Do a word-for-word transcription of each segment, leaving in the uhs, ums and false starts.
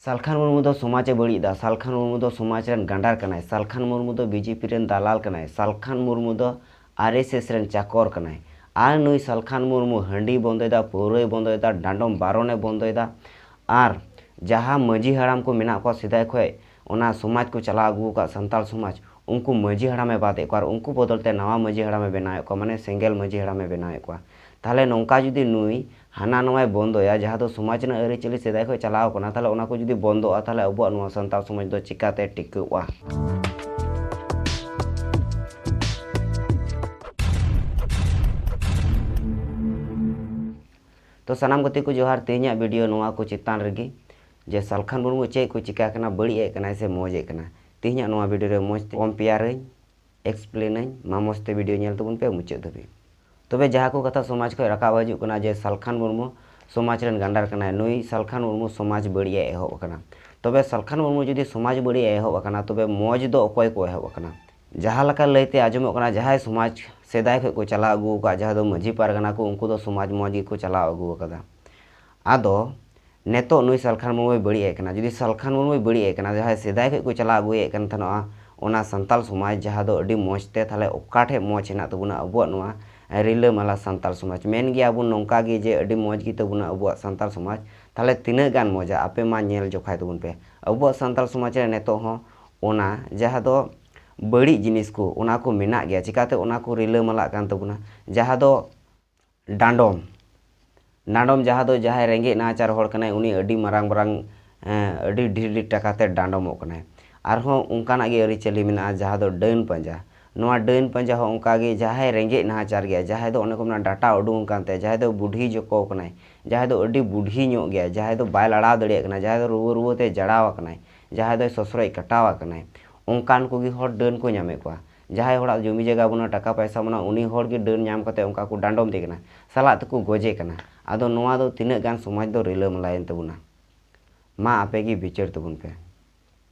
ᱥᱟᱞᱠᱷᱟᱱ ᱢᱩᱨᱢᱩ ᱫᱚ ᱥᱚᱢᱟᱡᱽ ᱮ ᱵᱟᱹᱲᱤᱡ ᱮᱫᱟ᱾ ᱥᱟᱞᱠᱷᱟᱱ ᱢᱩᱨᱢᱩ ᱫᱚ ᱥᱚᱢᱟᱡᱽ ᱨᱮᱱ ᱜᱟᱸᱰᱟᱨ ᱠᱟᱱᱟᱭ᱾ ᱥᱟᱞᱠᱷᱟᱱ ᱢᱩᱨᱢᱩ ᱫᱚ ᱵᱤᱡᱮᱯᱤ ᱨᱮᱱ ᱫᱟᱞᱟᱞ ᱠᱟᱱᱟᱭ᱾ ᱥᱟᱞᱠᱷᱟᱱ ᱢᱩᱨᱢᱩ ᱫᱚ ᱟᱨ ᱮᱥ ᱮᱥ ᱨᱮᱱ ᱪᱟᱠᱚᱨ ᱠᱟᱱᱟᱭ᱾ ᱟᱨ ᱱᱩᱭ ᱥᱟᱞᱠᱷᱟᱱ ᱢᱩᱨᱢᱩ ᱦᱟᱺᱰᱤ ᱵᱚᱱᱫᱚᱭᱮᱫᱟ, ᱯᱟᱹᱣᱨᱟᱹᱭ ᱵᱚᱱᱫᱚᱭᱮᱫᱟ, ᱰᱟᱸᱰᱚᱢ ᱵᱟᱨᱚᱱᱮ ᱵᱚᱱᱫᱚᱭᱮᱫᱟ᱾ ᱟᱨ ᱡᱟᱦᱟᱸ ᱢᱟᱹᱡᱷᱤ ᱦᱟᱲᱟᱢ ᱠᱚ ᱢᱮᱱᱟᱜ ᱠᱚᱣᱟ ᱥᱮᱫᱟᱭ ᱠᱷᱚᱱ ᱚᱱᱟ ᱥᱚᱢᱟᱡᱽ ᱠᱚ ᱪᱟᱞᱟᱣ ᱟᱹᱜᱩ ᱟᱠᱟᱫ, ᱥᱟᱱᱛᱟᱲ ᱥᱚᱢᱟᱡᱽ, ᱩᱱᱠᱩ ᱢᱟᱹᱡᱷᱤ ᱦᱟᱲᱟᱢᱮ ᱵᱟᱫ ᱮᱫ ᱠᱚᱣᱟ ᱟᱨ ᱩᱱᱠᱩ ᱵᱚᱫᱚᱞ ᱛᱮ ᱱᱟᱣᱟ ᱢᱟᱹᱡᱷᱤ ᱦᱟᱲᱟᱢᱮ ᱵᱮᱱᱟᱣᱮᱫ ᱠᱚᱣᱟ, ᱢᱟᱱᱮ ᱥᱮᱸᱜᱮᱞ ᱢᱟᱹᱡᱷᱤ ᱦᱟᱲᱟᱢᱮ ᱵᱮᱱᱟᱣᱮᱫ ᱠᱚᱣᱟ᱾ ᱛᱟᱦᱚᱞᱮ ᱱᱚᱝᱠᱟ ᱡᱩᱫᱤ ᱱᱩᱭ ᱦᱟᱱᱟ ᱱᱚᱣᱟᱭ ᱵᱚᱱᱫᱚᱭᱟ, ᱡᱟᱦᱟᱸ ᱫᱚ ᱥᱚᱢᱟᱡᱽ ᱨᱮᱱᱟᱜ ᱟᱹᱨᱤᱪᱟᱹᱞᱤ ᱥᱮᱫᱟᱭ ᱠᱷᱚᱱ ᱪᱟᱞᱟᱣ ᱠᱟᱱᱟ, ᱛᱟᱦᱚᱞᱮ ᱚᱱᱟ ᱠᱚ ᱡᱩᱫᱤ ᱵᱚᱱᱫᱚᱜᱼᱟ, ᱛᱟᱦᱚᱞᱮ ᱟᱵᱚᱣᱟᱜ ᱱᱚᱣᱟ ᱥᱟᱱᱛᱟᱲ ᱥᱚᱢᱟᱡᱽ ᱫᱚ ᱪᱤᱠᱟᱛᱮ ᱴᱤᱠᱟᱹᱜᱼᱟ? ᱛᱚ ᱥᱟᱱᱟᱢ ᱜᱟᱛᱮ ᱠᱚ ᱡᱚᱦᱟᱨ, ᱛᱮᱦᱮᱧᱟᱜ ᱵᱷᱤᱰᱤᱭᱳ ᱱᱚᱣᱟ ᱠᱚ ᱪᱮᱛᱟᱱ ᱨᱮᱜᱮ, ᱡᱮ ᱥᱟᱞᱠᱷᱟᱱ ᱢᱩᱨᱢᱩ ᱪᱮᱫ ᱠᱚ ᱪᱤᱠᱟ ᱠᱟᱱᱟ, ᱵᱟᱹᱲᱤᱡ ᱮᱫ ᱠᱟᱱᱟᱭ ᱥᱮ ᱢᱚᱡᱽ ᱮᱫ ᱠᱟᱱᱟ᱾ ᱛᱮᱦᱮᱧᱟᱜ ᱱᱚᱣᱟ ᱵᱷᱤᱰᱤᱭᱳ ᱨᱮ ᱢᱚᱡᱽ ᱛᱮ ᱠᱚᱢᱯᱮᱭᱟᱨ ᱟᱹᱧ, ᱮᱠᱥᱯᱞᱮᱱ ᱟᱹᱧ, ᱢᱟ ᱢᱚᱡᱽ ᱛᱮ ᱵᱷᱤᱰᱤᱭᱳ ᱧᱮᱞ ᱛᱟᱵᱚᱱ ᱯᱮ ᱢᱩᱪᱟᱹᱫ ᱫᱷᱟᱹᱵᱤᱡ᱾ ᱛᱚᱵᱮ ᱡᱟᱦᱟᱸ ᱠᱚ ᱠᱟᱛᱷᱟ ᱥᱚᱢᱟᱡᱽ ᱠᱷᱚᱱ ᱨᱟᱠᱟᱵ ᱦᱤᱡᱩᱜ ᱠᱟᱱᱟ ᱡᱮ ᱥᱟᱞᱠᱷᱟᱱ ᱢᱩᱨᱢᱩ ᱥᱚᱢᱟᱡᱽ ᱨᱮᱱ ᱜᱟᱸᱰᱟᱨ ᱠᱟᱱᱟᱭ, ᱱᱩᱭ ᱥᱟᱞᱠᱷᱟᱱ ᱢᱩᱨᱢᱩ ᱥᱚᱢᱟᱡᱽ ᱵᱟᱹᱲᱤᱡ ᱮ ᱮᱦᱚᱵ ᱟᱠᱟᱱᱟ᱾ ᱛᱚᱵᱮ ᱥᱟᱞᱠᱷᱟᱱ ᱢᱩᱨᱢᱩ ᱡᱩᱫᱤ ᱥᱚᱢᱟᱡᱽ ᱵᱟᱹᱲᱤᱡ ᱮ ᱮᱦᱚᱵ ᱟᱠᱟᱱᱟ, ᱛᱚᱵᱮ ᱢᱚᱡᱽ ᱫᱚ ᱚᱠᱚᱭ ᱠᱚ ᱮᱦᱚᱵ ᱟᱠᱟᱱᱟ? ᱡᱟᱦᱟᱸ ᱞᱮᱠᱟ ᱞᱟᱹᱭᱛᱮ ᱟᱸᱡᱚᱢᱚᱜ ᱠᱟᱱᱟ, ᱡᱟᱦᱟᱸᱭ ᱥᱚᱢᱟᱡᱽ ᱥᱮᱫᱟᱭ ᱠᱷᱚᱱ ᱠᱚ ᱪᱟᱞᱟᱣ ᱟᱹᱜᱩ ᱟᱠᱟᱫ, ᱡᱟᱦᱟᱸ ᱫᱚ ᱢᱟᱹᱡᱷᱤ ᱯᱟᱨᱜᱟᱱᱟ ᱠᱚ, ᱩᱱᱠᱩ ᱫᱚ ᱥᱚᱢᱟᱡᱽ ᱢᱚᱡᱽ ᱜᱮᱠᱚ ᱪᱟᱞᱟᱣ ᱟᱹᱜᱩ ᱟᱠᱟᱫᱟ᱾ ᱟᱫᱚ ᱱᱤᱛᱚᱜ ᱱᱩᱭ ᱥᱟᱞᱠᱷᱟᱱ ᱢᱩᱨᱢᱩᱭ ᱵᱟᱹᱲᱤᱡ ᱮᱫ ᱠᱟᱱᱟ᱾ ᱡᱩᱫᱤ ᱥᱟᱞᱠᱷᱟᱱ ᱢᱩᱨᱢᱩᱭ ᱵᱟᱹᱲᱤᱡ ᱮᱫ ᱠᱟᱱᱟ, ᱡᱟᱦᱟᱸᱭ ᱥᱮᱫᱟᱭ ᱠᱷᱚᱱ ᱠᱚ ᱪᱟᱞᱟᱣ ᱟᱹᱜᱩᱭᱮᱫ ᱠᱟᱱ ᱛᱟᱦᱮᱱᱚᱜᱼᱟ, ᱚᱱᱟ ᱥᱟᱱᱛᱟᱞ ᱥᱚᱢᱟᱡᱽ, ᱡᱟᱦᱟᱸ ᱫᱚ ᱟᱹᱰᱤ ᱢᱚᱡᱽ ᱛᱮ, ᱛᱟᱦᱚᱞᱮ ᱚᱠᱟ ᱴᱷᱮᱡ ᱢᱚᱡᱽ ᱦᱮᱱᱟᱜ ᱛᱟᱵᱚᱱᱟ ᱟᱵᱚᱣᱟᱜ ᱱᱚᱣᱟ ᱨᱤᱞᱟᱹᱢᱟᱞᱟ ᱥᱟᱱᱛᱟᱞ ᱥᱚᱢᱟᱡᱽ? ᱢᱮᱱ ᱜᱮᱭᱟᱵᱚᱱ ᱱᱚᱝᱠᱟ ᱜᱮ ᱡᱮ ᱟᱹᱰᱤ ᱢᱚᱡᱽ ᱜᱮ ᱛᱟᱵᱚᱱᱟ ᱟᱵᱚᱣᱟᱜ ᱥᱟᱱᱛᱟᱞ ᱥᱚᱢᱟᱡᱽ, ᱛᱟᱦᱚᱞᱮ ᱛᱤᱱᱟᱹᱜ ᱜᱟᱱ ᱢᱚᱡᱟ? ᱟᱯᱮ ᱢᱟ ᱧᱮᱞ ᱡᱚᱠᱷᱟᱭ ᱛᱟᱵᱚᱱ ᱯᱮ, ᱟᱵᱚᱣᱟᱜ ᱥᱟᱱᱛᱟᱞ ᱥᱚᱢᱟᱡᱽ ᱨᱮ ᱱᱤᱛᱚᱜ ᱦᱚᱸ ᱚᱱᱟ ᱡᱟᱦᱟᱸ ᱫᱚ ᱵᱟᱹᱲᱤᱡ ᱡᱤᱱᱤᱥ ᱠᱚ, ᱚᱱᱟ ᱠᱚ ᱢᱮᱱᱟᱜ ᱜᱮᱭᱟ᱾ ᱪᱤᱠᱟᱛᱮ ᱚᱱᱟ ᱠᱚ ᱨᱤᱞᱟᱹᱢᱟᱞᱟᱜ ᱠᱟᱱ ᱛᱟᱵᱚᱱᱟ? ᱡᱟᱦᱟᱸ ᱫᱚ ᱰᱟᱸᱰᱚᱢ, ᱰᱟᱸᱰᱚᱢ ᱡᱟᱦᱟᱸ ᱫᱚ ᱡᱟᱦᱟᱸᱭ ᱨᱮᱸᱜᱮᱡ ᱱᱟᱪᱟᱨ ᱦᱚᱲ ᱠᱟᱱᱟᱭ, ᱩᱱᱤ ᱟᱹᱰᱤ ᱢᱟᱨᱟᱝ ᱢᱟᱨᱟᱝ, ᱮᱸ, ᱟᱹᱰᱤ ᱰᱷᱮᱨ ᱰᱷᱮᱨ ᱴᱟᱠᱟ ᱛᱮ ᱰᱟᱸᱰᱚᱢᱚᱜ ᱠᱟᱱᱟᱭ᱾ ᱟᱨᱦᱚᱸ ᱚᱱᱠᱟᱱᱟᱜ ᱜᱮ ᱟᱹᱨᱤᱪᱟᱹᱞᱤ ᱢᱮᱱᱟᱜᱼᱟ, ᱡᱟᱦᱟᱸ ᱫᱚ ᱰᱟᱹᱱ ᱯᱟᱸᱡᱟ᱾ ᱱᱚᱣᱟ ᱰᱟᱹᱱ ᱯᱟᱸᱡᱟ ᱦᱚᱸ ᱚᱱᱠᱟ ᱜᱮ, ᱡᱟᱦᱟᱸᱭ ᱨᱮᱸᱜᱮᱡ ᱱᱟᱦᱟᱪᱟᱨ ᱜᱮᱭᱟ, ᱡᱟᱦᱟᱸᱭ ᱫᱚ ᱚᱱᱮ ᱠᱚ ᱢᱮᱱᱟ ᱰᱟᱴᱟ ᱩᱰᱩᱝ ᱟᱠᱟᱱ ᱛᱟᱭᱟ, ᱡᱟᱦᱟᱸᱭ ᱫᱚ ᱵᱩᱰᱷᱤ ᱡᱚᱠᱚ ᱠᱟᱱᱟᱭ, ᱡᱟᱦᱟᱸᱭ ᱫᱚ ᱟᱹᱰᱤ ᱵᱩᱰᱷᱤ ᱧᱚᱜ ᱜᱮᱭᱟᱭ, ᱡᱟᱦᱟᱸᱭ ᱫᱚ ᱵᱟᱭ ᱞᱟᱲᱟᱣ ᱫᱟᱲᱮᱭᱟᱜ ᱠᱟᱱᱟ, ᱡᱟᱦᱟᱸᱭ ᱫᱚ ᱨᱩᱣᱟᱹ ᱨᱩᱣᱟᱹ ᱛᱮ ᱡᱟᱲᱟᱣ ᱟᱠᱟᱱᱟᱭ, ᱡᱟᱦᱟᱸᱭ ᱫᱚᱭ ᱥᱚᱥᱨᱚᱡ ᱠᱟᱴᱟᱣ ᱟᱠᱟᱱᱟᱭ, ᱚᱱᱠᱟᱱ ᱠᱚᱜᱮ ᱦᱚᱲ ᱰᱟᱹᱱ ᱠᱚ ᱧᱟᱢᱮᱫ ᱠᱚᱣᱟ᱾ ᱡᱟᱦᱟᱸᱭ ᱦᱚᱲᱟᱜ ᱡᱚᱢᱤ ᱡᱟᱭᱜᱟ ᱵᱟᱹᱱᱩᱜᱼᱟ, ᱴᱟᱠᱟ ᱯᱚᱭᱥᱟ ᱵᱟᱹᱱᱩᱜᱼᱟ, ᱩᱱᱤ ᱦᱚᱲ ᱜᱮ ᱰᱟᱹᱱ ᱧᱟᱢ ᱠᱟᱛᱮ ᱚᱱᱠᱟ ᱠᱚ ᱰᱟᱸᱰᱚᱢ ᱛᱮ ᱠᱟᱱᱟ, ᱥᱟᱞᱟᱜ ᱛᱮᱠᱚ ᱜᱚᱡᱮ ᱠᱟᱱᱟ᱾ ᱟᱫᱚ ᱱᱚᱣᱟ ᱫᱚ ᱛᱤᱱᱟᱹᱜ ᱜᱟᱱ ᱥᱚᱢᱟᱡᱽ ᱫᱚ ᱨᱤᱞᱟᱹᱢᱟᱞᱟᱭᱮᱱ ᱛᱟᱵᱚᱱᱟ? ᱢᱟ ᱟᱯᱮ ᱜᱮ ᱵᱤᱪᱟᱹᱨ ᱛᱟᱵᱚᱱ ᱯᱮ᱾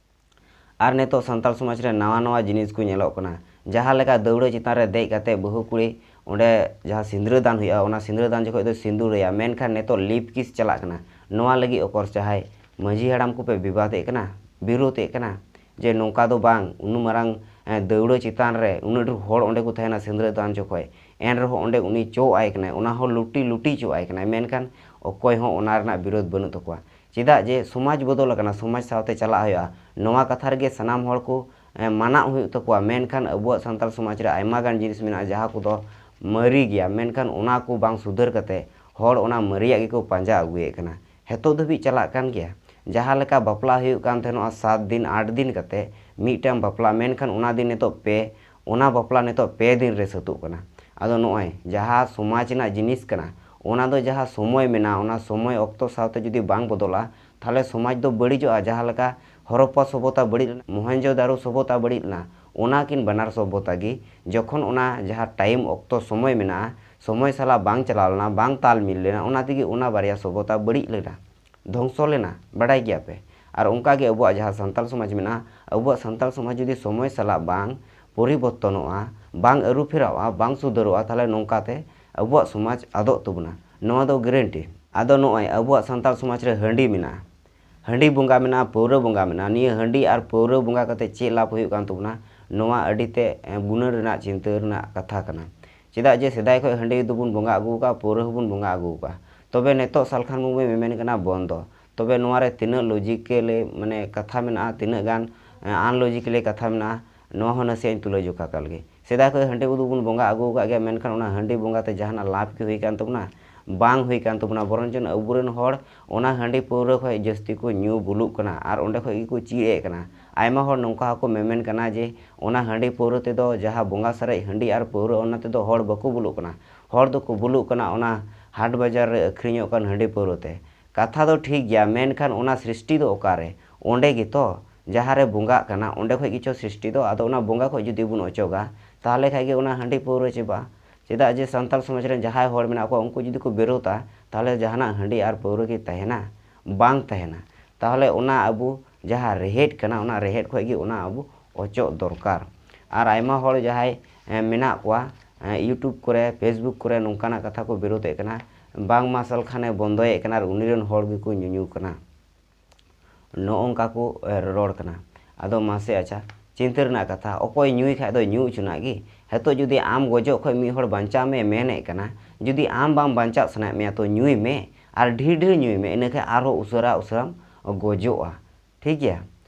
ᱟᱨ ᱱᱤᱛᱚᱜ ᱥᱟᱱᱛᱟᱲ ᱥᱚᱢᱟᱡᱽ ᱨᱮ ᱱᱟᱣᱟ ᱱᱟᱣᱟ ᱡᱤᱱᱤᱥ ᱠᱚ ᱧᱮᱞᱚᱜ ᱠᱟᱱᱟ, ᱡᱟᱦᱟᱸ ᱞᱮᱠᱟ ᱫᱟᱹᱣᱲᱟᱹ ᱪᱮᱛᱟᱱ ᱨᱮ ᱫᱮᱡ ᱠᱟᱛᱮ ᱵᱟᱹᱦᱩ ᱠᱩᱲᱤ ᱚᱸᱰᱮ ᱡᱟᱦᱟᱸ ᱥᱤᱸᱫᱽᱨᱟᱹ ᱫᱟᱱ ᱦᱩᱭᱩᱜᱼᱟ, ᱚᱱᱟ ᱥᱤᱸᱫᱽᱨᱟᱹ ᱫᱟᱱ ᱡᱚᱠᱷᱚᱡ ᱫᱚ ᱥᱤᱸᱫᱩᱨ ᱟᱭᱟ, ᱢᱮᱱᱠᱷᱟᱱ ᱱᱤᱛᱚᱜ ᱞᱤᱯ ᱠᱤᱥ ᱪᱟᱞᱟᱜ ᱠᱟᱱᱟ᱾ ᱱᱚᱣᱟ ᱞᱟᱹᱜᱤᱫ ᱚᱠᱚᱨ ᱡᱟᱦᱟᱸᱭ ᱢᱟᱹᱡᱷᱤ ᱦᱟᱲᱟᱢ ᱠᱚᱯᱮ ᱵᱤᱵᱟᱫᱮᱫ ᱠᱟᱱᱟ, ᱵᱤᱨᱳᱫᱮᱫ ᱠᱟᱱᱟ, ᱡᱮ ᱱᱚᱝᱠᱟ ᱫᱚ ᱵᱟᱝ, ᱩᱱᱟᱹᱜ ᱢᱟᱨᱟᱝ ᱮ, ᱫᱟᱹᱣᱲᱟᱹ ᱪᱮᱛᱟᱱ ᱨᱮ ᱩᱱᱟᱹᱜ ᱰᱷᱮᱨ ᱦᱚᱲ ᱚᱸᱰᱮ ᱠᱚ ᱛᱟᱦᱮᱱᱟ ᱥᱤᱸᱫᱽᱨᱟᱹ ᱫᱟᱱ ᱡᱚᱠᱷᱚᱡ, ᱮᱱ ᱨᱮᱦᱚᱸ ᱚᱸᱰᱮ ᱩᱱᱤ ᱪᱚᱜ ᱟᱭ ᱠᱟᱱᱟᱭ, ᱚᱱᱟ ᱦᱚᱸ ᱞᱩᱴᱤ ᱞᱩᱴᱤ ᱪᱚᱜ ᱟᱭ ᱠᱟᱱᱟᱭ, ᱢᱮᱱᱠᱷᱟᱱ ᱚᱠᱚᱭ ᱦᱚᱸ ᱚᱱᱟ ᱨᱮᱱᱟᱜ ᱵᱤᱨᱳᱫᱷ ᱵᱟᱹᱱᱩᱜ ᱛᱟᱠᱚᱣᱟ᱾ ᱪᱮᱫᱟᱜ ᱡᱮ ᱥᱚᱢᱟᱡᱽ ᱵᱚᱫᱚᱞ ᱟᱠᱟᱱᱟ, ᱥᱚᱢᱟᱡᱽ ᱥᱟᱶᱛᱮ ᱪᱟᱞᱟᱜ ᱦᱩᱭᱩᱜᱼᱟ, ᱱᱚᱣᱟ ᱠᱟᱛᱷᱟ ᱨᱮᱜᱮ ᱥᱟᱱᱟᱢ ᱦᱚᱲ ᱠᱚ ᱮ, ᱢᱟᱱᱟᱜ ᱦᱩᱭᱩᱜ ᱛᱟᱠᱚᱣᱟ᱾ ᱢᱮᱱᱠᱷᱟᱱ ᱟᱵᱚᱣᱟᱜ ᱥᱟᱱᱛᱟᱲ ᱥᱚᱢᱟᱡᱽ ᱨᱮ ᱟᱭᱢᱟ ᱜᱟᱱ ᱡᱤᱱᱤᱥ ᱢᱮᱱᱟᱜᱼᱟ ᱡᱟᱦᱟᱸ ᱠᱚᱫᱚ ᱢᱟᱹᱨᱤ ᱜᱮᱭᱟ, ᱢᱮᱱᱠᱷᱟᱱ ᱚᱱᱟ ᱠᱚ ᱵᱟᱝ ᱥᱩᱫᱷᱟᱹᱨ ᱠᱟᱛᱮ ᱦᱚᱲ ᱚᱱᱟ ᱢᱟᱹᱨᱤᱭᱟᱜ ᱜᱮᱠᱚ ᱯᱟᱸᱡᱟ ᱟᱹᱜᱩᱭᱮᱫ ᱠᱟᱱᱟ᱾ ᱦᱮᱛᱚᱜ ᱫᱷᱟᱹᱵᱤᱡ ᱪᱟᱞᱟᱜ ᱠᱟᱱ ᱜᱮᱭᱟ᱾ ᱡᱟᱦᱟᱸ ᱞᱮᱠᱟ ᱵᱟᱯᱞᱟ ᱦᱩᱭᱩᱜ ᱠᱟᱱ ᱛᱟᱦᱮᱱᱚᱜᱼᱟ ᱥᱟᱛ ᱫᱤᱱ ᱟᱴ ᱫᱤᱱ ᱠᱟᱛᱮ ᱢᱤᱫᱴᱟᱝ ᱵᱟᱯᱞᱟ, ᱢᱮᱱᱠᱷᱟᱱ ᱚᱱᱟ ᱫᱤᱱ ᱱᱤᱛᱚᱜ ᱯᱮ, ᱚᱱᱟ ᱵᱟᱯᱞᱟ ᱱᱤᱛᱚᱜ ᱯᱮ ᱫᱤᱱ ᱨᱮ ᱥᱟᱹᱛᱚᱜ ᱠᱟᱱᱟ᱾ ᱟᱫᱚ ᱱᱚᱜᱼᱚᱭ ᱡᱟᱦᱟᱸ ᱥᱚᱢᱟᱡᱽ ᱨᱮᱱᱟᱜ ᱡᱤᱱᱤᱥ ᱠᱟᱱᱟ, ᱚᱱᱟ ᱫᱚ ᱡᱟᱦᱟᱸ ᱥᱚᱢᱚᱭ ᱢᱮᱱᱟᱜᱼᱟ, ᱚᱱᱟ ᱥᱚᱢᱚᱭ ᱚᱠᱛᱚ ᱥᱟᱶᱛᱮ ᱡᱩᱫᱤ ᱵᱟᱝ ᱵᱚᱫᱚᱞᱟ, ᱛᱟᱦᱚᱞᱮ ᱥᱚᱢᱟᱡᱽ ᱫᱚ ᱵᱟᱹᱲᱤᱡᱚᱜᱼᱟ᱾ ᱡᱟᱦᱟᱸ ᱞᱮᱠᱟ ᱦᱚᱨᱚᱯᱯᱟ ᱥᱚᱵᱷᱚᱛᱟ ᱵᱟᱹᱲᱤᱡ ᱞᱮᱱᱟ, ᱢᱚᱦᱮᱱᱡᱳᱫᱟᱨᱳ ᱥᱚᱵᱷᱚᱛᱟ ᱵᱟᱹᱲᱤᱡ ᱞᱮᱱᱟ, ᱚᱱᱟ ᱠᱤᱱ ᱵᱟᱱᱟᱨ ᱥᱚᱵᱷᱚᱛᱟ ᱜᱮ ᱡᱚᱠᱷᱚᱱ ᱚᱱᱟ ᱡᱟᱦᱟᱸ ᱴᱟᱭᱤᱢ ᱚᱠᱛᱚ ᱥᱚᱢᱚᱭ ᱢᱮᱱᱟᱜᱼᱟ, ᱥᱚᱢᱚᱭ ᱥᱟᱞᱟᱜ ᱵᱟᱝ ᱪᱟᱞᱟᱣ ᱞᱮᱱᱟ, ᱵᱟᱝ ᱛᱟᱞ ᱢᱤᱞ ᱞᱮᱱᱟ, ᱚᱱᱟ ᱛᱮᱜᱮ ᱚᱱᱟ ᱵᱟᱨᱭᱟ ᱥᱚᱵᱷᱚᱛᱟ ᱵᱟᱹᱲᱤᱡ ᱞᱮᱱᱟ, ᱫᱷᱚᱝᱥᱚ ᱞᱮᱱᱟ, ᱵᱟᱰᱟᱭ ᱜᱮᱭᱟ ᱯᱮ᱾ ᱟᱨ ᱚᱱᱠᱟ ᱜᱮ ᱟᱵᱚᱣᱟᱜ ᱡᱟᱦᱟᱸ ᱥᱟᱱᱛᱟᱲ ᱥᱚᱢᱟᱡᱽ ᱢᱮᱱᱟᱜᱼᱟ, ᱟᱵᱚᱣᱟᱜ ᱥᱟᱱᱛᱟᱲ ᱥᱚᱢᱟᱡᱽ ᱡᱩᱫᱤ ᱥᱚᱢᱚᱭ ᱥᱟᱞᱟᱜ ᱵᱟᱝ ᱯᱚᱨᱤᱵᱚᱨᱛᱚᱱᱚᱜᱼᱟ, ᱵᱟᱝ ᱟᱹᱨᱩ ᱯᱷᱮᱨᱟᱜᱼᱟ, ᱵᱟᱝ ᱥᱩᱫᱷᱟᱹᱨᱚᱜᱼᱟ, ᱛᱟᱦᱚᱞᱮ ᱱᱚᱝᱠᱟᱛᱮ ᱟᱵᱚᱣᱟᱜ ᱥᱚᱢᱟᱡᱽ ᱟᱫᱚᱜ ᱛᱟᱵᱚᱱᱟ᱾ ᱱᱚᱣᱟ ᱫᱚ ᱜᱮᱨᱮᱱᱴᱤ᱾ ᱟᱫᱚ ᱱᱚᱜᱼᱚᱭ ᱟᱵᱚᱣᱟᱜ ᱥᱟᱱᱛᱟᱲ ᱥᱚᱢᱟᱡᱽ ᱨᱮ ᱦᱟᱺᱰᱤ ᱢᱮᱱᱟᱜᱼᱟ, ᱦᱟᱺᱰᱤ ᱵᱚᱸᱜᱟ ᱢᱮᱱᱟᱜᱼᱟ, ᱯᱟᱹᱣᱨᱟᱹ ᱵᱚᱸᱜᱟ ᱢᱮᱱᱟᱜᱼᱟ᱾ ᱱᱤᱭᱟᱹ ᱦᱟᱺᱰᱤ ᱟᱨ ᱯᱟᱹᱣᱨᱟᱹ ᱵᱚᱸᱜᱟ ᱠᱟᱛᱮ ᱪᱮᱫ ᱞᱟᱵᱷ ᱦᱩᱭᱩᱜ ᱠᱟᱱ ᱛᱟᱵᱚᱱᱟ, ᱱᱚᱣᱟ ᱟᱹᱰᱤ ᱛᱮ, ᱮ, ᱜᱩᱱᱟᱹᱱ ᱨᱮᱱᱟᱜ, ᱪᱤᱱᱛᱟᱹ ᱨᱮᱱᱟᱜ ᱠᱟᱛᱷᱟ ᱠᱟᱱᱟ᱾ ᱪᱮᱫᱟᱜ ᱡᱮ ᱥᱮᱫᱟᱭ ᱠᱷᱚᱱ ᱦᱟᱺᱰᱤ ᱫᱚᱵᱚᱱ ᱵᱚᱸᱜᱟ ᱟᱹᱜᱩ ᱟᱠᱟᱫᱼᱟ, ᱯᱟᱹᱣᱨᱟᱹ ᱦᱚᱸᱵᱚᱱ ᱵᱚᱸᱜᱟ ᱟᱹᱜᱩ ᱟᱠᱟᱫᱼᱟ᱾ ᱛᱚᱵᱮ ᱱᱤᱛᱚᱜ ᱥᱟᱞᱠᱷᱟᱱ ᱢᱩᱨᱢᱩᱭ ᱢᱮᱢᱮᱱ ᱠᱟᱱᱟ ᱵᱚᱱᱫᱚ᱾ ᱛᱚᱵᱮ ᱱᱚᱣᱟ ᱨᱮ ᱛᱤᱱᱟᱹᱜ ᱞᱚᱡᱤᱠᱮᱞᱤ, ᱢᱟᱱᱮ, ᱠᱟᱛᱷᱟ ᱢᱮᱱᱟᱜᱼᱟ, ᱛᱤᱱᱟᱹᱜ ᱜᱟᱱ, ᱮ, ᱟᱱᱞᱚᱡᱤᱠᱮᱞᱤ ᱠᱟᱛᱷᱟ ᱢᱮᱱᱟᱜᱼᱟ, ᱱᱚᱣᱟ ᱦᱚᱸ ᱱᱟᱥᱮᱭᱟᱜ ᱤᱧ ᱛᱩᱞᱟᱹ ᱡᱚᱠᱷᱟ ᱠᱟᱜ ᱞᱮᱜᱮ᱾ ᱥᱮᱫᱟᱭ ᱠᱷᱚᱱ ᱦᱟᱺᱰᱤ ᱫᱚᱵᱚᱱ ᱵᱚᱸᱜᱟ ᱟᱹᱜᱩ ᱟᱠᱟᱫ ᱜᱮᱭᱟ, ᱢᱮᱱᱠᱷᱟᱱ ᱚᱱᱟ ᱦᱟᱺᱰᱤ ᱵᱚᱸᱜᱟ ᱛᱮ ᱡᱟᱦᱟᱱᱟᱜ ᱞᱟᱵᱷ ᱠᱤ ᱦᱩᱭ ᱠᱟᱱ ᱛᱟᱵᱚᱱᱟ? ᱵᱟᱝ ᱦᱩᱭ ᱠᱟᱱ ᱛᱟᱵᱚᱱᱟ᱾ ᱵᱚᱨᱚᱱᱪᱚᱱ ᱟᱵᱚᱨᱮᱱ ᱦᱚᱲ ᱚᱱᱟ ᱦᱟᱺᱰᱤ ᱯᱟᱹᱣᱨᱟᱹ ᱠᱷᱚᱱ ᱡᱟᱹᱥᱛᱤ ᱠᱚ ᱧᱩ ᱵᱩᱞᱩᱜ ᱠᱟᱱᱟ ᱟᱨ ᱚᱸᱰᱮ ᱠᱷᱚᱱ ᱜᱮᱠᱚ ᱪᱮᱫ ᱮᱫ ᱠᱟᱱᱟ᱾ ᱟᱭᱢᱟ ᱦᱚᱲ ᱱᱚᱝᱠᱟ ᱦᱚᱸᱠᱚ ᱢᱮᱢᱮᱱ ᱠᱟᱱᱟ ᱡᱮ ᱚᱱᱟ ᱦᱟᱺᱰᱤ ᱯᱟᱹᱣᱨᱟᱹ ᱛᱮᱫᱚ, ᱡᱟᱦᱟᱸ ᱵᱚᱸᱜᱟ ᱥᱟᱨᱮᱡ ᱦᱟᱺᱰᱤ ᱟᱨ ᱯᱟᱹᱣᱨᱟᱹ, ᱚᱱᱟ ᱛᱮᱫᱚ ᱦᱚᱲ ᱵᱟᱠᱚ ᱵᱩᱞᱩᱜ ᱠᱟᱱᱟ᱾ ᱦᱚᱲ ᱫᱚᱠᱚ ᱵᱩᱞᱩᱜ ᱠᱟᱱᱟ ᱚᱱᱟ ᱦᱟᱴ ᱵᱟᱡᱟᱨ ᱨᱮ ᱟᱹᱠᱷᱨᱤᱧᱚᱜ ᱠᱟᱱ ᱦᱟᱺᱰᱤ ᱯᱟᱹᱣᱨᱟᱹ ᱛᱮ᱾ ᱠᱟᱛᱷᱟ ᱫᱚ ᱴᱷᱤᱠ ᱜᱮᱭᱟ, ᱢᱮᱱᱠᱷᱟᱱ ᱚᱱᱟ ᱥᱨᱤᱥᱴᱤ ᱫᱚ ᱚᱠᱟᱨᱮ? ᱚᱸᱰᱮ ᱜᱮᱛᱚ, ᱡᱟᱦᱟᱸ ᱨᱮ ᱵᱚᱸᱜᱟᱜ ᱠᱟᱱᱟ, ᱚᱸᱰᱮ ᱠᱷᱚᱱ ᱜᱮᱪᱚ ᱥᱨᱤᱥᱴᱤ ᱫᱚ᱾ ᱟᱫᱚ ᱚᱱᱟ ᱵᱚᱸᱜᱟ ᱠᱷᱚᱱ ᱡᱩᱫᱤ ᱵᱚᱱ ᱚᱪᱚᱜᱟ, ᱛᱟᱦᱚᱞᱮ ᱠᱷᱟᱱ ᱜᱮ ᱚᱱᱟ ᱦᱟᱺᱰᱤ ᱯᱟᱹᱣᱨᱟᱹ ᱪᱟᱵᱟᱜᱼᱟ᱾ ᱪᱮᱫᱟᱜ ᱡᱮ ᱥᱟᱱᱛᱟᱲ ᱥᱚᱢᱟᱡᱽ ᱨᱮᱱ ᱡᱟᱦᱟᱸᱭ ᱦᱚᱲ ᱢᱮᱱᱟᱜ ᱠᱚᱣᱟ, ᱩᱱᱠᱩ ᱡᱩᱫᱤ ᱠᱚ ᱵᱤᱨᱳᱫᱟ, ᱛᱟᱦᱚᱞᱮ ᱡᱟᱦᱟᱱᱟᱜ ᱦᱟᱺᱰᱤ ᱟᱨ ᱯᱟᱹᱣᱨᱟᱹ ᱠᱤ ᱛᱟᱦᱮᱱᱟ? ᱵᱟᱝ ᱛᱟᱦᱮᱱᱟ᱾ ᱛᱟᱦᱚᱞᱮ ᱚᱱᱟ ᱟᱵᱚ ᱡᱟᱦᱟᱸ ᱨᱮᱦᱮᱫ ᱠᱟᱱᱟ, ᱚᱱᱟ ᱨᱮᱦᱮᱫ ᱠᱷᱚᱱ ᱜᱮ ᱚᱱᱟ ᱟᱵᱚ ᱚᱪᱚᱜ ᱫᱚᱨᱠᱟᱨ᱾ ᱟᱨ ᱟᱭᱢᱟ ᱦᱚᱲ ᱡᱟᱦᱟᱸᱭ, ᱮ, ᱢᱮᱱᱟᱜ ᱠᱚᱣᱟ, ᱮ, YouTube ᱠᱚᱨᱮ, Facebook ᱠᱚᱨᱮ ᱱᱚᱝᱠᱟᱱᱟᱜ ᱠᱟᱛᱷᱟ ᱠᱚ ᱵᱤᱨᱳᱫᱮᱫ ᱠᱟᱱᱟ, ᱵᱟᱝᱢᱟ ᱥᱟᱞᱠᱷᱟᱱᱮ ᱵᱚᱱᱫᱚᱭᱮᱫ ᱠᱟᱱᱟ ᱟᱨ ᱩᱱᱤ ᱨᱮᱱ ᱦᱚᱲ ᱜᱮᱠᱚ ᱧᱩᱧᱩ ᱠᱟᱱᱟ᱾ ᱱᱚᱜᱼᱚ ᱱᱚᱝᱠᱟ ᱠᱚ ᱨᱚᱲ ᱠᱟᱱᱟ᱾ ᱟᱫᱚ ᱢᱟᱥᱮ ᱟᱪᱪᱷᱟ, ᱪᱤᱱᱛᱟᱹ ᱨᱮᱱᱟᱜ ᱠᱟᱛᱷᱟ, ᱚᱠᱚᱭ ᱧᱩᱭ ᱠᱷᱟᱡ ᱫᱚ ᱧᱩ ᱦᱚᱪᱚᱱᱟᱜ ᱜᱮ᱾ ᱱᱤᱛᱚᱜ ᱡᱩᱫᱤ ᱟᱢ ᱜᱚᱡᱚᱜ ᱠᱷᱚᱡ ᱢᱤᱫ ᱦᱚᱲ ᱵᱟᱧᱪᱟᱣ ᱢᱮ ᱢᱮᱱᱮᱫ ᱠᱟᱱᱟ, ᱡᱩᱫᱤ ᱟᱢ ᱵᱟᱢ ᱵᱟᱧᱪᱟᱜ ᱥᱟᱱᱟᱭᱮᱫ ᱢᱮᱭᱟ ᱛᱚ ᱧᱩᱭ ᱢᱮ, ᱟᱨ ᱰᱷᱮᱨ ᱰᱷᱮᱨ ᱧᱩᱭ ᱢᱮ, ᱤᱱᱟᱹ ᱠᱷᱟᱡ ᱟᱨᱦᱚᱸ ᱩᱥᱟᱹᱨᱟ ᱩᱥᱟᱹᱨᱟᱢ ᱜᱚᱡᱚᱜᱼᱟ᱾ ᱴᱷᱤᱠ ᱜᱮᱭᱟ?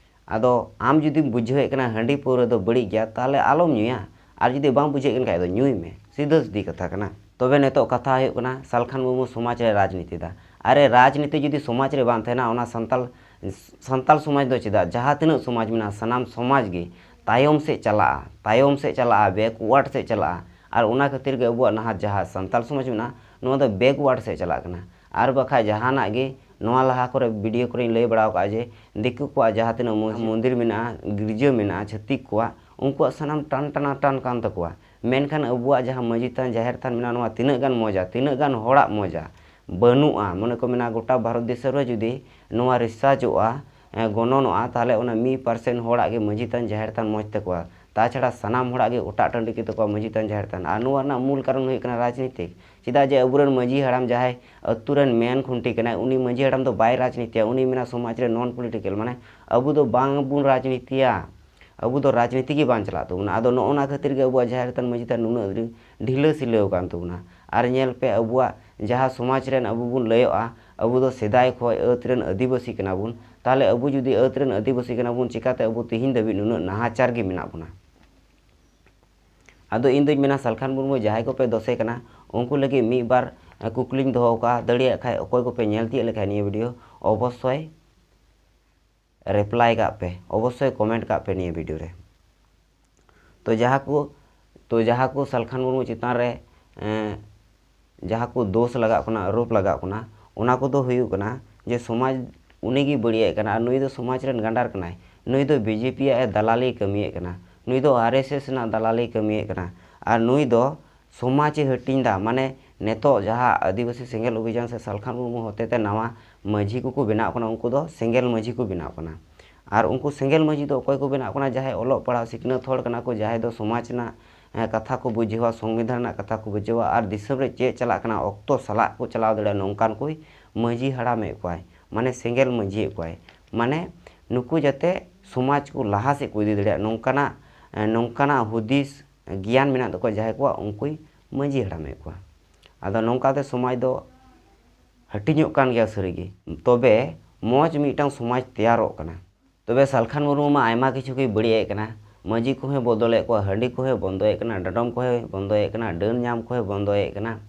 ᱟᱫᱚ ᱟᱢ ᱡᱩᱫᱤᱢ ᱵᱩᱡᱷᱟᱹᱣᱮᱫ ᱠᱟᱱᱟ ᱦᱟᱺᱰᱤ ᱯᱟᱹᱣᱨᱟᱹ ᱫᱚ ᱵᱟᱹᱲᱤᱡ ᱜᱮᱭᱟ, ᱛᱟᱦᱚᱞᱮ ᱟᱞᱚᱢ ᱧᱩᱭᱟ᱾ ᱟᱨ ᱡᱩᱫᱤ ᱵᱟᱢ ᱵᱩᱡᱷᱟᱹᱣᱮᱫ ᱠᱟᱱ ᱠᱷᱟᱡ ᱫᱚ ᱧᱩᱭ ᱢᱮ, ᱥᱤᱫᱷᱟᱹ ᱥᱤᱫᱷᱤ ᱠᱟᱛᱷᱟ ᱠᱟᱱᱟ᱾ ᱛᱚᱵᱮ ᱱᱤᱛᱚᱜ ᱠᱟᱛᱷᱟ ᱦᱩᱭᱩᱜ ᱠᱟᱱᱟ ᱥᱟᱞᱠᱷᱟᱱ ᱢᱩᱨᱢᱩ ᱥᱚᱢᱟᱡᱽ ᱨᱮ ᱨᱟᱡᱽᱱᱤᱛᱤ ᱫᱟ᱾ ᱟᱨᱮ ᱨᱟᱡᱽᱱᱤᱛᱤ ᱡᱩᱫᱤ ᱥᱚᱢᱟᱡᱽ ᱨᱮ ᱵᱟᱝ ᱛᱟᱦᱮᱱᱟ, ᱚᱱᱟ ᱥᱟᱱᱛᱟᱞ, ᱥᱟᱱᱛᱟᱞ ᱥᱚᱢᱟᱡᱽ ᱫᱚ ᱪᱮᱫᱟᱜ, ᱡᱟᱦᱟᱸ ᱛᱤᱱᱟᱹᱜ ᱥᱚᱢᱟᱡᱽ ᱢᱮᱱᱟᱜᱼᱟ, ᱥᱟᱱᱟᱢ ᱥᱚᱢᱟᱡᱽ ᱜᱮ ᱛᱟᱭᱚᱢ ᱥᱮᱫ ᱪᱟᱞᱟᱜᱼᱟ, ᱛᱟᱭᱚᱢ ᱥᱮᱫ ᱪᱟᱞᱟᱜᱼᱟ, backward ᱥᱮᱫ ᱪᱟᱞᱟᱜᱼᱟ᱾ ᱟᱨ ᱚᱱᱟ ᱠᱷᱟᱹᱛᱤᱨ ᱜᱮ ᱟᱵᱚᱣᱟᱜ ᱱᱟᱦᱟᱜ ᱡᱟᱦᱟᱸ ᱥᱟᱱᱛᱟᱞ ᱥᱚᱢᱟᱡᱽ ᱢᱮᱱᱟᱜᱼᱟ, ᱱᱚᱣᱟ ᱫᱚ backward ᱥᱮᱫ ᱪᱟᱞᱟᱜ ᱠᱟᱱᱟ᱾ ᱟᱨ ᱵᱟᱠᱷᱟᱡ ᱡᱟᱦᱟᱱᱟᱜ ᱜᱮ, ᱱᱚᱣᱟ ᱞᱟᱦᱟ ᱠᱚᱨᱮ video ᱠᱚᱨᱮᱧ ᱞᱟᱹᱭ ᱵᱟᱲᱟ ᱟᱠᱟᱫᱼᱟ ᱡᱮ ᱫᱤᱠᱩ ᱠᱚᱣᱟᱜ ᱡᱟᱦᱟᱸ ᱛᱤᱱᱟᱹᱜ ᱢᱚ-, ᱢᱚᱱᱫᱤᱨ ᱢᱮᱱᱟᱜᱼᱟ, ᱜᱤᱨᱡᱟᱹ ᱢᱮᱱᱟᱜᱼᱟ, ᱪᱷᱟᱹᱛᱤᱠ ᱠᱚᱣᱟᱜ, ᱩᱱᱠᱩᱣᱟᱜ ᱥᱟᱱᱟᱢ ᱴᱟᱱ ᱴᱟᱱᱟ ᱴᱟᱱ ᱠᱟᱱ ᱛᱟᱠᱚᱣᱟ᱾ ᱢᱮᱱᱠᱷᱟᱱ ᱟᱵᱚᱣᱟᱜ ᱡᱟᱦᱟᱸ ᱢᱟᱹᱡᱷᱤ ᱛᱷᱟᱱ, ᱡᱟᱦᱮᱨ ᱛᱷᱟᱱ ᱢᱮᱱᱟᱜᱼᱟ, ᱱᱚᱣᱟ ᱛᱤᱱᱟᱹᱜ ᱜᱟᱱ ᱢᱚᱡᱟ, ᱛᱤᱱᱟᱹᱜ ᱜᱟᱱ ᱦᱚᱲᱟᱜ ᱢᱚᱡᱟ ᱵᱟᱹᱱᱩᱜᱼᱟ᱾ ᱢᱚᱱᱮ ᱠᱚ ᱢᱮᱱᱟ ᱜᱚᱴᱟ ᱵᱷᱟᱨᱚᱛ ᱫᱤᱥᱚᱢ ᱨᱮ ᱡᱩᱫᱤ ᱱᱚᱣᱟ ᱨᱤᱥᱟᱨᱪᱚᱜᱼᱟ, ᱮ, ᱜᱚᱱᱚᱱᱚᱜᱼᱟ, ᱛᱟᱦᱚᱞᱮ ᱚᱱᱟ ᱢᱤᱫ percent ᱦᱚᱲᱟᱜ ᱜᱮ ᱢᱟᱹᱡᱷᱤ ᱛᱷᱟᱱ, ᱡᱟᱦᱮᱨ ᱛᱷᱟᱱ ᱢᱚᱡᱽ ᱛᱟᱠᱚᱣᱟ᱾ ᱛᱟᱪᱷᱟᱲᱟ ᱥᱟᱱᱟᱢ ᱦᱚᱲᱟᱜ ᱜᱮ ᱚᱴᱟᱜ ᱴᱟᱺᱰᱤ ᱜᱮ ᱛᱟᱠᱚᱣᱟ ᱢᱟᱹᱡᱷᱤ ᱛᱷᱟᱱ, ᱡᱟᱦᱮᱨ ᱛᱷᱟᱱ᱾ ᱟᱨ ᱱᱚᱣᱟ ᱨᱮᱱᱟᱜ ᱢᱩᱞ ᱠᱟᱨᱚᱱ ᱦᱩᱭᱩᱜ ᱠᱟᱱᱟ ᱨᱟᱡᱽᱱᱤᱛᱤ᱾ ᱪᱮᱫᱟᱜ ᱡᱮ ᱟᱵᱚᱨᱮᱱ ᱢᱟᱹᱡᱷᱤ ᱦᱟᱲᱟᱢ ᱡᱟᱦᱟᱸᱭ ᱟᱹᱛᱩ ᱨᱮᱱ main ᱠᱷᱩᱱᱴᱤ ᱠᱟᱱᱟᱭ, ᱩᱱᱤ ᱢᱟᱹᱡᱷᱤ ᱦᱟᱲᱟᱢ ᱫᱚ ᱵᱟᱭ ᱨᱟᱡᱽᱱᱤᱛᱤᱭᱟ, ᱩᱱᱤ ᱢᱮᱱᱟ ᱥᱚᱢᱟᱡᱽ ᱨᱮ non political, ᱢᱟᱱᱮ ᱟᱵᱚ ᱫᱚ ᱵᱟᱝ ᱵᱚᱱ ᱨᱟᱡᱽᱱᱤᱛᱤᱭᱟ, ᱟᱵᱚ ᱫᱚ ᱨᱟᱡᱽᱱᱤᱛᱤ ᱜᱮ ᱵᱟᱝ ᱪᱟᱞᱟᱜ ᱛᱟᱵᱚᱱᱟ᱾ ᱟᱫᱚ ᱱᱚᱜᱼᱚ ᱱᱟ ᱠᱷᱟᱹᱛᱤᱨ ᱜᱮ ᱟᱵᱚᱣᱟᱜ ᱡᱟᱦᱮᱨ ᱛᱷᱟᱱ ᱢᱟᱹᱡᱷᱤ ᱛᱷᱟᱱ ᱱᱩᱱᱟᱹᱜ ᱰᱷᱤᱞᱟᱹ ᱥᱤᱞᱟᱹᱣ ᱟᱠᱟᱱ ᱛᱟᱵᱚᱱᱟ᱾ ᱟᱨ ᱧᱮᱞ ᱯᱮ, ᱟᱵᱚᱣᱟᱜ ᱡᱟᱦᱟᱸ ᱥᱚᱢᱟᱡᱽ ᱨᱮᱱ ᱟᱵᱚ ᱵᱚᱱ ᱞᱟᱹᱭᱚᱜᱼᱟ, ᱟᱵᱚ ᱫᱚ ᱥᱮᱫᱟᱭ ᱠᱷᱚᱱ ᱟᱹᱛ ᱨᱮᱱ ᱟᱹᱫᱤᱵᱟᱹᱥᱤ ᱠᱟᱱᱟ ᱵᱚᱱ, ᱛᱟᱦᱚᱞᱮ ᱟᱵᱚ ᱡᱩᱫᱤ ᱟᱹᱛ ᱨᱮᱱ ᱟᱹᱫᱤᱵᱟᱹᱥᱤ ᱠᱟᱱᱟ ᱵᱚᱱ, ᱪᱤᱠᱟᱛᱮ ᱟᱵᱚ ᱛᱤᱦᱤᱧ ᱫᱷᱟᱹᱵᱤᱡ ᱱᱩᱱᱟᱹᱜ ᱱᱟᱦᱟᱪᱟᱨ ᱜᱮ ᱢᱮᱱᱟᱜ ᱵᱚᱱᱟ? ᱟᱫᱚ ᱤᱧ ᱫᱚᱧ ᱢᱮᱱᱟ, ᱥᱟᱞᱠᱷᱟᱱ ᱢᱩᱨᱢᱩ ᱡᱟᱦᱟᱸᱭ ᱠᱚᱯᱮ ᱫᱳᱥᱮ ᱠᱟᱱᱟ, ᱩᱱᱠᱩ ᱞᱟᱹᱜᱤᱫ ᱢᱤᱫ ᱵᱟᱨ ᱠᱩᱠᱞᱤᱧ ᱫᱚᱦᱚ ᱟᱠᱟᱫᱼᱟ᱾ ᱫᱟᱲᱮᱭᱟᱜ ᱠᱷᱟᱡ ᱚᱠᱚᱭ ᱠᱚᱯᱮ ᱧᱮᱞ ᱛᱤᱭᱳᱜ ᱞᱮᱠᱷᱟᱡ ᱱᱤᱭᱟᱹ video, ᱚᱵᱚᱥᱥᱳᱭ reply ᱠᱟᱜ ᱯᱮ, ᱚᱵᱚᱥᱥᱳᱭ comment ᱠᱟᱜ ᱯᱮ ᱱᱤᱭᱟᱹ video ᱨᱮ᱾ ᱛᱚ ᱡᱟᱦᱟᱸ ᱠᱚ, ᱛᱚ ᱡᱟᱦᱟᱸ ᱠᱚ ᱥᱟᱞᱠᱷᱟᱱ ᱢᱩᱨᱢᱩ ᱪᱮᱛᱟᱱ ᱨᱮ, ᱮᱸ, ᱡᱟᱦᱟᱸ ᱠᱚ ᱫᱳᱥ ᱞᱟᱜᱟᱜ ᱠᱟᱱᱟ, ᱟᱨᱳᱯ ᱞᱟᱜᱟᱜ ᱠᱟᱱᱟ, ᱚᱱᱟ ᱠᱚᱫᱚ ᱦᱩᱭᱩᱜ ᱠᱟᱱᱟ ᱡᱮ ᱥᱚᱢᱟᱡᱽ ᱩᱱᱤ ᱜᱮ ᱵᱟᱹᱲᱤᱡ ᱮᱫ ᱠᱟᱱᱟ, ᱟᱨ ᱱᱩᱭ ᱫᱚ ᱥᱚᱢᱟᱡᱽ ᱨᱮᱱ ᱜᱟᱸᱰᱟᱨ ᱠᱟᱱᱟᱭ, ᱱᱩᱭ ᱫᱚ BJP ᱟᱜ ᱮ ᱫᱟᱞᱟᱞᱤ ᱠᱟᱹᱢᱤᱭᱮᱫ ᱠᱟᱱᱟ, ᱱᱩᱭ ᱫᱚ RSS ᱨᱮᱱᱟᱜ ᱫᱟᱞᱟᱞᱤ ᱠᱟᱹᱢᱤᱭᱮᱫ ᱠᱟᱱᱟ, ᱟᱨ ᱱᱩᱭ ᱫᱚ ᱥᱚᱢᱟᱡᱽ ᱮ ᱦᱟᱹᱴᱤᱧ ᱫᱟ᱾ ᱢᱟᱱᱮ ᱱᱤᱛᱚᱜ ᱡᱟᱦᱟᱸ ᱟᱹᱫᱤᱵᱟᱹᱥᱤ ᱥᱮᱸᱜᱮᱞ ᱚᱵᱷᱤᱡᱟᱱ ᱥᱮ ᱥᱟᱞᱠᱷᱟᱱ ᱢᱩᱨᱢᱩ ᱦᱚᱛᱮᱛᱮ ᱱᱟᱣᱟ ᱢᱟᱹᱡᱷᱤ ᱠᱚᱠᱚ ᱵᱮᱱᱟᱜ ᱠᱟᱱᱟ, ᱩᱱᱠᱩ ᱫᱚ ᱥᱮᱸᱜᱮᱞ ᱢᱟᱹᱡᱷᱤ ᱠᱚ ᱵᱮᱱᱟᱜ ᱠᱟᱱᱟ᱾ ᱟᱨ ᱩᱱᱠᱩ ᱥᱮᱸᱜᱮᱞ ᱢᱟᱹᱡᱷᱤ ᱫᱚ ᱚᱠᱚᱭ ᱠᱚ ᱵᱮᱱᱟᱜ ᱠᱟᱱᱟ? ᱡᱟᱦᱟᱸᱭ ᱚᱞᱚᱜ ᱯᱟᱲᱦᱟᱣ ᱥᱤᱠᱷᱱᱟᱹᱛ ᱦᱚᱲ ᱠᱟᱱᱟ ᱠᱚ, ᱡᱟᱦᱟᱸᱭ ᱫᱚ ᱥᱚᱢᱟᱡᱽ ᱨᱮᱱᱟᱜ, ᱮᱸ, ᱠᱟᱛᱷᱟ ᱠᱚ ᱵᱩᱡᱷᱟᱹᱣᱟ, ᱥᱚᱝᱵᱤᱫᱷᱟᱱ ᱨᱮᱱᱟᱜ ᱠᱟᱛᱷᱟ ᱠᱚ ᱵᱩᱡᱷᱟᱹᱣᱟ, ᱟᱨ ᱫᱤᱥᱚᱢ ᱨᱮ ᱪᱮᱫ ᱪᱟᱞᱟᱜ ᱠᱟᱱᱟ ᱚᱠᱛᱚ ᱥᱟᱞᱟᱜ ᱠᱚ ᱪᱟᱞᱟᱣ ᱫᱟᱲᱮᱭᱟᱜᱼᱟ, ᱱᱚᱝᱠᱟᱱ ᱠᱚᱭ ᱢᱟᱹᱡᱷᱤ ᱦᱟᱲᱟᱢᱮᱫ ᱠᱚᱣᱟᱭ, ᱢᱟᱱᱮ ᱥᱮᱸᱜᱮᱞ ᱢᱟᱹᱡᱷᱤᱭᱮᱫ ᱠᱚᱣᱟᱭ᱾ ᱢᱟᱱᱮ ᱱᱩᱠᱩ ᱡᱟᱛᱮ ᱥᱚᱢᱟᱡᱽ ᱠᱚ ᱞᱟᱦᱟ ᱥᱮᱫ ᱠᱚ ᱤᱫᱤ ᱫᱟᱲᱮᱭᱟᱜ, ᱱᱚᱝᱠᱟᱱᱟᱜ, ᱱᱚᱝᱠᱟᱱᱟᱜ ᱦᱩᱫᱤᱥ ᱜᱮᱭᱟᱱ ᱢᱮᱱᱟᱜ ᱛᱟᱠᱚᱣᱟ ᱡᱟᱦᱟᱸᱭ ᱠᱚᱣᱟᱜ, ᱩᱱᱠᱩᱭ ᱢᱟᱹᱡᱷᱤ ᱦᱟᱲᱟᱢᱮᱫ ᱠᱚᱣᱟ᱾ ᱟᱫᱚ ᱱᱚᱝᱠᱟᱛᱮ ᱥᱚᱢᱟᱡᱽ ᱫᱚ ᱦᱟᱹᱴᱤᱧᱚᱜ ᱠᱟᱱ ᱜᱮᱭᱟ ᱥᱟᱹᱨᱤᱜᱮ᱾ ᱛᱚᱵᱮ ᱢᱚᱡᱽ ᱢᱤᱫᱴᱟᱝ ᱥᱚᱢᱟᱡᱽ ᱛᱮᱭᱟᱨᱚᱜ ᱠᱟᱱᱟ᱾ ᱛᱚᱵᱮ ᱥᱟᱞᱠᱷᱟᱱ ᱢᱩᱨᱢᱩ ᱢᱟ ᱟᱭᱢᱟ ᱠᱤᱪᱷᱩ ᱜᱮᱭ ᱵᱟᱹᱲᱤᱡ ᱮᱫ ᱠᱟᱱᱟ᱾ ᱢᱟᱹᱡᱷᱤ ᱠᱚᱦᱚᱸᱭ ᱵᱚᱫᱚᱞᱮᱫ ᱠᱚᱣᱟ, ᱦᱟᱺᱰᱤ ᱠᱚᱦᱚᱸᱭ ᱵᱚᱱᱫᱚᱭᱮᱫ ᱠᱟᱱᱟ, ᱰᱟᱰᱚᱢ ᱠᱚᱦᱚᱸᱭ ᱵᱚᱱᱫᱚᱭᱮᱫ ᱠᱟᱱᱟ, ᱰᱟᱹᱱ ᱧᱟᱢ ᱠᱚᱦᱚᱸᱭ ᱵᱚᱱᱫᱚᱭᱮᱫ ᱠᱟᱱᱟ,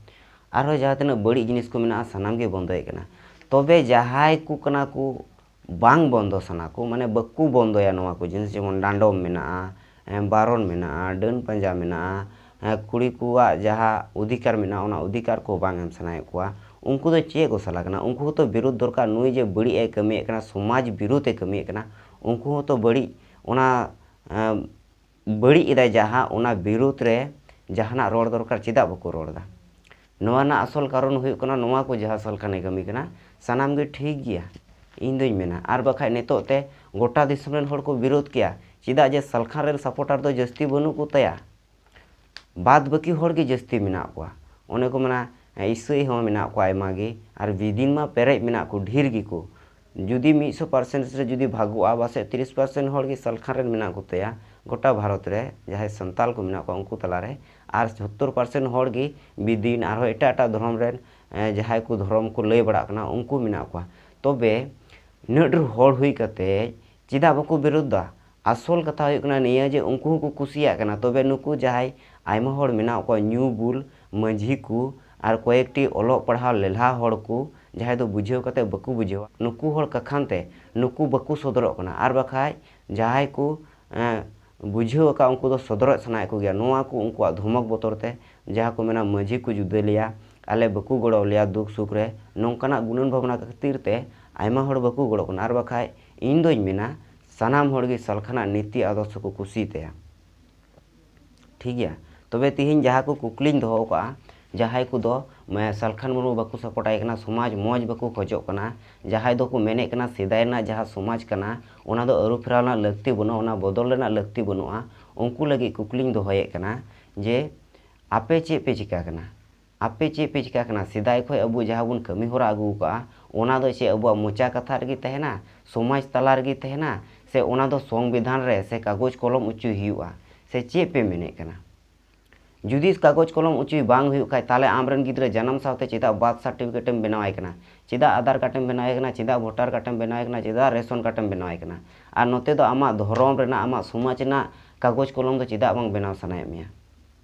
ᱟᱨᱦᱚᱸ ᱡᱟᱦᱟᱸ ᱛᱤᱱᱟᱹᱜ ᱵᱟᱹᱲᱤᱡ ᱡᱤᱱᱤᱥ ᱠᱚ ᱢᱮᱱᱟᱜᱼᱟ ᱥᱟᱱᱟᱢ ᱜᱮ ᱵᱚᱱᱫᱚᱭᱮᱫ ᱠᱟᱱᱟ᱾ ᱛᱚᱵᱮ ᱡᱟᱦᱟᱸᱭ ᱠᱚ ᱠᱟᱱᱟ ᱠᱚ ᱵᱟᱝ ᱵᱚᱱᱫᱚ ᱥᱟᱱᱟ ᱠᱚ, ᱢᱟᱱᱮ ᱵᱟᱠᱚ ᱵᱚᱱᱫᱚᱭᱟ ᱱᱚᱣᱟ ᱠᱚ ᱡᱤᱱᱤᱥ, ᱡᱮᱢᱚᱱ ᱰᱟᱸᱰᱚᱢ ᱢᱮᱱᱟᱜᱼᱟ, ᱦᱮᱸ, ᱵᱟᱨᱚᱱ ᱢᱮᱱᱟᱜᱼᱟ, ᱰᱟᱹᱱ ᱯᱟᱸᱡᱟ ᱢᱮᱱᱟᱜᱼᱟ, ᱦᱮᱸ, ᱠᱩᱲᱤ ᱠᱚᱣᱟᱜ ᱡᱟᱦᱟᱸ ᱚᱫᱷᱤᱠᱟᱨ ᱢᱮᱱᱟᱜᱼᱟ, ᱚᱱᱟ ᱚᱫᱷᱤᱠᱟᱨ ᱠᱚ ᱵᱟᱝ ᱮᱢ ᱥᱟᱱᱟᱭᱮᱫ ᱠᱚᱣᱟ, ᱩᱱᱠᱩ ᱫᱚ ᱪᱮᱫ ᱠᱚ ᱥᱟᱞᱟ ᱠᱟᱱᱟ? ᱩᱱᱠᱩ ᱦᱚᱸᱛᱚ ᱵᱤᱨᱳᱫᱷ ᱫᱚᱨᱠᱟᱨ᱾ ᱱᱩᱭ ᱡᱮ ᱵᱟᱹᱲᱤᱡ ᱮ ᱠᱟᱹᱢᱤᱭᱮᱫ ᱠᱟᱱᱟ, ᱥᱚᱢᱟᱡᱽ ᱵᱤᱨᱳᱫᱷ ᱮ ᱠᱟᱹᱢᱤᱭᱮᱫ ᱠᱟᱱᱟ, ᱩᱱᱠᱩ ᱦᱚᱸᱛᱚ ᱵᱟᱹᱲᱤᱡ, ᱚᱱᱟ, ᱮᱸ, ᱵᱟᱹᱲᱤᱡ ᱮᱫᱟᱭ ᱡᱟᱦᱟᱸ, ᱚᱱᱟ ᱵᱤᱨᱳᱫᱷ ᱨᱮ ᱡᱟᱦᱟᱱᱟᱜ ᱨᱚᱲ ᱫᱚᱨᱠᱟᱨ, ᱪᱮᱫᱟᱜ ᱵᱟᱠᱚ ᱨᱚᱲ ᱮᱫᱟ? ᱱᱚᱣᱟ ᱨᱮᱱᱟᱜ ᱟᱥᱚᱞ ᱠᱟᱨᱚᱱ ᱦᱩᱭᱩᱜ ᱠᱟᱱᱟ, ᱱᱚᱣᱟ ᱠᱚ ᱡᱟᱦᱟᱸ ᱥᱟᱞᱠᱷᱟᱱᱮ ᱠᱟᱹᱢᱤ ᱠᱟᱱᱟ, ᱥᱟᱱᱟᱢ ᱜᱮ ᱴᱷᱤᱠ ᱜᱮᱭᱟ, ᱤᱧ ᱫᱩᱧ ᱢᱮᱱᱟ᱾ ᱟᱨ ᱵᱟᱠᱷᱟᱡ ᱱᱤᱛᱚᱜ ᱛᱮ ᱜᱚᱴᱟ ᱫᱤᱥᱚᱢ ᱨᱮᱱ ᱦᱚᱲ ᱠᱚ ᱵᱤᱨᱳᱫᱷ ᱠᱮᱭᱟ, ᱪᱮᱫᱟᱜ ᱡᱮ ᱥᱟᱞᱠᱷᱟᱱ ᱨᱮᱱ supporter ᱫᱚ ᱡᱟᱹᱥᱛᱤ ᱵᱟᱹᱱᱩᱜ ᱠᱚ ᱛᱟᱭᱟ, ᱵᱟᱫ ᱵᱟᱹᱠᱤ ᱦᱚᱲ ᱜᱮ ᱡᱟᱹᱥᱛᱤ ᱢᱮᱱᱟᱜ ᱠᱚᱣᱟ᱾ ᱚᱱᱮ ᱠᱚ ᱢᱮᱱᱟ, ᱤᱥᱟᱹᱭ ᱦᱚᱸ ᱢᱮᱱᱟᱜ ᱠᱚᱣᱟ ᱟᱭᱢᱟ ᱜᱮ, ᱟᱨ ᱵᱤᱫᱤᱱ ᱢᱟ ᱯᱮᱨᱮᱡ ᱢᱮᱱᱟᱜ ᱠᱚ, ᱰᱷᱮᱨ ᱜᱮᱠᱚ᱾ ᱡᱩᱫᱤ ᱢᱤᱫᱥᱚ percent ᱨᱮ ᱡᱩᱫᱤ ᱵᱷᱟᱜᱚᱜᱼᱟ, ᱯᱟᱥᱮᱡ ᱛᱤᱨᱤᱥ percent ᱦᱚᱲ ᱜᱮ ᱥᱟᱞᱠᱷᱟᱱ ᱨᱮᱱ ᱢᱮᱱᱟᱜ ᱠᱚ ᱛᱟᱭᱟ ᱜᱚᱴᱟ ᱵᱷᱟᱨᱚᱛ ᱨᱮ, ᱡᱟᱦᱟᱸᱭ ᱥᱟᱱᱛᱟᱞ ᱠᱚ ᱢᱮᱱᱟᱜ ᱠᱚᱣᱟ ᱩᱱᱠᱩ ᱛᱟᱞᱟᱨᱮ, ᱟᱨ ᱥᱚᱛᱛᱚᱨ percent ᱦᱚᱲ ᱜᱮ ᱵᱤᱫᱤᱱ, ᱟᱨᱦᱚᱸ ᱮᱴᱟᱜ ᱮᱴᱟᱜ ᱫᱷᱚᱨᱚᱢ ᱨᱮᱱ, ᱮ, ᱡᱟᱦᱟᱸᱭ ᱠᱚ ᱫᱷᱚᱨᱚᱢ ᱠᱚ ᱞᱟᱹᱭ ᱵᱟᱲᱟᱜ ᱠᱟᱱᱟ, ᱩᱱᱠᱩ ᱢᱮᱱᱟᱜ ᱠᱚᱣᱟ᱾ ᱛᱚᱵᱮ ᱩᱱᱟᱹᱜ ᱰᱷᱮᱨ ᱦᱚᱲ ᱦᱩᱭ ᱠᱟᱛᱮ ᱪᱮᱫᱟᱜ ᱵᱟᱠᱚ ᱵᱤᱨᱳᱫᱷ ᱫᱟ? ᱟᱥᱚᱞ ᱠᱟᱛᱷᱟ ᱦᱩᱭᱩᱜ ᱠᱟᱱᱟ ᱱᱤᱭᱟᱹ ᱡᱮ ᱩᱱᱠᱩ ᱦᱚᱸᱠᱚ ᱠᱩᱥᱤᱭᱟᱜ ᱠᱟᱱᱟ, ᱛᱚᱵᱮ ᱱᱩᱠᱩ ᱡᱟᱦᱟᱸᱭ ᱟᱭᱢᱟ ᱦᱚᱲ ᱢᱮᱱᱟᱜ ᱠᱚᱣᱟ, ᱧᱩ ᱵᱩᱞ ᱢᱟᱹᱡᱷᱤ ᱠᱚ ᱟᱨ ᱠᱚᱭᱮᱠᱴᱤ ᱚᱞᱚᱜ ᱯᱟᱲᱦᱟᱣ ᱞᱮᱞᱦᱟ ᱦᱚᱲ ᱠᱚ, ᱡᱟᱦᱟᱸᱭ ᱫᱚ ᱵᱩᱡᱷᱟᱹᱣ ᱠᱟᱛᱮ ᱵᱟᱠᱚ ᱵᱩᱡᱷᱟᱹᱣᱟ, ᱱᱩᱠᱩ ᱦᱚᱲ ᱠᱟᱠᱷᱟᱱ ᱛᱮ ᱱᱩᱠᱩ ᱵᱟᱠᱚ ᱥᱚᱫᱚᱨᱚᱜ ᱠᱟᱱᱟ᱾ ᱟᱨ ᱵᱟᱠᱷᱟᱡ ᱡᱟᱦᱟᱸᱭ ᱠᱚ, ᱮᱸ, ᱵᱩᱡᱷᱟᱹᱣ ᱟᱠᱟᱫ, ᱩᱱᱠᱩ ᱫᱚ ᱥᱚᱫᱚᱨᱚᱜ ᱥᱟᱱᱟᱭᱮᱫ ᱠᱚᱜᱮᱭᱟ᱾ ᱱᱚᱣᱟ ᱠᱚ ᱩᱱᱠᱩᱣᱟᱜ ᱫᱷᱚᱢᱚᱠ ᱵᱚᱛᱚᱨ ᱛᱮ, ᱡᱟᱦᱟᱸ ᱠᱚ ᱢᱮᱱᱟ ᱢᱟᱹᱡᱷᱤ ᱠᱚ ᱡᱩᱫᱟᱹ ᱞᱮᱭᱟ, ᱟᱞᱮ ᱵᱟᱠᱚ ᱜᱚᱲᱚ ᱞᱮᱭᱟ ᱫᱩᱠ ᱥᱩᱠ ᱨᱮ, ᱱᱚᱝᱠᱟᱱᱟᱜ ᱜᱩᱱᱟᱹᱱ ᱵᱷᱟᱵᱽᱱᱟ ᱠᱷᱟᱹᱛᱤᱨ ᱛᱮ ᱟᱭᱢᱟ ᱦᱚᱲ ᱵᱟᱠᱚ ᱜᱚᱲᱚᱜ ᱠᱟᱱᱟ᱾ ᱟᱨ ᱵᱟᱠᱷᱟᱡ ᱤᱧ ᱫᱚᱧ ᱢᱮᱱᱟ ᱥᱟᱱᱟᱢ ᱦᱚᱲ ᱜᱮ ᱥᱟᱞᱠᱷᱟᱱᱟᱜ ᱱᱤᱛᱤ ᱟᱫᱚᱨᱥᱚ ᱠᱚ ᱠᱩᱥᱤᱭᱟᱛᱟᱭᱟ᱾ ᱴᱷᱤᱠ ᱜᱮᱭᱟ, ᱛᱚᱵᱮ ᱛᱤᱦᱤᱧ ᱡᱟᱦᱟᱸ ᱠᱚ ᱠᱩᱠᱞᱤᱧ ᱫᱚᱦᱚ ᱟᱠᱟᱫᱼᱟ, ᱡᱟᱦᱟᱸᱭ ᱠᱚᱫᱚ, ᱢᱮ, ᱥᱟᱞᱠᱷᱟᱱ ᱢᱩᱨᱢᱩ ᱵᱟᱠᱚ support ᱟᱭ ᱠᱟᱱᱟ, ᱥᱚᱢᱟᱡᱽ ᱢᱚᱡᱽ ᱵᱟᱠᱚ ᱠᱷᱚᱡᱚᱜ ᱠᱟᱱᱟ, ᱡᱟᱦᱟᱸᱭ ᱫᱚᱠᱚ ᱢᱮᱱᱮᱫ ᱠᱟᱱᱟ ᱥᱮᱫᱟᱭ ᱨᱮᱱᱟᱜ ᱡᱟᱦᱟᱸ ᱥᱚᱢᱟᱡᱽ ᱠᱟᱱᱟ, ᱚᱱᱟ ᱫᱚ ᱟᱹᱨᱩ ᱯᱷᱮᱨᱟᱣ ᱨᱮᱱᱟᱜ ᱞᱟᱹᱠᱛᱤ ᱵᱟᱹᱱᱩᱜᱼᱟ, ᱚᱱᱟ ᱵᱚᱫᱚᱞ ᱨᱮᱱᱟᱜ ᱞᱟᱹᱠᱛᱤ ᱵᱟᱹᱱᱩᱜᱼᱟ, ᱩᱱᱠᱩ ᱞᱟᱹᱜᱤᱫ ᱠᱩᱠᱞᱤᱧ ᱫᱚᱦᱚᱭᱮᱫ ᱠᱟᱱᱟ ᱡᱮ ᱟᱯᱮ ᱪᱮᱫ ᱯᱮ ᱪᱤᱠᱟ ᱠᱟᱱᱟ? ᱟᱯᱮ ᱪᱮᱫ ᱯᱮ ᱪᱤᱠᱟ ᱠᱟᱱᱟ? ᱥᱮᱫᱟᱭ ᱠᱷᱚᱱ ᱟᱵᱚ ᱡᱟᱦᱟᱸ ᱵᱚᱱ ᱠᱟᱹᱢᱤ ᱦᱚᱨᱟ ᱟᱹᱜᱩ ᱟᱠᱟᱫᱼᱟ, ᱚᱱᱟ ᱫᱚ ᱪᱮᱫ ᱟᱵᱚᱣᱟᱜ ᱢᱚᱪᱟ ᱠᱟᱛᱷᱟ ᱨᱮᱜᱮ ᱛᱟᱦᱮᱱᱟ, ᱥᱚᱢᱟᱡᱽ ᱛᱟᱞᱟ ᱨᱮᱜᱮ ᱛᱟᱦᱮᱱᱟ, ᱥᱮ ᱚᱱᱟ ᱫᱚ ᱥᱚᱝᱵᱤᱫᱷᱟᱱ ᱨᱮ ᱥᱮ ᱠᱟᱜᱚᱡᱽ ᱠᱚᱞᱚᱢ ᱚᱪᱚᱭ ᱦᱩᱭᱩᱜᱼᱟ? ᱥᱮ ᱪᱮᱫ ᱯᱮ ᱢᱮᱱᱮᱫ ᱠᱟᱱᱟ? ᱡᱩᱫᱤ ᱠᱟᱜᱚᱡᱽ ᱠᱚᱞᱚᱢ ᱚᱪᱚᱭ ᱵᱟᱝ ᱦᱩᱭᱩᱜ ᱠᱷᱟᱡ, ᱛᱟᱦᱚᱞᱮ ᱟᱢᱨᱮᱱ ᱜᱤᱫᱽᱨᱟᱹ ᱡᱟᱱᱟᱢ ᱥᱟᱶᱛᱮ ᱪᱮᱫᱟᱜ ᱵᱟᱨᱛᱷ ᱥᱟᱨᱴᱤᱯᱷᱤᱠᱮᱴ ᱮᱢ ᱵᱮᱱᱟᱣᱟᱭ ᱠᱟᱱᱟ? ᱪᱮᱫᱟᱜ ᱟᱫᱷᱟᱨ ᱠᱟᱨᱰ ᱮᱢ ᱵᱮᱱᱟᱣᱟᱭ ᱠᱟᱱᱟ? ᱪᱮᱫᱟᱜ ᱨᱮᱥᱚᱱ ᱠᱟᱨᱰ ᱮᱢ ᱵᱮᱱᱟᱣᱟᱭ ᱠᱟᱱᱟ? ᱟᱨ ᱱᱚᱛᱮ ᱫᱚ ᱟᱢᱟᱜ ᱫᱷᱚᱨᱚᱢ ᱨᱮᱱᱟᱜ, ᱟᱢᱟᱜ ᱥᱚᱢᱟᱡᱽ ᱨᱮᱱᱟᱜ ᱠᱟᱜᱚᱡᱽ ᱠᱚᱞᱚᱢ ᱫᱚ ᱪᱮᱫᱟᱜ ᱵᱟᱝ ᱵᱮᱱᱟᱣ ᱥᱟᱱᱟᱭᱮᱫ ᱢᱮᱭᱟ?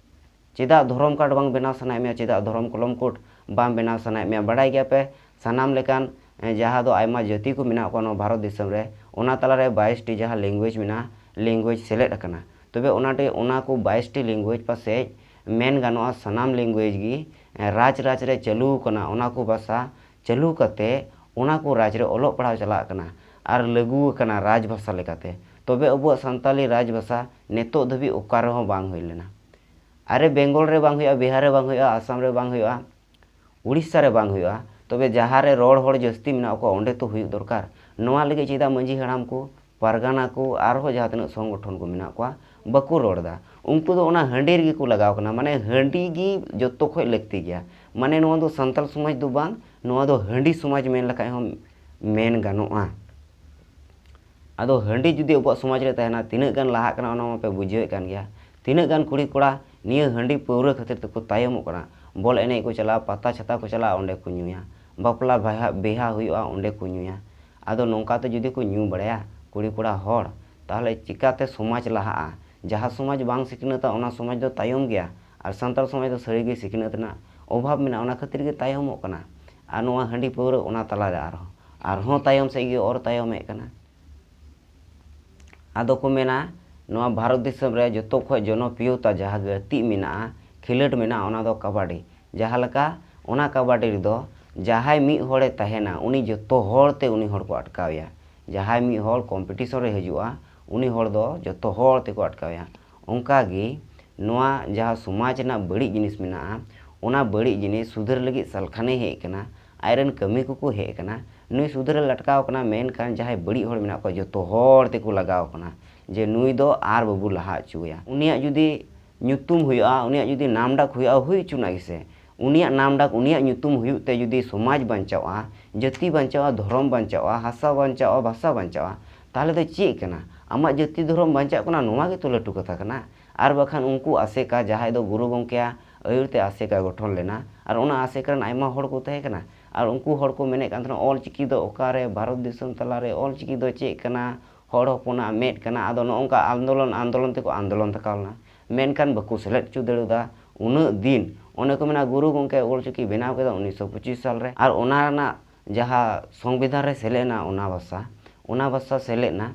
ᱪᱮᱫᱟᱜ ᱫᱷᱚᱨᱚᱢ ᱠᱟᱨᱰ ᱵᱟᱝ ᱵᱮᱱᱟᱣ ᱥᱟᱱᱟᱭᱮᱫ ᱢᱮᱭᱟ? ᱪᱮᱫᱟᱜ ᱫᱷᱚᱨᱚᱢ ᱠᱚᱞᱚᱢ ᱠᱳᱰ ᱵᱟᱝ ᱵᱮᱱᱟᱣ ᱥᱟᱱᱟᱭᱮᱫ ᱢᱮᱭᱟ? ᱵᱟᱲᱟᱭ ᱜᱮᱭᱟ ᱯᱮ, ᱥᱟᱱᱟᱢ ᱞᱮᱠᱟᱱ, ᱮ, ᱡᱟᱦᱟᱸ ᱫᱚ ᱟᱭᱢᱟ ᱡᱟᱹᱛᱤ ᱠᱚ ᱢᱮᱱᱟᱜ ᱠᱚᱣᱟ ᱱᱚᱣᱟ ᱵᱷᱟᱨᱚᱛ ᱫᱤᱥᱚᱢ ᱨᱮ, ᱚᱱᱟ ᱛᱟᱞᱟᱨᱮ ᱵᱟᱭᱤᱥ ᱴᱤ ᱡᱟᱦᱟᱸ ᱞᱮᱝᱜᱩᱭᱮᱡᱽ ᱢᱮᱱᱟᱜᱼᱟ, ᱞᱮᱝᱜᱩᱭᱮᱡᱽ ᱥᱮᱞᱮᱫ ᱟᱠᱟᱱᱟ᱾ ᱛᱚᱵᱮ ᱚᱱᱟ ᱴᱷᱮᱡ, ᱚᱱᱟ ᱠᱚ ᱵᱟᱭᱤᱥ ᱴᱤ ᱞᱮᱝᱜᱩᱭᱮᱡᱽ ᱯᱟᱥᱮᱡ ᱢᱮᱱ ᱜᱟᱱᱚᱜᱼᱟ ᱥᱟᱱᱟᱢ ᱞᱮᱝᱜᱩᱭᱮᱡᱽ ᱜᱮ, ᱮ, ᱨᱟᱡᱽ ᱨᱟᱡᱽ ᱨᱮ ᱪᱟᱹᱞᱩ ᱟᱠᱟᱱᱟ, ᱚᱱᱟ ᱠᱚ ᱵᱷᱟᱥᱟ ᱪᱟᱹᱞᱩ ᱠᱟᱛᱮ ᱚᱱᱟ ᱠᱚ ᱨᱟᱡᱽ ᱨᱮ ᱚᱞᱚᱜ ᱯᱟᱲᱦᱟᱣ ᱪᱟᱞᱟᱜ ᱠᱟᱱᱟ ᱟᱨ ᱞᱟᱹᱜᱩ ᱟᱠᱟᱱᱟ ᱨᱟᱡᱽ ᱵᱷᱟᱥᱟ ᱞᱮᱠᱟᱛᱮ᱾ ᱛᱚᱵᱮ ᱟᱵᱚᱣᱟᱜ ᱥᱟᱱᱛᱟᱞᱤ ᱨᱟᱡᱽ ᱵᱷᱟᱥᱟ ᱱᱤᱛᱚᱜ ᱫᱷᱟᱹᱵᱤᱡ ᱚᱠᱟ ᱨᱮᱦᱚᱸ ᱵᱟᱝ ᱦᱩᱭ ᱞᱮᱱᱟ᱾ ᱟᱨᱮ, ᱵᱮᱝᱜᱚᱞ ᱨᱮ ᱵᱟᱝ ᱦᱩᱭᱩᱜᱼᱟ, ᱵᱤᱦᱟᱨ ᱨᱮ ᱵᱟᱝ ᱦᱩᱭᱩᱜᱼᱟ, ᱟᱥᱟᱢ ᱨᱮ ᱵᱟᱝ ᱦᱩᱭᱩᱜᱼᱟ, ᱩᱲᱤᱥᱥᱟ ᱨᱮ ᱵᱟᱝ ᱦᱩᱭᱩᱜᱼᱟ, ᱛᱚᱵᱮ ᱡᱟᱦᱟᱸ ᱨᱮ ᱨᱚᱲ ᱦᱚᱲ ᱡᱟᱹᱥᱛᱤ ᱢᱮᱱᱟᱜ ᱠᱚᱣᱟ, ᱚᱸᱰᱮ ᱛᱚ ᱦᱩᱭᱩᱜ ᱫᱚᱨᱠᱟᱨ᱾ ᱱᱚᱣᱟ ᱞᱟᱹᱜᱤᱫ ᱪᱮᱫᱟᱜ ᱢᱟᱹᱡᱷᱤ ᱦᱟᱲᱟᱢ ᱠᱚ, ᱯᱟᱨᱜᱟᱱᱟ ᱠᱚ, ᱟᱨᱦᱚᱸ ᱡᱟᱦᱟᱸ ᱛᱤᱱᱟᱹᱜ ᱥᱚᱝᱜᱚᱴᱷᱚᱱ ᱠᱚ ᱢᱮᱱᱟᱜ ᱠᱚᱣᱟ, ᱵᱟᱠᱚ ᱨᱚᱲ ᱮᱫᱟ? ᱩᱱᱠᱩ ᱫᱚ ᱚᱱᱟ ᱦᱟᱺᱰᱤ ᱨᱮᱜᱮ ᱠᱚ ᱞᱟᱜᱟᱣ ᱠᱟᱱᱟ᱾ ᱢᱟᱱᱮ, ᱦᱟᱺᱰᱤ ᱜᱮ ᱡᱚᱛᱚ ᱠᱷᱚᱡ ᱞᱟᱹᱠᱛᱤ ᱜᱮᱭᱟ᱾ ᱢᱟᱱᱮ, ᱱᱚᱣᱟ ᱫᱚ ᱥᱟᱱᱛᱟᱲ ᱥᱚᱢᱟᱡᱽ ᱫᱚ ᱵᱟᱝ, ᱱᱚᱣᱟ ᱫᱚ ᱦᱟᱺᱰᱤ ᱥᱚᱢᱟᱡᱽ ᱢᱮᱱ ᱞᱮᱠᱷᱟᱡ ᱦᱚᱸ ᱢᱮᱱ ᱜᱟᱱᱚᱜᱼᱟ᱾ ᱟᱫᱚ ᱦᱟᱺᱰᱤ ᱡᱩᱫᱤ ᱟᱵᱚᱣᱟᱜ ᱥᱚᱢᱟᱡᱽ ᱨᱮ ᱛᱟᱦᱮᱱᱟ, ᱛᱤᱱᱟᱹᱜ ᱜᱟᱱ ᱞᱟᱦᱟᱜ ᱠᱟᱱᱟ, ᱚᱱᱟ ᱢᱟᱯᱮ ᱵᱩᱡᱷᱟᱹᱣᱮᱫ ᱠᱟᱱ ᱜᱮᱭᱟ᱾ ᱛᱤᱱᱟᱹᱜ ᱜᱟᱱ ᱠᱩᱲᱤ ᱠᱚᱲᱟ ᱱᱤᱭᱟᱹ ᱦᱟᱺᱰᱤ ᱯᱟᱹᱣᱨᱟᱹ ᱠᱷᱟᱹᱛᱤᱨ ᱛᱮᱠᱚ ᱛᱟᱭᱚᱢᱚᱜ ᱠᱟᱱᱟ᱾ ᱵᱚᱞ ᱮᱱᱮᱡ ᱠᱚ ᱪᱟᱞᱟᱜᱼᱟ, ᱚᱸᱰᱮ ᱠᱚ ᱧᱩᱭᱟ᱾ ᱵᱟᱯᱞᱟ ᱵᱟᱦᱟ, ᱵᱤᱦᱟ ᱦᱩᱭᱩᱜᱼᱟ, ᱚᱸᱰᱮ ᱠᱚ ᱧᱩᱭᱟ᱾ ᱟᱫᱚ ᱱᱚᱝᱠᱟᱛᱮ ᱡᱩᱫᱤ ᱠᱚ ᱧᱩ ᱵᱟᱲᱟᱭᱟ ᱠᱩᱲᱤ ᱠᱚᱲᱟ ᱦᱚᱲ, ᱛᱟᱦᱚᱞᱮ ᱪᱤᱠᱟᱛᱮ ᱥᱚᱢᱟᱡᱽ ᱞᱟᱦᱟᱜᱼᱟ? ᱡᱟᱦᱟᱸ ᱥᱚᱢᱟᱡᱽ ᱵᱟᱝ ᱥᱤᱠᱷᱱᱟᱹᱛᱟ, ᱚᱱᱟ ᱥᱚᱢᱟᱡᱽ ᱫᱚ ᱛᱟᱭᱚᱢ ᱜᱮᱭᱟ᱾ ᱟᱨ ᱥᱟᱱᱛᱟᱲ ᱥᱚᱢᱟᱡᱽ ᱫᱚ ᱥᱟᱹᱨᱤᱜᱮ ᱥᱤᱠᱷᱱᱟᱹᱛ ᱨᱮᱱᱟᱜ ᱚᱵᱷᱟᱵᱽ ᱢᱮᱱᱟᱜᱼᱟ, ᱚᱱᱟ ᱠᱷᱟᱹᱛᱤᱨ ᱜᱮ ᱛᱟᱭᱚᱢᱚᱜ ᱠᱟᱱᱟ᱾ ᱟᱨ ᱱᱚᱣᱟ ᱦᱟᱺᱰᱤ ᱯᱟᱹᱣᱨᱟᱹ ᱚᱱᱟ ᱛᱟᱞᱟᱨᱮ ᱟᱨᱦᱚᱸ, ᱟᱨᱦᱚᱸ ᱛᱟᱭᱚᱢ ᱥᱮᱫ ᱜᱮ ᱚᱨ ᱛᱟᱭᱚᱢᱮᱫ ᱠᱟᱱᱟ᱾ ᱟᱫᱚ ᱠᱚ ᱢᱮᱱᱟ, ᱱᱚᱣᱟ ᱵᱷᱟᱨᱚᱛ ᱫᱤᱥᱚᱢ ᱨᱮ ᱡᱚᱛᱚ ᱠᱷᱚᱡ ᱡᱚᱱᱚᱯᱨᱤᱭᱚᱛᱟ ᱡᱟᱦᱟᱸ ᱜᱟᱛᱮᱜ ᱢᱮᱱᱟᱜᱼᱟ, ᱠᱷᱮᱞᱳᱰ ᱢᱮᱱᱟᱜᱼᱟ, ᱚᱱᱟ ᱫᱚ ᱠᱟᱵᱟᱰᱤ᱾ ᱡᱟᱦᱟᱸ ᱞᱮᱠᱟ, ᱚᱱᱟ ᱠᱟᱵᱟᱰᱤ ᱨᱮᱫᱚ ᱡᱟᱦᱟᱸᱭ ᱢᱤᱫ ᱦᱚᱲᱮ ᱛᱟᱦᱮᱱᱟ, ᱩᱱᱤ ᱡᱚᱛᱚ ᱦᱚᱲ ᱛᱮ ᱩᱱᱤ ᱦᱚᱲ ᱠᱚ ᱟᱴᱠᱟᱣᱮᱭᱟ᱾ ᱡᱟᱦᱟᱸᱭ ᱢᱤᱫ ᱦᱚᱲ ᱠᱚᱢᱯᱤᱴᱤᱥᱚᱱ ᱨᱮ ᱦᱤᱡᱩᱜᱼᱟ, ᱩᱱᱤ ᱦᱚᱲ ᱫᱚ ᱡᱚᱛᱚ ᱦᱚᱲ ᱛᱮᱠᱚ ᱟᱴᱠᱟᱣᱮᱭᱟ᱾ ᱚᱱᱠᱟ ᱜᱮ ᱱᱚᱣᱟ ᱡᱟᱦᱟᱸ ᱥᱚᱢᱟᱡᱽ ᱨᱮᱱᱟᱜ ᱵᱟᱹᱲᱤᱡ ᱡᱤᱱᱤᱥ ᱢᱮᱱᱟᱜᱼᱟ, ᱚᱱᱟ ᱵᱟᱹᱲᱤᱡ ᱡᱤᱱᱤᱥ ᱥᱩᱫᱷᱟᱹᱨ ᱞᱟᱹᱜᱤᱫ ᱥᱟᱞᱠᱷᱟᱱᱮ ᱦᱮᱡ ᱟᱠᱟᱱᱟ, ᱟᱡᱨᱮᱱ ᱠᱟᱹᱢᱤ ᱠᱚᱠᱚ ᱦᱮᱡ ᱟᱠᱟᱱᱟ, ᱱᱩᱭ ᱥᱩᱫᱷᱟᱹᱨᱮ ᱞᱟᱴᱠᱟᱣ ᱟᱠᱟᱱᱟ, ᱢᱮᱱᱠᱷᱟᱱ ᱡᱟᱦᱟᱸᱭ ᱵᱟᱹᱲᱤᱡ ᱦᱚᱲ ᱢᱮᱱᱟᱜ ᱠᱚᱣᱟ, ᱡᱚᱛᱚ ᱦᱚᱲ ᱛᱮᱠᱚ ᱞᱟᱜᱟᱣ ᱟᱠᱟᱱᱟ ᱡᱮ ᱱᱩᱭ ᱫᱚ ᱟᱨ ᱵᱟᱵᱚ ᱞᱟᱦᱟ ᱦᱚᱪᱚᱣᱟᱭᱟ᱾ ᱩᱱᱤᱭᱟᱜ ᱡᱩᱫᱤ ᱧᱩᱛᱩᱢ ᱦᱩᱭᱩᱜᱼᱟ, ᱩᱱᱤᱭᱟᱜ ᱡᱩᱫᱤ ᱱᱟᱢᱰᱟᱠ ᱦᱩᱭᱩᱜᱼᱟ, ᱦᱩᱭ ᱦᱚᱪᱚᱱᱟᱜ ᱜᱮᱥᱮ, ᱩᱱᱤᱭᱟᱜ ᱱᱟᱢ ᱰᱟᱠ, ᱩᱱᱤᱭᱟᱜ ᱧᱩᱛᱩᱢ ᱦᱩᱭᱩᱜ ᱛᱮ ᱡᱩᱫᱤ ᱥᱚᱢᱟᱡᱽ ᱵᱟᱧᱪᱟᱣᱜᱼᱟ, ᱡᱟᱹᱛᱤ ᱵᱟᱧᱪᱟᱣᱜᱼᱟ, ᱫᱷᱚᱨᱚᱢ ᱵᱟᱧᱪᱟᱣᱜᱼᱟ, ᱵᱷᱟᱥᱟ ᱵᱟᱧᱪᱟᱣᱜᱼᱟ, ᱵᱷᱟᱥᱟ ᱵᱟᱧᱪᱟᱣᱜᱼᱟ, ᱛᱟᱦᱚᱞᱮ ᱫᱚ ᱪᱮᱫ ᱠᱟᱱᱟ? ᱟᱢᱟᱜ ᱡᱟᱹᱛᱤ ᱫᱷᱚᱨᱚᱢ ᱵᱟᱧᱪᱟᱜ ᱠᱟᱱᱟ, ᱱᱚᱣᱟ ᱜᱮᱛᱚ ᱞᱟᱹᱴᱩ ᱠᱟᱛᱷᱟ ᱠᱟᱱᱟ᱾ ᱟᱨ ᱵᱟᱠᱷᱟᱱ ᱩᱱᱠᱩ ᱟᱥᱮᱠᱟ, ᱡᱟᱦᱟᱸᱭ ᱫᱚ ᱜᱩᱨᱩ ᱜᱚᱢᱠᱮᱭᱟᱜ ᱟᱹᱭᱩᱨ ᱛᱮ ᱟᱥᱮᱠᱟ ᱜᱚᱴᱷᱚᱱ ᱞᱮᱱᱟ, ᱟᱨ ᱚᱱᱟ ᱟᱥᱮᱠᱟ ᱨᱮᱱ ᱟᱭᱢᱟ ᱦᱚᱲ ᱠᱚ ᱛᱟᱦᱮᱸ ᱠᱟᱱᱟ, ᱟᱨ ᱩᱱᱠᱩ ᱦᱚᱲ ᱠᱚ ᱢᱮᱱᱮᱫ ᱠᱟᱱ ᱛᱟᱦᱮᱱᱟ, ᱚᱞ ᱪᱤᱠᱤ ᱫᱚ ᱚᱠᱟᱨᱮ, ᱵᱷᱟᱨᱚᱛ ᱫᱤᱥᱚᱢ ᱛᱟᱞᱟᱨᱮ ᱚᱞ ᱪᱤᱠᱤ ᱫᱚ ᱪᱮᱫ ᱠᱟᱱᱟ, ᱦᱚᱲ ᱦᱚᱯᱚᱱᱟᱜ ᱢᱮᱫ ᱠᱟᱱᱟ᱾ ᱟᱫᱚ ᱱᱚᱜᱼᱚ ᱱᱚᱝᱠᱟ ᱟᱱᱫᱳᱞᱚᱱ ᱟᱱᱫᱳᱞᱚᱱ ᱛᱮᱠᱚ ᱟᱱᱫᱳᱞᱚᱱ ᱛᱷᱟᱠᱟᱣ ᱞᱮᱱᱟ, ᱢᱮᱱᱠᱷᱟᱱ ᱵᱟᱠᱚ ᱥᱮᱞᱮᱫ ᱦᱚᱪᱚ ᱫᱟᱲᱮᱭᱟᱫᱟ᱾ ᱩᱱᱟᱹᱜ ᱫᱤᱱ, ᱚᱱᱮ ᱠᱚ ᱢᱮᱱᱟ, ᱜᱩᱨᱩ ᱜᱚᱢᱠᱮ ᱚᱞ ᱪᱤᱠᱤ ᱵᱮᱱᱟᱣ ᱠᱮᱫᱟ ᱩᱱᱤᱥᱥᱚ ᱯᱚᱸᱪᱤᱥ ᱥᱟᱞ ᱨᱮ, ᱟᱨ ᱚᱱᱟ ᱨᱮᱱᱟᱜ ᱡᱟᱦᱟᱸ ᱥᱚᱝᱵᱤᱫᱷᱟᱱ ᱨᱮ ᱥᱮᱞᱮᱫ ᱮᱱᱟ, ᱚᱱᱟ ᱵᱷᱟᱥᱟ, ᱚᱱᱟ ᱵᱷᱟᱥᱟ ᱥᱮᱞᱮᱫ ᱮᱱᱟ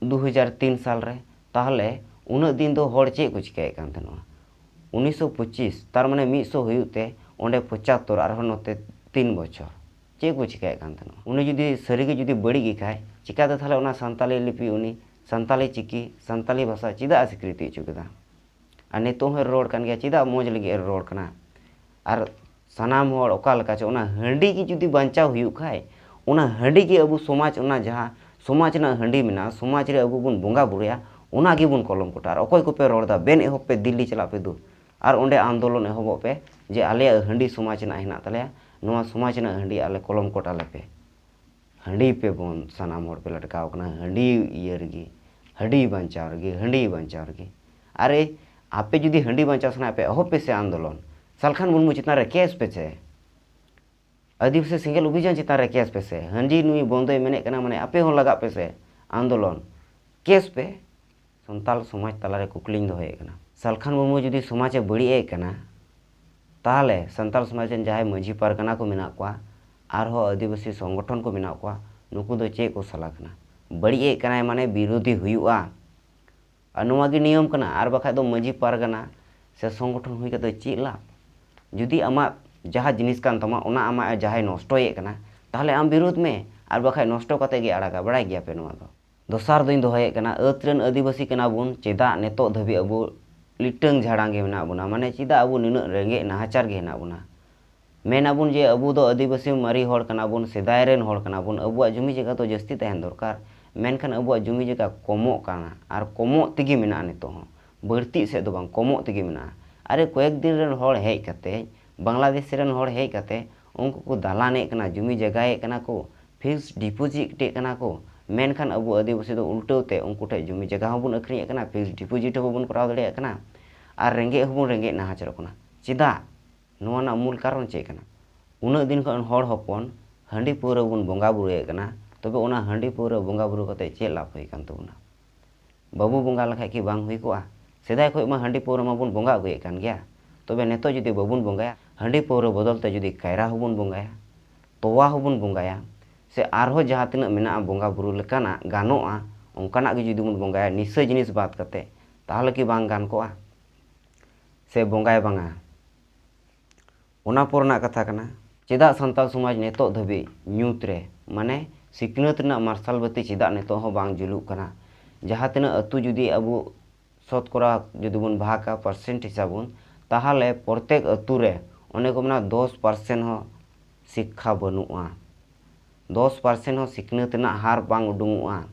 ᱫᱩ ᱦᱟᱡᱟᱨ ᱛᱤᱱ ᱥᱟᱞ ᱨᱮ᱾ ᱛᱟᱦᱚᱞᱮ ᱩᱱᱟᱹᱜ ᱫᱤᱱ ᱫᱚ ᱦᱚᱲ ᱪᱮᱫ ᱠᱚ ᱪᱤᱠᱟᱹᱭᱮᱫ ᱠᱟᱱ ᱛᱟᱦᱮᱱᱟ? ᱩᱱᱤᱥᱥᱚ ᱯᱚᱸᱪᱤᱥ, ᱛᱟᱨ ᱢᱟᱱᱮ ᱢᱤᱫᱥᱚ ᱦᱩᱭᱩᱜ ᱛᱮ ᱚᱸᱰᱮ ᱯᱚᱸᱪᱟᱛᱛᱳᱨ, ᱟᱨᱦᱚᱸ ᱱᱚᱛᱮ ᱛᱤᱱ ᱵᱚᱪᱷᱚᱨ ᱪᱮᱫ ᱠᱚ ᱪᱤᱠᱟᱹᱭᱮᱫ ᱠᱟᱱ ᱛᱟᱦᱮᱱᱟ? ᱩᱱᱤ ᱡᱩᱫᱤ ᱥᱟᱹᱨᱤᱜᱮ ᱡᱩᱫᱤ ᱵᱟᱹᱲᱤᱡ ᱜᱮ ᱠᱷᱟᱡ, ᱪᱤᱠᱟᱹᱛᱮ ᱛᱟᱦᱚᱞᱮ ᱚᱱᱟ ᱥᱟᱱᱛᱟᱞᱤ ᱞᱤᱯᱤ, ᱩᱱᱤ ᱥᱟᱱᱛᱟᱞᱤ ᱪᱤᱠᱤ, ᱥᱟᱱᱛᱟᱞᱤ ᱵᱷᱟᱥᱟ ᱪᱮᱫᱟᱜ ᱮ ᱥᱤᱠᱨᱤᱛᱤ ᱦᱚᱪᱚ ᱠᱮᱫᱟ? ᱟᱨ ᱱᱤᱛᱚᱜ ᱦᱚᱸᱭ ᱨᱚᱲ ᱠᱟᱱ ᱜᱮᱭᱟ, ᱪᱮᱫᱟᱜ ᱢᱚᱡᱽ ᱞᱟᱹᱜᱤᱫ ᱮ ᱨᱚᱲ ᱠᱟᱱᱟ? ᱟᱨ ᱥᱟᱱᱟᱢ ᱦᱚᱲ ᱚᱠᱟ ᱞᱮᱠᱟ ᱪᱚ, ᱚᱱᱟ ᱦᱟᱺᱰᱤ ᱜᱮ ᱡᱩᱫᱤ ᱵᱟᱧᱪᱟᱣ ᱦᱩᱭᱩᱜ ᱠᱷᱟᱡ, ᱚᱱᱟ ᱦᱟᱺᱰᱤ ᱜᱮ ᱟᱵᱚ ᱥᱚᱢᱟᱡᱽ, ᱚᱱᱟ ᱡᱟᱦᱟᱸ ᱥᱚᱢᱟᱡᱽ ᱨᱮᱱᱟᱜ ᱦᱟᱺᱰᱤ ᱢᱮᱱᱟᱜᱼᱟ, ᱥᱚᱢᱟᱡᱽ ᱨᱮ ᱟᱵᱚ ᱵᱚᱱ ᱵᱚᱸᱜᱟ ᱵᱩᱨᱩᱭᱟ, ᱚᱱᱟ ᱜᱮᱵᱚᱱ ᱠᱚᱞᱚᱢ ᱠᱚᱴᱟ᱾ ᱟᱨ ᱚᱠᱚᱭ ᱠᱚᱯᱮ ᱨᱚᱲ ᱮᱫᱟ, ᱵᱮᱱ ᱮᱦᱚᱵ ᱯᱮ, ᱫᱤᱞᱞᱤ ᱪᱟᱞᱟᱜ ᱯᱮ ᱫᱩ, ᱟᱨ ᱚᱸᱰᱮ ᱟᱱᱫᱳᱞᱚᱱ ᱮᱦᱚᱵᱚᱜ ᱯᱮ ᱡᱮ ᱟᱞᱮᱭᱟᱜ ᱦᱟᱺᱰᱤ ᱥᱚᱢᱟᱡᱽ ᱨᱮᱱᱟᱜ ᱦᱮᱱᱟᱜ ᱛᱟᱞᱮᱭᱟ, ᱱᱚᱣᱟ ᱥᱚᱢᱟᱡᱽ ᱨᱮᱱᱟᱜ ᱦᱟᱺᱰᱤ ᱟᱞᱮ ᱠᱚᱞᱚᱢ ᱠᱚᱴ ᱟᱞᱮ ᱯᱮ᱾ ᱦᱟᱺᱰᱤ ᱯᱮ ᱵᱚᱱ, ᱥᱟᱱᱟᱢ ᱦᱚᱲ ᱯᱮ ᱞᱟᱴᱠᱟᱣ ᱠᱟᱱᱟ ᱦᱟᱺᱰᱤ ᱤᱭᱟᱹ ᱨᱮᱜᱮ, ᱦᱟᱺᱰᱤ ᱵᱟᱧᱪᱟᱣ ᱨᱮᱜᱮ, ᱦᱟᱺᱰᱤ ᱵᱟᱧᱪᱟᱣ ᱨᱮᱜᱮ᱾ ᱟᱨᱮ, ᱟᱯᱮ ᱡᱩᱫᱤ ᱦᱟᱺᱰᱤ ᱵᱟᱧᱪᱟᱣ ᱥᱟᱱᱟᱭᱮᱫ ᱯᱮ, ᱮᱦᱚᱵ ᱯᱮ ᱥᱮ ᱟᱱᱫᱳᱞᱚᱱ, ᱥᱟᱞᱠᱷᱟᱱ ᱢᱩᱨᱢᱩ ᱪᱮᱛᱟᱱ ᱨᱮ ᱠᱮᱥ ᱯᱮ ᱥᱮ, ᱟᱹᱫᱤᱵᱟᱹᱥᱤ ᱥᱮᱸᱜᱮᱞ ᱚᱵᱷᱤᱡᱟᱱ ᱪᱮᱛᱟᱱ ᱨᱮ ᱠᱮᱥ ᱯᱮ ᱥᱮ, ᱦᱟᱺᱰᱤ ᱱᱩᱭ ᱵᱚᱱᱫᱚᱭ ᱢᱮᱱᱮᱫ ᱠᱟᱱᱟ, ᱢᱟᱱᱮ ᱟᱯᱮ ᱦᱚᱸ ᱞᱟᱜᱟᱜ ᱯᱮ ᱥᱮ ᱟᱱᱫᱳᱞᱚᱱ, ᱠᱮᱥ ᱯᱮ᱾ ᱥᱟᱱᱛᱟᱲ ᱥᱚᱢᱟᱡᱽ ᱛᱟᱞᱟᱨᱮ ᱠᱩᱠᱞᱤᱧ ᱫᱚᱦᱚᱭᱮᱫ ᱠᱟᱱᱟ, ᱥᱟᱞᱠᱷᱟᱱ ᱢᱩᱨᱢᱩ ᱡᱩᱫᱤ ᱥᱚᱢᱟᱡᱽ ᱮ ᱵᱟᱹᱲᱤᱡ ᱮᱫ ᱠᱟᱱᱟ, ᱛᱟᱦᱚᱞᱮ ᱥᱟᱱᱛᱟᱲ ᱥᱚᱢᱟᱡᱽ ᱨᱮᱱ ᱡᱟᱦᱟᱸᱭ ᱢᱟᱹᱡᱷᱤ ᱯᱟᱨᱜᱟᱱᱟ ᱠᱚ ᱢᱮᱱᱟᱜ ᱠᱚᱣᱟ, ᱟᱨᱦᱚᱸ ᱟᱹᱫᱤᱵᱟᱹᱥᱤ ᱥᱚᱝᱜᱚᱴᱷᱚᱱ ᱠᱚ ᱢᱮᱱᱟᱜ ᱠᱚᱣᱟ, ᱱᱩᱠᱩ ᱫᱚ ᱪᱮᱫ ᱠᱚ ᱥᱟᱞᱟ ᱠᱟᱱᱟ? ᱵᱟᱹᱲᱤᱡ ᱮᱫ ᱠᱟᱱᱟᱭ ᱢᱟᱱᱮ ᱵᱤᱨᱳᱫᱷᱤ ᱦᱩᱭᱩᱜᱼᱟ᱾ ᱟᱨ ᱱᱚᱣᱟ ᱜᱮ ᱱᱤᱭᱚᱢ ᱠᱟᱱᱟ, ᱟᱨ ᱵᱟᱠᱷᱟᱡ ᱫᱚ ᱢᱟᱹᱡᱷᱤ ᱯᱟᱨᱜᱟᱱᱟ ᱥᱮ ᱥᱚᱝᱜᱚᱴᱷᱚᱱ ᱦᱩᱭ ᱠᱟᱛᱮ ᱪᱮᱫ ᱞᱟᱵᱷ? ᱡᱩᱫᱤ ᱟᱢᱟᱜ ᱡᱟᱦᱟᱸ ᱡᱤᱱᱤᱥ ᱠᱟᱱ ᱛᱟᱢᱟ, ᱚᱱᱟ ᱟᱢᱟᱜ ᱡᱟᱦᱟᱸᱭ ᱱᱚᱥᱴᱚᱭᱮᱫ ᱠᱟᱱᱟ, ᱛᱟᱦᱚᱞᱮ ᱟᱢ ᱵᱤᱨᱳᱫᱷ ᱢᱮ, ᱟᱨ ᱵᱟᱠᱷᱟᱡ ᱱᱚᱥᱴᱚ ᱠᱟᱛᱮ ᱜᱮ ᱟᱲᱟᱜᱟ᱾ ᱵᱟᱲᱟᱭ ᱜᱮᱭᱟ ᱯᱮ ᱱᱚᱣᱟ ᱫᱚ᱾ ᱫᱚᱥᱟᱨ ᱫᱚᱧ ᱫᱚᱦᱚᱭᱮᱫ ᱠᱟᱱᱟ, ᱟᱹᱛ ᱨᱮᱱ ᱟᱹᱫᱤᱵᱟᱹᱥᱤ ᱠᱟᱱᱟ ᱵᱚᱱ, ᱪᱮᱫᱟᱜ ᱱᱤᱛᱚᱜ ᱫᱷᱟᱹᱵᱤᱡ ᱟᱵᱚ ᱞᱤᱴᱟᱹᱝ ᱡᱷᱟᱲᱟᱝ ᱜᱮ ᱢᱮᱱᱟᱜ ᱵᱚᱱᱟ? ᱢᱟᱱᱮ ᱪᱮᱫᱟᱜ ᱟᱵᱚ ᱱᱩᱱᱟᱹᱜ ᱨᱮᱸᱜᱮᱡ ᱱᱟᱦᱟᱪᱟᱨ ᱜᱮ ᱦᱮᱱᱟᱜ ᱵᱚᱱᱟ? ᱢᱮᱱ ᱟᱵᱚᱱ ᱡᱮ ᱟᱵᱚ ᱫᱚ ᱟᱹᱫᱤᱵᱟᱹᱥᱤ ᱢᱟᱨᱮ ᱦᱚᱲ ᱠᱟᱱᱟ ᱵᱚᱱ, ᱥᱮᱫᱟᱭ ᱨᱮᱱ ᱦᱚᱲ ᱠᱟᱱᱟ ᱵᱚᱱ, ᱟᱵᱚᱣᱟᱜ ᱡᱩᱢᱤ ᱡᱟᱭᱜᱟ ᱫᱚ ᱡᱟᱹᱥᱛᱤ ᱛᱟᱦᱮᱱ ᱫᱚᱨᱠᱟᱨ, ᱢᱮᱱᱠᱷᱟᱱ ᱟᱵᱚᱣᱟᱜ ᱡᱩᱢᱤ ᱡᱟᱭᱜᱟ ᱠᱚᱢᱚᱜ ᱠᱟᱱᱟ, ᱟᱨ ᱠᱚᱢᱚᱜ ᱛᱮᱜᱮ ᱢᱮᱱᱟᱜᱼᱟ ᱱᱤᱛᱚᱜ ᱦᱚᱸ, ᱵᱟᱹᱲᱛᱤ ᱥᱮᱫ ᱫᱚ ᱵᱟᱝ, ᱠᱚᱢᱚᱜ ᱛᱮᱜᱮ ᱢᱮᱱᱟᱜᱼᱟ᱾ ᱟᱨᱮ, ᱠᱚᱭᱮᱠ ᱫᱤᱱ ᱨᱮᱱ ᱦᱚᱲ ᱦᱮᱡ ᱠᱟᱛᱮ, ᱵᱟᱝᱞᱟᱫᱮᱥ ᱨᱮᱱ ᱦᱚᱲ ᱦᱮᱡ ᱠᱟᱛᱮ ᱩᱱᱠᱩ ᱠᱚ ᱫᱟᱞᱟᱱᱮᱫ ᱠᱟᱱᱟ, ᱡᱩᱢᱤ ᱡᱟᱭᱜᱟᱭᱮᱫ ᱠᱟᱱᱟ ᱠᱚ, ᱯᱷᱤᱠᱥᱰ ᱰᱤᱯᱚᱡᱤᱴ ᱮᱫ ᱠᱟᱱᱟ ᱠᱚ᱾ ᱢᱮᱱᱠᱷᱟᱱ ᱟᱵᱚ ᱟᱹᱫᱤᱵᱟᱹᱥᱤ ᱫᱚ ᱩᱞᱴᱟᱹᱣ ᱛᱮ ᱩᱱᱠᱩ ᱴᱷᱮᱱ ᱡᱩᱢᱤ ᱡᱟᱭᱜᱟ ᱦᱚᱸᱵᱚᱱ ᱟᱹᱠᱷᱨᱤᱧᱮᱫ ᱠᱟᱱᱟ, ᱯᱷᱤᱠᱥᱰ ᱰᱤᱯᱚᱡᱤᱴ ᱦᱚᱸ ᱵᱟᱵᱚᱱ ᱠᱚᱨᱟᱣ ᱫᱟᱲᱮᱭᱟᱜ ᱠᱟᱱᱟ, ᱟᱨ ᱨᱮᱸᱜᱮᱡ ᱦᱚᱸᱵᱚᱱ ᱨᱮᱸᱜᱮᱡ ᱱᱟᱦᱟᱪᱟᱨᱚᱜ ᱠᱟᱱᱟ᱾ ᱪᱮᱫᱟᱜ? ᱱᱚᱣᱟ ᱨᱮᱱᱟᱜ ᱢᱩᱞ ᱠᱟᱨᱚᱱ ᱪᱮᱫ ᱠᱟᱱᱟ? ᱩᱱᱟᱹᱜ ᱫᱤᱱ ᱠᱷᱚᱱ ᱦᱚᱲ ᱦᱚᱯᱚᱱ ᱦᱟᱺᱰᱤ ᱯᱟᱹᱣᱨᱟᱹ ᱵᱚᱱ ᱵᱚᱸᱜᱟ ᱵᱩᱨᱩᱭᱮᱫ ᱠᱟᱱᱟ, ᱛᱚᱵᱮ ᱚᱱᱟ ᱦᱟᱺᱰᱤ ᱯᱟᱹᱣᱨᱟᱹ ᱵᱚᱸᱜᱟ ᱵᱩᱨᱩ ᱠᱟᱛᱮ ᱪᱮᱫ ᱞᱟᱵᱷ ᱦᱩᱭ ᱠᱟᱱ ᱛᱟᱵᱚᱱᱟ? ᱵᱟᱵᱚ ᱵᱚᱸᱜᱟ ᱞᱮᱠᱷᱟᱡ ᱠᱤ ᱵᱟᱝ ᱦᱩᱭ ᱠᱚᱜᱼᱟ? ᱥᱮᱫᱟᱭ ᱠᱷᱚᱱ ᱢᱟ ᱦᱟᱺᱰᱤ ᱯᱟᱹᱣᱨᱟᱹ ᱢᱟᱵᱚᱱ ᱵᱚᱸᱜᱟ ᱟᱹᱜᱩᱭᱮᱫ ᱠᱟᱱ ᱜᱮᱭᱟ᱾ ᱛᱚᱵᱮ ᱱᱤᱛᱚᱜ ᱡᱩᱫᱤ ᱵᱟᱵᱚᱱ ᱵᱚᱸᱜᱟᱭᱟ, ᱦᱟᱺᱰᱤ ᱯᱟᱹᱣᱨᱟᱹ ᱵᱚᱫᱚᱞ ᱛᱮ ᱡᱩᱫᱤ ᱠᱟᱭᱨᱟ ᱦᱚᱸᱵᱚᱱ ᱵᱚᱸᱜᱟᱭᱟ, ᱛᱚᱣᱟ ᱦᱚᱸᱵᱚᱱ ᱵᱚᱸᱜᱟᱭᱟ, ᱥᱮ ᱟᱨᱦᱚᱸ ᱡᱟᱦᱟᱸ ᱛᱤᱱᱟᱹᱜ ᱢᱮᱱᱟᱜᱼᱟ ᱵᱚᱸᱜᱟ ᱵᱩᱨᱩ ᱞᱮᱠᱟᱱᱟᱜ ᱜᱟᱱᱚᱜᱼᱟ, ᱚᱱᱠᱟᱱᱟᱜ ᱜᱮ ᱡᱩᱫᱤ ᱵᱚᱱ ᱵᱚᱸᱜᱟᱭᱟ ᱱᱤᱥᱟᱹ ᱡᱤᱱᱤᱥ ᱵᱟᱫ ᱠᱟᱛᱮ, ᱛᱟᱦᱚᱞᱮ ᱠᱤ ᱵᱟᱝ ᱜᱟᱱ ᱠᱚᱜᱼᱟ? ᱥᱮ ᱵᱚᱸᱜᱟᱭ ᱵᱟᱝᱟ? ᱚᱱᱟ ᱯᱚᱨ ᱨᱮᱱᱟᱜ ᱠᱟᱛᱷᱟ ᱠᱟᱱᱟ, ᱪᱮᱫᱟᱜ ᱥᱟᱱᱛᱟᱲ ᱥᱚᱢᱟᱡᱽ ᱱᱤᱛᱚᱜ ᱫᱷᱟᱹᱵᱤᱡ ᱧᱩᱛ ᱨᱮ, ᱢᱟᱱᱮ ᱥᱤᱠᱷᱱᱟᱹᱛ ᱨᱮᱱᱟᱜ ᱢᱟᱨᱥᱟᱞ ᱵᱟᱹᱛᱤ ᱪᱮᱫᱟᱜ ᱱᱤᱛᱚᱜ ᱦᱚᱸ ᱵᱟᱝ ᱡᱩᱞᱩᱜ ᱠᱟᱱᱟ? ᱡᱟᱦᱟᱸ ᱛᱤᱱᱟᱹᱜ ᱟᱹᱛᱩ ᱡᱩᱫᱤ ᱟᱵᱚ ᱥᱚᱛᱠᱚᱨᱟ ᱡᱩᱫᱤ ᱵᱚᱱ ᱵᱷᱟᱜᱟ, ᱯᱟᱨᱥᱮᱱᱴ ᱦᱤᱥᱟᱹᱵ ᱵᱚᱱ, ᱛᱟᱦᱚᱞᱮ ᱯᱨᱚᱛᱮᱠ ᱟᱹᱛᱩ ᱨᱮ ᱚᱱᱮ ᱠᱚ ᱢᱮᱱᱟ ᱫᱚᱥ ᱯᱟᱨᱥᱮᱱᱴ ᱦᱚᱸ ᱥᱤᱠᱠᱷᱟ ᱵᱟᱹᱱᱩᱜᱼᱟ, ᱫᱚᱥ ᱯᱟᱨᱥᱮᱱᱴ ᱦᱚᱸ ᱥᱤᱠᱷᱱᱟᱹᱛ ᱨᱮᱱᱟᱜ ᱦᱟᱨ ᱵᱟᱝ ᱩᱰᱩᱝᱚᱜᱼᱟ᱾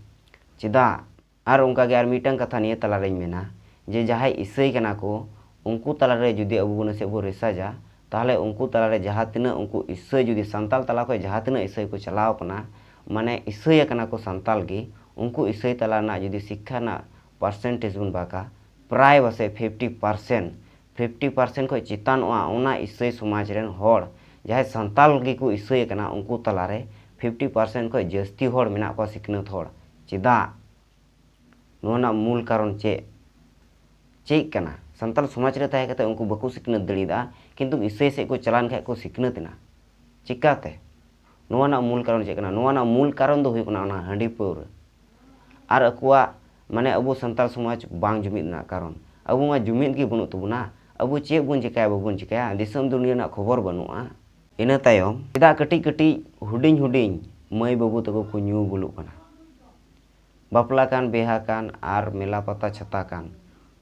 ᱪᱮᱫᱟᱜ? ᱟᱨ ᱚᱱᱠᱟ ᱜᱮ ᱟᱨ ᱢᱤᱫᱴᱟᱝ ᱠᱟᱛᱷᱟ ᱱᱤᱭᱟᱹ ᱛᱟᱞᱟᱨᱮᱧ ᱢᱮᱱᱟ, ᱡᱮ ᱡᱟᱦᱟᱸᱭ ᱤᱥᱟᱹᱭ ᱠᱟᱱᱟ ᱠᱚ, ᱩᱱᱠᱩ ᱛᱟᱞᱟᱨᱮ ᱡᱩᱫᱤ ᱟᱵᱚ ᱵᱚᱱ ᱱᱟᱥᱮᱭᱟᱜ ᱵᱚᱱ ᱨᱤᱥᱟᱨᱪᱟ, ᱛᱟᱦᱚᱞᱮ ᱩᱱᱠᱩ ᱛᱟᱞᱟᱨᱮ ᱡᱟᱦᱟᱸ ᱛᱤᱱᱟᱹᱜ ᱩᱱᱠᱩ ᱤᱥᱟᱹᱭ ᱡᱩᱫᱤ ᱥᱟᱱᱛᱟᱞ ᱛᱟᱞᱟ ᱠᱷᱚᱱ ᱡᱟᱦᱟᱸ ᱛᱤᱱᱟᱹᱜ ᱤᱥᱟᱹᱭ ᱠᱚ ᱪᱟᱞᱟᱣ ᱠᱟᱱᱟ, ᱢᱟᱱᱮ ᱤᱥᱟᱹᱭ ᱟᱠᱟᱱᱟ ᱠᱚ ᱥᱟᱱᱛᱟᱞ ᱜᱮ, ᱩᱱᱠᱩ ᱤᱥᱟᱹᱭ ᱛᱟᱞᱟ ᱨᱮᱱᱟᱜ ᱡᱩᱫᱤ ᱥᱤᱠᱠᱷᱟ ᱨᱮᱱᱟᱜ ᱯᱟᱨᱥᱮᱱᱴᱮᱡᱽ ᱵᱚᱱ ᱵᱷᱟᱜᱟ, ᱯᱨᱟᱭ ᱯᱟᱥᱮᱡ ᱯᱷᱤᱯᱴᱤ ᱯᱟᱨᱥᱮᱱᱴ, ᱯᱷᱤᱯᱴᱤ ᱯᱟᱨᱥᱮᱱᱴ ᱠᱷᱚᱱ ᱪᱮᱛᱟᱱᱚᱜᱼᱟ ᱚᱱᱟ ᱤᱥᱟᱹᱭ ᱥᱚᱢᱟᱡᱽ ᱨᱮᱱ ᱦᱚᱲ, ᱡᱟᱦᱟᱸᱭ ᱥᱟᱱᱛᱟᱞ ᱜᱮᱠᱚ ᱤᱥᱟᱹᱭ ᱠᱟᱱᱟ, ᱩᱱᱠᱩ ᱛᱟᱞᱟᱨᱮ ᱯᱷᱤᱯᱴᱤ ᱯᱟᱨᱥᱮᱱᱴ ᱠᱷᱚᱱ ᱡᱟᱹᱥᱛᱤ ᱦᱚᱲ ᱢᱮᱱᱟᱜ ᱠᱚᱣᱟ ᱥᱤᱠᱷᱱᱟᱹᱛ ᱦᱚᱲ᱾ ᱪᱮᱫᱟᱜ? ᱱᱚᱣᱟ ᱨᱮᱱᱟᱜ ᱢᱩᱞ ᱠᱟᱨᱚᱱ ᱪᱮᱫ? ᱪᱮᱫ ᱠᱟᱱᱟ? ᱥᱟᱱᱛᱟᱲ ᱥᱚᱢᱟᱡᱽ ᱨᱮ ᱛᱟᱦᱮᱸ ᱠᱟᱛᱮ ᱩᱱᱠᱩ ᱵᱟᱠᱚ ᱥᱤᱠᱷᱱᱟᱹᱛ ᱫᱟᱲᱮᱭᱟᱫᱟ, ᱠᱤᱱᱛᱩ ᱤᱥᱟᱹᱭ ᱥᱮᱫ ᱠᱚ ᱪᱟᱞᱟᱣ ᱞᱮᱱᱠᱷᱟᱱ ᱠᱚ ᱥᱤᱠᱷᱱᱟᱹᱛ ᱮᱱᱟ᱾ ᱪᱤᱠᱟᱛᱮ? ᱱᱚᱣᱟ ᱨᱮᱱᱟᱜ ᱢᱩᱞ ᱠᱟᱨᱚᱱ ᱪᱮᱫ ᱠᱟᱱᱟ? ᱱᱚᱣᱟ ᱨᱮᱱᱟᱜ ᱢᱩᱞ ᱠᱟᱨᱚᱱ ᱫᱚ ᱦᱩᱭᱩᱜ ᱠᱟᱱᱟ ᱚᱱᱟ ᱦᱟᱺᱰᱤ ᱯᱟᱹᱣᱨᱟᱹ᱾ ᱟᱨ ᱟᱠᱚᱣᱟᱜ, ᱢᱟᱱᱮ, ᱟᱵᱚ ᱥᱟᱱᱛᱟᱲ ᱥᱚᱢᱟᱡᱽ ᱵᱟᱝ ᱡᱩᱢᱤᱫ ᱨᱮᱱᱟᱜ ᱠᱟᱨᱚᱱ, ᱟᱵᱚ ᱢᱟ ᱡᱩᱢᱤᱫ ᱜᱮ ᱵᱟᱹᱱᱩᱜ ᱛᱟᱵᱚᱱᱟ᱾ ᱟᱵᱚ ᱪᱮᱫ ᱵᱚᱱ ᱪᱤᱠᱟᱹᱭᱟ, ᱵᱟᱵᱚᱱ ᱪᱤᱠᱟᱹᱭᱟ, ᱫᱤᱥᱚᱢ ᱫᱩᱱᱤᱭᱟᱹ ᱨᱮᱱᱟᱜ ᱠᱷᱚᱵᱚᱨ ᱵᱟᱹᱱᱩᱜᱼᱟ᱾ ᱤᱱᱟᱹ ᱛᱟᱭᱚᱢ ᱪᱮᱫᱟᱜ ᱠᱟᱹᱴᱤᱡ ᱠᱟᱹᱴᱤᱡ ᱦᱩᱰᱤᱧ ᱦᱩᱰᱤᱧ ᱢᱟᱹᱭ ᱵᱟᱹᱵᱩ ᱛᱟᱠᱚ ᱠᱚ ᱧᱩ ᱵᱩᱞᱩᱜ ᱠᱟᱱᱟ? ᱵᱟᱯᱞᱟ ᱠᱟᱱ, ᱵᱤᱦᱟ ᱠᱟᱱ, ᱟᱨ ᱢᱮᱞᱟ ᱯᱟᱛᱟ ᱪᱷᱟᱛᱟ ᱠᱟᱱ,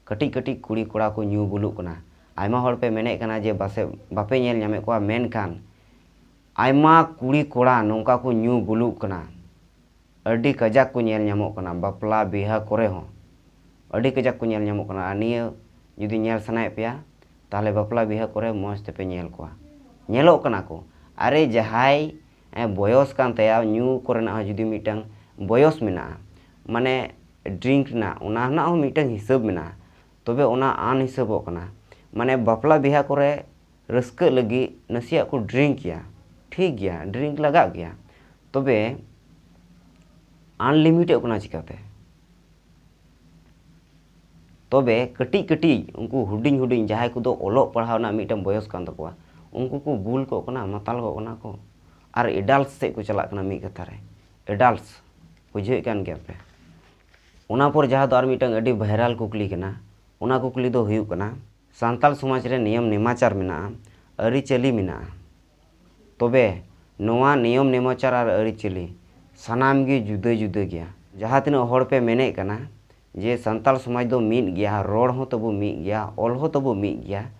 ᱠᱟᱹᱴᱤᱡ ᱠᱟᱹᱴᱤᱡ ᱠᱩᱲᱤ ᱠᱚᱲᱟ ᱠᱚ ᱧᱩ ᱵᱩᱞᱩᱜ ᱠᱟᱱᱟ᱾ ᱟᱭᱢᱟ ᱦᱚᱲ ᱯᱮ ᱢᱮᱱᱮᱫ ᱠᱟᱱᱟ ᱡᱮ ᱵᱟᱥᱮ ᱵᱟᱯᱮ ᱧᱮᱞ ᱧᱟᱢᱮᱫ ᱠᱚᱣᱟ, ᱢᱮᱱᱠᱷᱟᱱ ᱟᱭᱢᱟ ᱠᱩᱲᱤ ᱠᱚᱲᱟ ᱱᱚᱝᱠᱟ ᱠᱚ ᱧᱩ ᱵᱩᱞᱩᱜ ᱠᱟᱱᱟ᱾ ᱟᱹᱰᱤ ᱠᱟᱡᱟᱠ ᱠᱚ ᱧᱮᱞ ᱧᱟᱢᱚᱜ ᱠᱟᱱᱟ, ᱵᱟᱯᱞᱟ ᱵᱤᱦᱟ ᱠᱚᱨᱮ ᱦᱚᱸ ᱟᱹᱰᱤ ᱠᱟᱡᱟᱠ ᱠᱚ ᱧᱮᱞ ᱧᱟᱢᱚᱜ ᱠᱟᱱᱟ᱾ ᱟᱨ ᱱᱤᱭᱟᱹ ᱡᱩᱫᱤ ᱧᱮᱞ ᱥᱟᱱᱟᱭᱮᱫ ᱯᱮᱭᱟ, ᱛᱟᱦᱚᱞᱮ ᱵᱟᱯᱞᱟ ᱵᱤᱦᱟᱹ ᱠᱚᱨᱮ ᱢᱚᱡᱽ ᱛᱮᱯᱮ ᱧᱮᱞ ᱠᱚᱣᱟ᱾ ᱧᱮᱞᱚᱜ ᱠᱟᱱᱟ ᱠᱚ, ᱟᱨᱮ ᱡᱟᱦᱟᱸᱭ ᱮ, ᱵᱚᱭᱚᱥ ᱠᱟᱱ ᱛᱟᱭᱟ, ᱧᱩ ᱠᱚᱨᱮᱱᱟᱜ ᱦᱚᱸ ᱡᱩᱫᱤ ᱢᱤᱫᱴᱟᱝ ᱵᱚᱭᱚᱥ ᱢᱮᱱᱟᱜᱼᱟ, ᱢᱟᱱᱮ ᱰᱨᱤᱝᱠ ᱨᱮᱱᱟᱜ, ᱚᱱᱟ ᱨᱮᱱᱟᱜ ᱦᱚᱸ ᱢᱤᱫᱴᱟᱝ ᱦᱤᱥᱟᱹᱵ ᱢᱮᱱᱟᱜᱼᱟ, ᱛᱚᱵᱮ ᱚᱱᱟ ᱟᱱ ᱦᱤᱥᱟᱹᱵᱚᱜ ᱠᱟᱱᱟ᱾ ᱢᱟᱱᱮ ᱵᱟᱯᱞᱟ ᱵᱤᱦᱟᱹ ᱠᱚᱨᱮ ᱨᱟᱹᱥᱠᱟᱹᱜ ᱞᱟᱹᱜᱤᱫ ᱱᱟᱥᱮᱭᱟᱜ ᱠᱚ ᱰᱨᱤᱝᱠ ᱜᱮᱭᱟ, ᱴᱷᱤᱠ ᱜᱮᱭᱟ, ᱰᱨᱤᱝᱠ ᱞᱟᱜᱟᱜ ᱜᱮᱭᱟ, ᱛᱚᱵᱮ ᱟᱱᱞᱤᱢᱤᱴᱮᱰ ᱠᱟᱱᱟ ᱪᱤᱠᱟᱹᱛᱮ? ᱛᱚᱵᱮ ᱠᱟᱹᱴᱤᱡ ᱠᱟᱹᱴᱤᱡ ᱩᱱᱠᱩ ᱦᱩᱰᱤᱧ ᱦᱩᱰᱤᱧ ᱡᱟᱦᱟᱸᱭ ᱠᱚᱫᱚ ᱚᱞᱚᱜ ᱯᱟᱲᱦᱟᱣ ᱨᱮᱱᱟᱜ ᱢᱤᱫᱴᱟᱝ ᱵᱚᱭᱚᱥ ᱠᱟᱱ ᱛᱟᱠᱚᱣᱟ, ᱩᱱᱠᱩ ᱠᱚ ᱵᱩᱞ ᱠᱚᱜ ᱠᱟᱱᱟ, ᱢᱟᱛᱟᱞ ᱠᱚᱜ ᱠᱟᱱᱟ ᱠᱚ, ᱟᱨ ᱮᱰᱟᱞᱴᱥ ᱥᱮᱫ ᱠᱚ ᱪᱟᱞᱟᱜ ᱠᱟᱱᱟ᱾ ᱢᱤᱫ ᱠᱟᱛᱷᱟ ᱨᱮ ᱮᱰᱟᱞᱴᱥ, ᱵᱩᱡᱷᱟᱹᱣᱮᱫ ᱠᱟᱱ ᱜᱮᱭᱟ ᱯᱮ᱾ ᱚᱱᱟ ᱯᱚᱨ ᱡᱟᱦᱟᱸ ᱫᱚ ᱟᱨ ᱢᱤᱫᱴᱟᱝ ᱟᱹᱰᱤ ᱵᱷᱟᱭᱨᱟᱞ ᱠᱩᱠᱞᱤ ᱠᱟᱱᱟ, ᱚᱱᱟ ᱠᱩᱠᱞᱤ ᱫᱚ ᱦᱩᱭᱩᱜ ᱠᱟᱱᱟ, ᱥᱟᱱᱛᱟᱲ ᱥᱚᱢᱟᱡᱽ ᱨᱮ ᱱᱤᱭᱚᱢ ᱱᱮᱢᱟᱪᱟᱨ ᱢᱮᱱᱟᱜᱼᱟ, ᱟᱹᱨᱤᱪᱟᱹᱞᱤ ᱢᱮᱱᱟᱜᱼᱟ, ᱛᱚᱵᱮ ᱱᱚᱣᱟ ᱱᱤᱭᱚᱢ ᱱᱮᱢᱟᱪᱟᱨ ᱟᱨ ᱟᱹᱨᱤᱪᱟᱹᱞᱤ ᱥᱟᱱᱟᱢ ᱜᱮ ᱡᱩᱫᱟᱹ ᱡᱩᱫᱟᱹ ᱜᱮᱭᱟ᱾ ᱡᱟᱦᱟᱸ ᱛᱤᱱᱟᱹᱜ ᱦᱚᱲ ᱯᱮ ᱢᱮᱱᱮᱫ ᱠᱟᱱᱟ ᱡᱮ ᱥᱟᱱᱛᱟᱲ ᱥᱚᱢᱟᱡᱽ ᱫᱚ ᱢᱤᱫ ᱜᱮᱭᱟ, ᱨᱚᱲ ᱦᱚᱸ ᱛᱟᱵᱚ ᱢᱤᱫ ᱜᱮᱭᱟ, ᱚᱞ ᱦᱚᱸ ᱛᱟᱵᱚ ᱢᱤᱫ ᱜᱮᱭᱟ,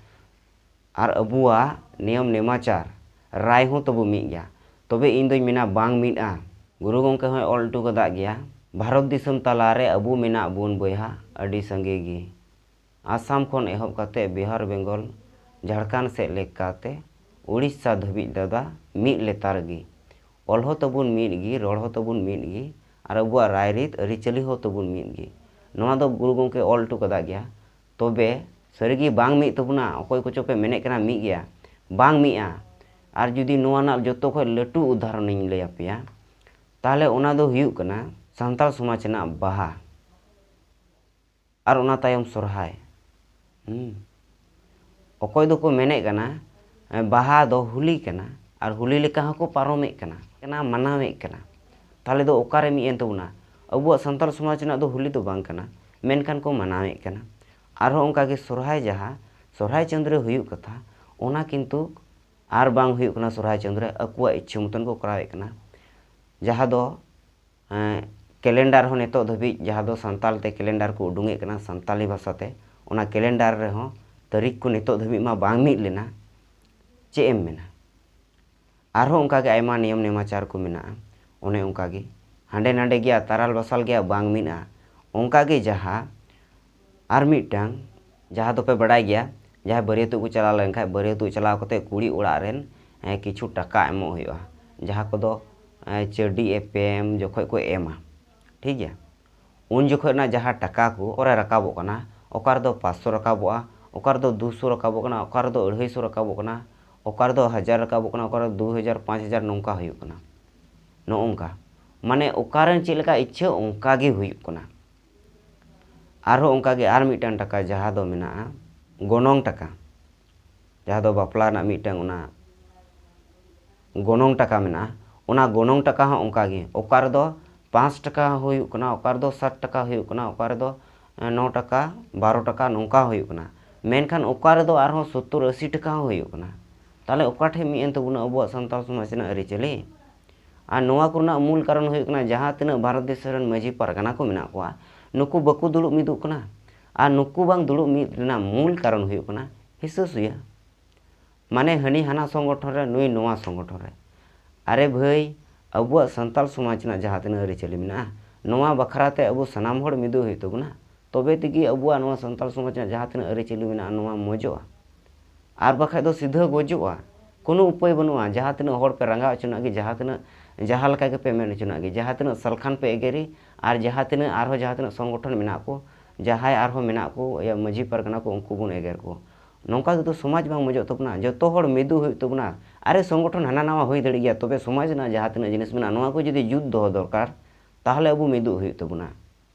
ᱟᱨ ᱟᱵᱚᱣᱟᱜ ᱱᱤᱭᱚᱢ ᱱᱮᱢᱟᱪᱟᱨ, ᱨᱟᱭ ᱦᱚᱸ ᱛᱟᱵᱚ ᱢᱤᱫ ᱜᱮᱭᱟ, ᱛᱚᱵᱮ ᱤᱧ ᱫᱚᱧ ᱢᱮᱱᱟ ᱵᱟᱝ ᱢᱤᱫᱼᱟ᱾ ᱜᱩᱨᱩ ᱜᱚᱢᱠᱮ ᱦᱚᱸᱭ ᱚᱞ ᱦᱚᱴᱚ ᱠᱟᱫᱟ ᱜᱮᱭᱟ, ᱵᱷᱟᱨᱚᱛ ᱫᱤᱥᱚᱢ ᱛᱟᱞᱟᱨᱮ ᱟᱵᱚ ᱢᱮᱱᱟᱜ ᱵᱚᱱ ᱵᱚᱭᱦᱟ ᱟᱹᱰᱤ ᱥᱟᱸᱜᱮ ᱜᱮ᱾ ᱟᱥᱟᱢ ᱠᱷᱚᱱ ᱮᱦᱚᱵ ᱠᱟᱛᱮ ᱵᱤᱦᱟᱨ, ᱵᱮᱝᱜᱚᱞ, ᱡᱷᱟᱲᱠᱷᱚᱸᱰ ᱥᱮᱫ ᱞᱮᱠᱟᱛᱮ ᱩᱲᱤᱥᱥᱟ ᱫᱷᱟᱹᱵᱤᱡ ᱫᱟᱫᱟ ᱢᱤᱫ ᱞᱮᱛᱟᱲ ᱜᱮ᱾ ᱚᱞ ᱦᱚᱸ ᱛᱟᱵᱚᱱ ᱢᱤᱫ ᱜᱮ, ᱨᱚᱲ ᱦᱚᱸ ᱛᱟᱵᱚᱱ ᱢᱤᱫ ᱜᱮ, ᱟᱨ ᱟᱵᱚᱣᱟᱜ ᱨᱟᱭᱨᱤᱛ ᱟᱹᱨᱤᱪᱟᱹᱞᱤ ᱦᱚᱸ ᱛᱟᱵᱚᱱ ᱢᱤᱫ ᱜᱮ᱾ ᱱᱚᱣᱟ ᱫᱚ ᱜᱩᱨᱩ ᱜᱚᱢᱠᱮ ᱚᱞ ᱦᱚᱴᱚ ᱠᱟᱫᱟ ᱜᱮᱭᱟ᱾ ᱛᱚᱵᱮ ᱥᱟᱹᱨᱤᱜᱮ ᱵᱟᱝ ᱢᱤᱫ ᱛᱟᱵᱚᱱᱟ? ᱚᱠᱚᱭ ᱠᱚᱪᱚ ᱯᱮ ᱢᱮᱱᱮᱫ ᱠᱟᱱᱟ ᱢᱤᱫ ᱜᱮᱭᱟ, ᱵᱟᱝ ᱢᱤᱫᱼᱟ᱾ ᱟᱨ ᱡᱩᱫᱤ ᱱᱚᱣᱟ ᱨᱮᱱᱟᱜ ᱡᱚᱛᱚ ᱠᱷᱚᱱ ᱞᱟᱹᱴᱩ ᱩᱫᱟᱦᱚᱨᱚᱱᱤᱧ ᱞᱟᱹᱭ ᱟᱯᱮᱭᱟ, ᱛᱟᱦᱚᱞᱮ ᱚᱱᱟ ᱫᱚ ᱦᱩᱭᱩᱜ ᱠᱟᱱᱟ ᱥᱟᱱᱛᱟᱲ ᱥᱚᱢᱟᱡᱽ ᱨᱮᱱᱟᱜ ᱵᱟᱦᱟ᱾ ᱟᱨ ᱚᱱᱟ ᱛᱟᱭᱚᱢ ᱥᱚᱨᱦᱟᱭ᱾ ᱦᱩᱸ᱾ ᱚᱠᱚᱭ ᱫᱚᱠᱚ ᱢᱮᱱᱮᱫ ᱠᱟᱱᱟ, ᱮ, ᱵᱟᱦᱟ ᱫᱚ ᱦᱳᱞᱤ ᱠᱟᱱᱟ, ᱟᱨ ᱦᱳᱞᱤ ᱞᱮᱠᱟ ᱦᱚᱸᱠᱚ ᱯᱟᱨᱚᱢᱮᱫ ᱠᱟᱱᱟ, ᱠᱟᱱᱟ, ᱢᱟᱱᱟᱣᱮᱫ ᱠᱟᱱᱟ᱾ ᱛᱟᱦᱚᱞᱮ ᱫᱚ ᱚᱠᱟᱨᱮ ᱢᱤᱫ ᱮᱱ ᱛᱟᱵᱚᱱᱟ? ᱟᱵᱚᱣᱟᱜ ᱥᱟᱱᱛᱟᱲ ᱥᱚᱢᱟᱡᱽ ᱨᱮᱱᱟᱜ ᱫᱚ ᱦᱳᱞᱤ ᱫᱚ ᱵᱟᱝ ᱠᱟᱱᱟ, ᱢᱮᱱᱠᱷᱟᱱ ᱠᱚ ᱢᱟᱱᱟᱣᱮᱫ ᱠᱟᱱᱟ᱾ ᱟᱨᱦᱚᱸ ᱚᱱᱠᱟᱜᱮ ᱥᱚᱨᱦᱟᱭ, ᱡᱟᱦᱟᱸ ᱥᱚᱨᱦᱟᱭ ᱪᱟᱸᱫᱳ ᱨᱮ ᱦᱩᱭᱩᱜ ᱠᱟᱛᱷᱟ, ᱚᱱᱟ ᱠᱤᱱᱛᱩ ᱟᱨ ᱵᱟᱝ ᱦᱩᱭᱩᱜ ᱠᱟᱱᱟ᱾ ᱥᱚᱨᱦᱟᱭ ᱪᱟᱸᱫᱳ ᱨᱮ ᱟᱠᱚᱣᱟᱜ ᱤᱪᱪᱷᱟᱹ ᱢᱚᱛᱚᱱ ᱠᱚ ᱠᱚᱨᱟᱣᱮᱫ ᱠᱟᱱᱟ, ᱡᱟᱦᱟᱸ ᱫᱚ ᱮᱸ, ᱠᱮᱞᱮᱱᱰᱟᱨ ᱦᱚᱸ ᱱᱤᱛᱚᱜ ᱫᱷᱟᱹᱵᱤᱡ, ᱡᱟᱦᱟᱸ ᱫᱚ ᱥᱟᱱᱛᱟᱞ ᱛᱮ ᱠᱮᱞᱮᱱᱰᱟᱨ ᱠᱚ ᱩᱰᱩᱝᱮᱫ ᱠᱟᱱᱟ ᱥᱟᱱᱛᱟᱞᱤ ᱵᱷᱟᱥᱟ ᱛᱮ, ᱚᱱᱟ ᱠᱮᱞᱮᱱᱰᱟᱨ ᱨᱮᱦᱚᱸ ᱛᱟᱹᱨᱤᱠᱷ ᱠᱚ ᱱᱤᱛᱚᱜ ᱫᱷᱟᱹᱵᱤᱡ ᱢᱟ ᱵᱟᱝ ᱢᱤᱫ ᱞᱮᱱᱟ᱾ ᱪᱮᱫ ᱮᱢ ᱢᱮᱱᱟ? ᱟᱨᱦᱚᱸ ᱚᱱᱠᱟᱜᱮ ᱟᱭᱢᱟ ᱱᱤᱭᱚᱢ ᱱᱮᱢᱟᱪᱟᱨ ᱠᱚ ᱢᱮᱱᱟᱜᱼᱟ᱾ ᱚᱱᱮ ᱚᱱᱠᱟᱜᱮ ᱦᱟᱸᱰᱮ ᱱᱟᱰᱮ ᱜᱮᱭᱟ, ᱛᱟᱨᱟᱞ ᱵᱟᱥᱟᱞ ᱜᱮᱭᱟ, ᱵᱟᱝ ᱢᱤᱫᱼᱟ᱾ ᱚᱱᱠᱟᱜᱮ ᱡᱟᱦᱟᱸ ᱟᱨ ᱢᱤᱫᱴᱟᱝ, ᱡᱟᱦᱟᱸ ᱫᱚᱯᱮ ᱵᱟᱲᱟᱭ ᱜᱮᱭᱟ, ᱡᱟᱦᱟᱸᱭ ᱵᱟᱹᱨᱭᱟᱹᱛᱚᱜ ᱠᱚ ᱪᱟᱞᱟᱣ ᱞᱮᱱᱠᱷᱟᱱ, ᱵᱟᱹᱨᱭᱟᱹᱛᱚᱜ ᱪᱟᱞᱟᱣ ᱠᱟᱛᱮ ᱠᱩᱲᱤ ᱚᱲᱟᱜ ᱨᱮᱱ ᱠᱤᱪᱷᱩ ᱴᱟᱠᱟ ᱮᱢᱚᱜ ᱦᱩᱭᱩᱜᱼᱟ, ᱡᱟᱦᱟᱸ ᱠᱚᱫᱚ ᱪᱟᱹᱰᱤ ᱮᱯᱮᱢ ᱡᱚᱠᱷᱚᱱ ᱠᱚ ᱮᱢᱟ, ᱴᱷᱤᱠ ᱜᱮᱭᱟ᱾ ᱩᱱ ᱡᱚᱠᱷᱚᱱ ᱨᱮᱱᱟᱜ ᱡᱟᱦᱟᱸ ᱴᱟᱠᱟ ᱠᱚ ᱚᱠᱟᱨᱮ ᱨᱟᱠᱟᱵᱚᱜ ᱠᱟᱱᱟ, ᱚᱠᱟ ᱨᱮᱫᱚ ᱯᱟᱸᱪᱥᱚ ᱨᱟᱠᱟᱵᱚᱜᱼᱟ, ᱚᱠᱟ ᱨᱮᱫᱚ ᱫᱩᱥᱚ ᱨᱟᱠᱟᱵᱚᱜ ᱠᱟᱱᱟ, ᱚᱠᱟ ᱨᱮᱫᱚ ᱟᱹᱲᱦᱟᱹᱭᱥᱚ ᱨᱟᱠᱟᱵᱚᱜ ᱠᱟᱱᱟ, ᱚᱠᱟ ᱨᱮᱫᱚ ᱦᱟᱡᱟᱨ ᱨᱟᱠᱟᱵᱚᱜ ᱠᱟᱱᱟ, ᱚᱠᱟ ᱨᱮᱫᱚ ᱫᱩ ᱦᱟᱡᱟᱨ, ᱯᱟᱸᱪ ᱦᱟᱡᱟᱨ ᱱᱚᱝᱠᱟ ᱦᱩᱭᱩᱜ ᱠᱟᱱᱟ᱾ ᱱᱚᱜᱼᱚ ᱱᱚᱝᱠᱟ, ᱢᱟᱱᱮ ᱚᱠᱟᱨᱮᱱ ᱪᱮᱫ ᱞᱮᱠᱟ ᱤᱪᱪᱷᱟᱹ ᱚᱱᱠᱟ ᱜᱮ ᱦᱩᱭᱩᱜ ᱠᱟᱱᱟ᱾ ᱟᱨᱦᱚᱸ ᱚᱱᱠᱟ ᱜᱮ ᱟᱨ ᱢᱤᱫᱴᱟᱝ ᱴᱟᱠᱟ ᱡᱟᱦᱟᱸ ᱫᱚ ᱢᱮᱱᱟᱜᱼᱟ ᱜᱚᱱᱚᱝ ᱴᱟᱠᱟ, ᱡᱟᱦᱟᱸ ᱫᱚ ᱵᱟᱯᱞᱟ ᱨᱮᱱᱟᱜ ᱢᱤᱫᱴᱟᱝ ᱚᱱᱟ ᱜᱚᱱᱚᱝ ᱴᱟᱠᱟ ᱢᱮᱱᱟᱜᱼᱟ, ᱚᱱᱟ ᱜᱚᱱᱚᱝ ᱴᱟᱠᱟ ᱦᱚᱸ ᱚᱱᱠᱟ ᱜᱮ, ᱚᱠᱟ ᱨᱮᱫᱚ ᱯᱟᱸᱪ ᱴᱟᱠᱟ ᱦᱩᱭᱩᱜ ᱠᱟᱱᱟ, ᱚᱠᱟ ᱨᱮᱫᱚ ᱥᱟᱛ ᱴᱟᱠᱟ ᱦᱩᱭᱩᱜ ᱠᱟᱱᱟ, ᱚᱠᱟ ᱨᱮᱫᱚ ᱱᱚ ᱴᱟᱠᱟ, ᱵᱟᱨᱚ ᱴᱟᱠᱟ ᱱᱚᱝᱠᱟ ᱦᱩᱭᱩᱜ ᱠᱟᱱᱟ᱾ ᱢᱮᱱᱠᱷᱟᱱ ᱚᱠᱟ ᱨᱮᱫᱚ ᱟᱨᱦᱚᱸ ᱥᱚᱛᱛᱚᱨ ᱟᱥᱤ ᱴᱟᱠᱟ ᱦᱚᱸ ᱦᱩᱭᱩᱜ ᱠᱟᱱᱟ᱾ ᱛᱟᱦᱚᱞᱮ ᱚᱠᱟ ᱴᱷᱮᱱ ᱢᱤᱫ ᱮᱱ ᱛᱟᱵᱚᱱᱟ ᱟᱵᱚᱣᱟᱜ ᱥᱟᱱᱛᱟᱲ ᱥᱚᱢᱟᱡᱽ ᱨᱮᱱᱟᱜ ᱟᱹᱨᱤᱪᱟᱹᱞᱤ? ᱟᱨ ᱱᱚᱣᱟ ᱠᱚᱨᱮᱱᱟᱜ ᱢᱩᱞ ᱠᱟᱨᱚᱱ ᱦᱩᱭᱩᱜ ᱠᱟᱱᱟ, ᱡᱟᱦᱟᱸ ᱛᱤᱱᱟᱹᱜ ᱵᱷᱟᱨᱚᱛ ᱫᱤᱥᱚᱢ ᱨᱮᱱ ᱢᱟᱹᱡᱷᱤ ᱯᱟᱨᱜᱟᱱᱟ ᱠᱚ ᱢᱮᱱᱟᱜ ᱠᱚᱣᱟ, ᱱᱩᱠᱩ ᱵᱟᱠᱚ ᱫᱩᱲᱩᱵ ᱢᱤᱫᱚᱜ ᱠᱟᱱᱟ᱾ ᱟᱨ ᱱᱩᱠᱩ ᱵᱟᱝ ᱫᱩᱲᱩᱵ ᱢᱤᱫ ᱨᱮᱱᱟᱜ ᱢᱩᱞ ᱠᱟᱨᱚᱱ ᱦᱩᱭᱩᱜ ᱠᱟᱱᱟ ᱦᱤᱥᱟᱹ ᱥᱩᱭᱟᱹ᱾ ᱢᱟᱱᱮ ᱦᱟᱹᱱᱤ ᱦᱟᱱᱟ ᱥᱚᱝᱜᱚᱴᱷᱚᱱ ᱨᱮ, ᱱᱩᱭ ᱱᱚᱣᱟ ᱥᱚᱝᱜᱚᱴᱷᱚᱱ ᱨᱮ᱾ ᱟᱨᱮ ᱵᱷᱟᱹᱭ, ᱟᱵᱚᱣᱟᱜ ᱥᱟᱱᱛᱟᱲ ᱥᱚᱢᱟᱡᱽ ᱨᱮᱱᱟᱜ ᱡᱟᱦᱟᱸ ᱛᱤᱱᱟᱹᱜ ᱟᱹᱨᱤᱪᱟᱹᱞᱤ ᱢᱮᱱᱟᱜᱼᱟ, ᱱᱚᱣᱟ ᱵᱟᱠᱷᱨᱟ ᱛᱮ ᱟᱵᱚ ᱥᱟᱱᱟᱢ ᱦᱚᱲ ᱢᱤᱫᱚᱜ ᱦᱩᱭᱩᱜ ᱛᱟᱵᱚᱱᱟ᱾ ᱛᱚᱵᱮ ᱛᱮᱜᱮ ᱟᱵᱚᱣᱟᱜ ᱱᱚᱣᱟ ᱥᱟᱱᱛᱟᱲ ᱥᱚᱢᱟᱡᱽ ᱨᱮᱱᱟᱜ ᱡᱟᱦᱟᱸ ᱛᱤᱱᱟᱹᱜ ᱟᱹᱨᱤᱪᱟᱹᱞᱤ ᱢᱮᱱᱟᱜᱼᱟ, ᱱᱚᱣᱟ ᱢᱚᱡᱚᱜᱼᱟ᱾ ᱟᱨ ᱵᱟᱠᱷᱟᱡ ᱫᱚ ᱥᱤᱫᱷᱟᱹ ᱜᱚᱡᱚᱜᱼᱟ᱾ ᱠᱳᱱᱳ ᱩᱯᱟᱹᱭ ᱵᱟᱹᱱᱩᱜᱼᱟ᱾ ᱡᱟᱦᱟᱸ ᱛᱤᱱᱟᱹᱜ ᱦᱚᱲ ᱯᱮ ᱨᱟᱸᱜᱟᱣ ᱦᱚᱪᱚᱱᱟᱜ ᱜᱮ, ᱡᱟᱦᱟᱸ ᱛᱤᱱᱟᱹᱜ, ᱡᱟᱦᱟᱸ ᱞᱮᱠᱟ ᱜᱮᱯᱮ ᱢᱮᱱ ᱦᱚᱪᱚᱱᱟᱜ ᱜᱮ, ᱡᱟᱦᱟᱸ ᱛᱤᱱᱟᱹᱜ ᱥᱟᱞᱠᱷᱟᱱ ᱯᱮ ᱮᱜᱮᱨᱤ, ᱟᱨ ᱡᱟᱦᱟᱸ ᱛᱤᱱᱟᱹᱜ ᱟᱨᱦᱚᱸ ᱡᱟᱦᱟᱸ ᱛᱤᱱᱟᱹᱜ ᱥᱚᱝᱜᱚᱴᱷᱚᱱ ᱢᱮᱱᱟᱜ ᱠᱚ, ᱡᱟᱦᱟᱸᱭ ᱟᱨᱦᱚᱸ ᱢᱮᱱᱟᱜ ᱠᱚ, ᱤᱭᱟᱹ, ᱢᱟᱹᱡᱷᱤ ᱯᱟᱨᱜᱟᱱᱟ ᱠᱚ, ᱩᱱᱠᱩ ᱵᱚᱱ ᱮᱜᱮᱨ ᱠᱚ᱾ ᱱᱚᱝᱠᱟ ᱛᱮᱫᱚ ᱥᱚᱢᱟᱡᱽ ᱵᱟᱝ ᱢᱚᱡᱚᱜ ᱛᱟᱵᱚᱱᱟ᱾ ᱡᱚᱛᱚ ᱦᱚᱲ ᱢᱤᱫᱚᱜ ᱦᱩᱭᱩᱜ ᱛᱟᱵᱚᱱᱟ᱾ ᱟᱨᱮ, ᱥᱚᱝᱜᱚᱴᱷᱚᱱ ᱦᱟᱱᱟ ᱱᱟᱣᱟ ᱦᱩᱭ ᱫᱟᱲᱮᱜ ᱜᱮᱭᱟ, ᱛᱚᱵᱮ ᱥᱚᱢᱟᱡᱽ ᱨᱮᱱᱟᱜ ᱡᱟᱦᱟᱸ ᱛᱤᱱᱟᱹᱜ ᱡᱤᱱᱤᱥ ᱢᱮᱱᱟᱜᱼᱟ, ᱱᱚᱣᱟ ᱠᱚ ᱡᱩᱫᱤ ᱡᱩᱛ ᱫᱚᱦᱚ ᱫᱚᱨᱠᱟᱨ, ᱛᱟᱦᱚᱞᱮ ᱟᱵᱚ ᱢᱤᱫᱚᱜ ᱦᱩᱭᱩᱜ ᱛᱟᱵᱚᱱᱟ᱾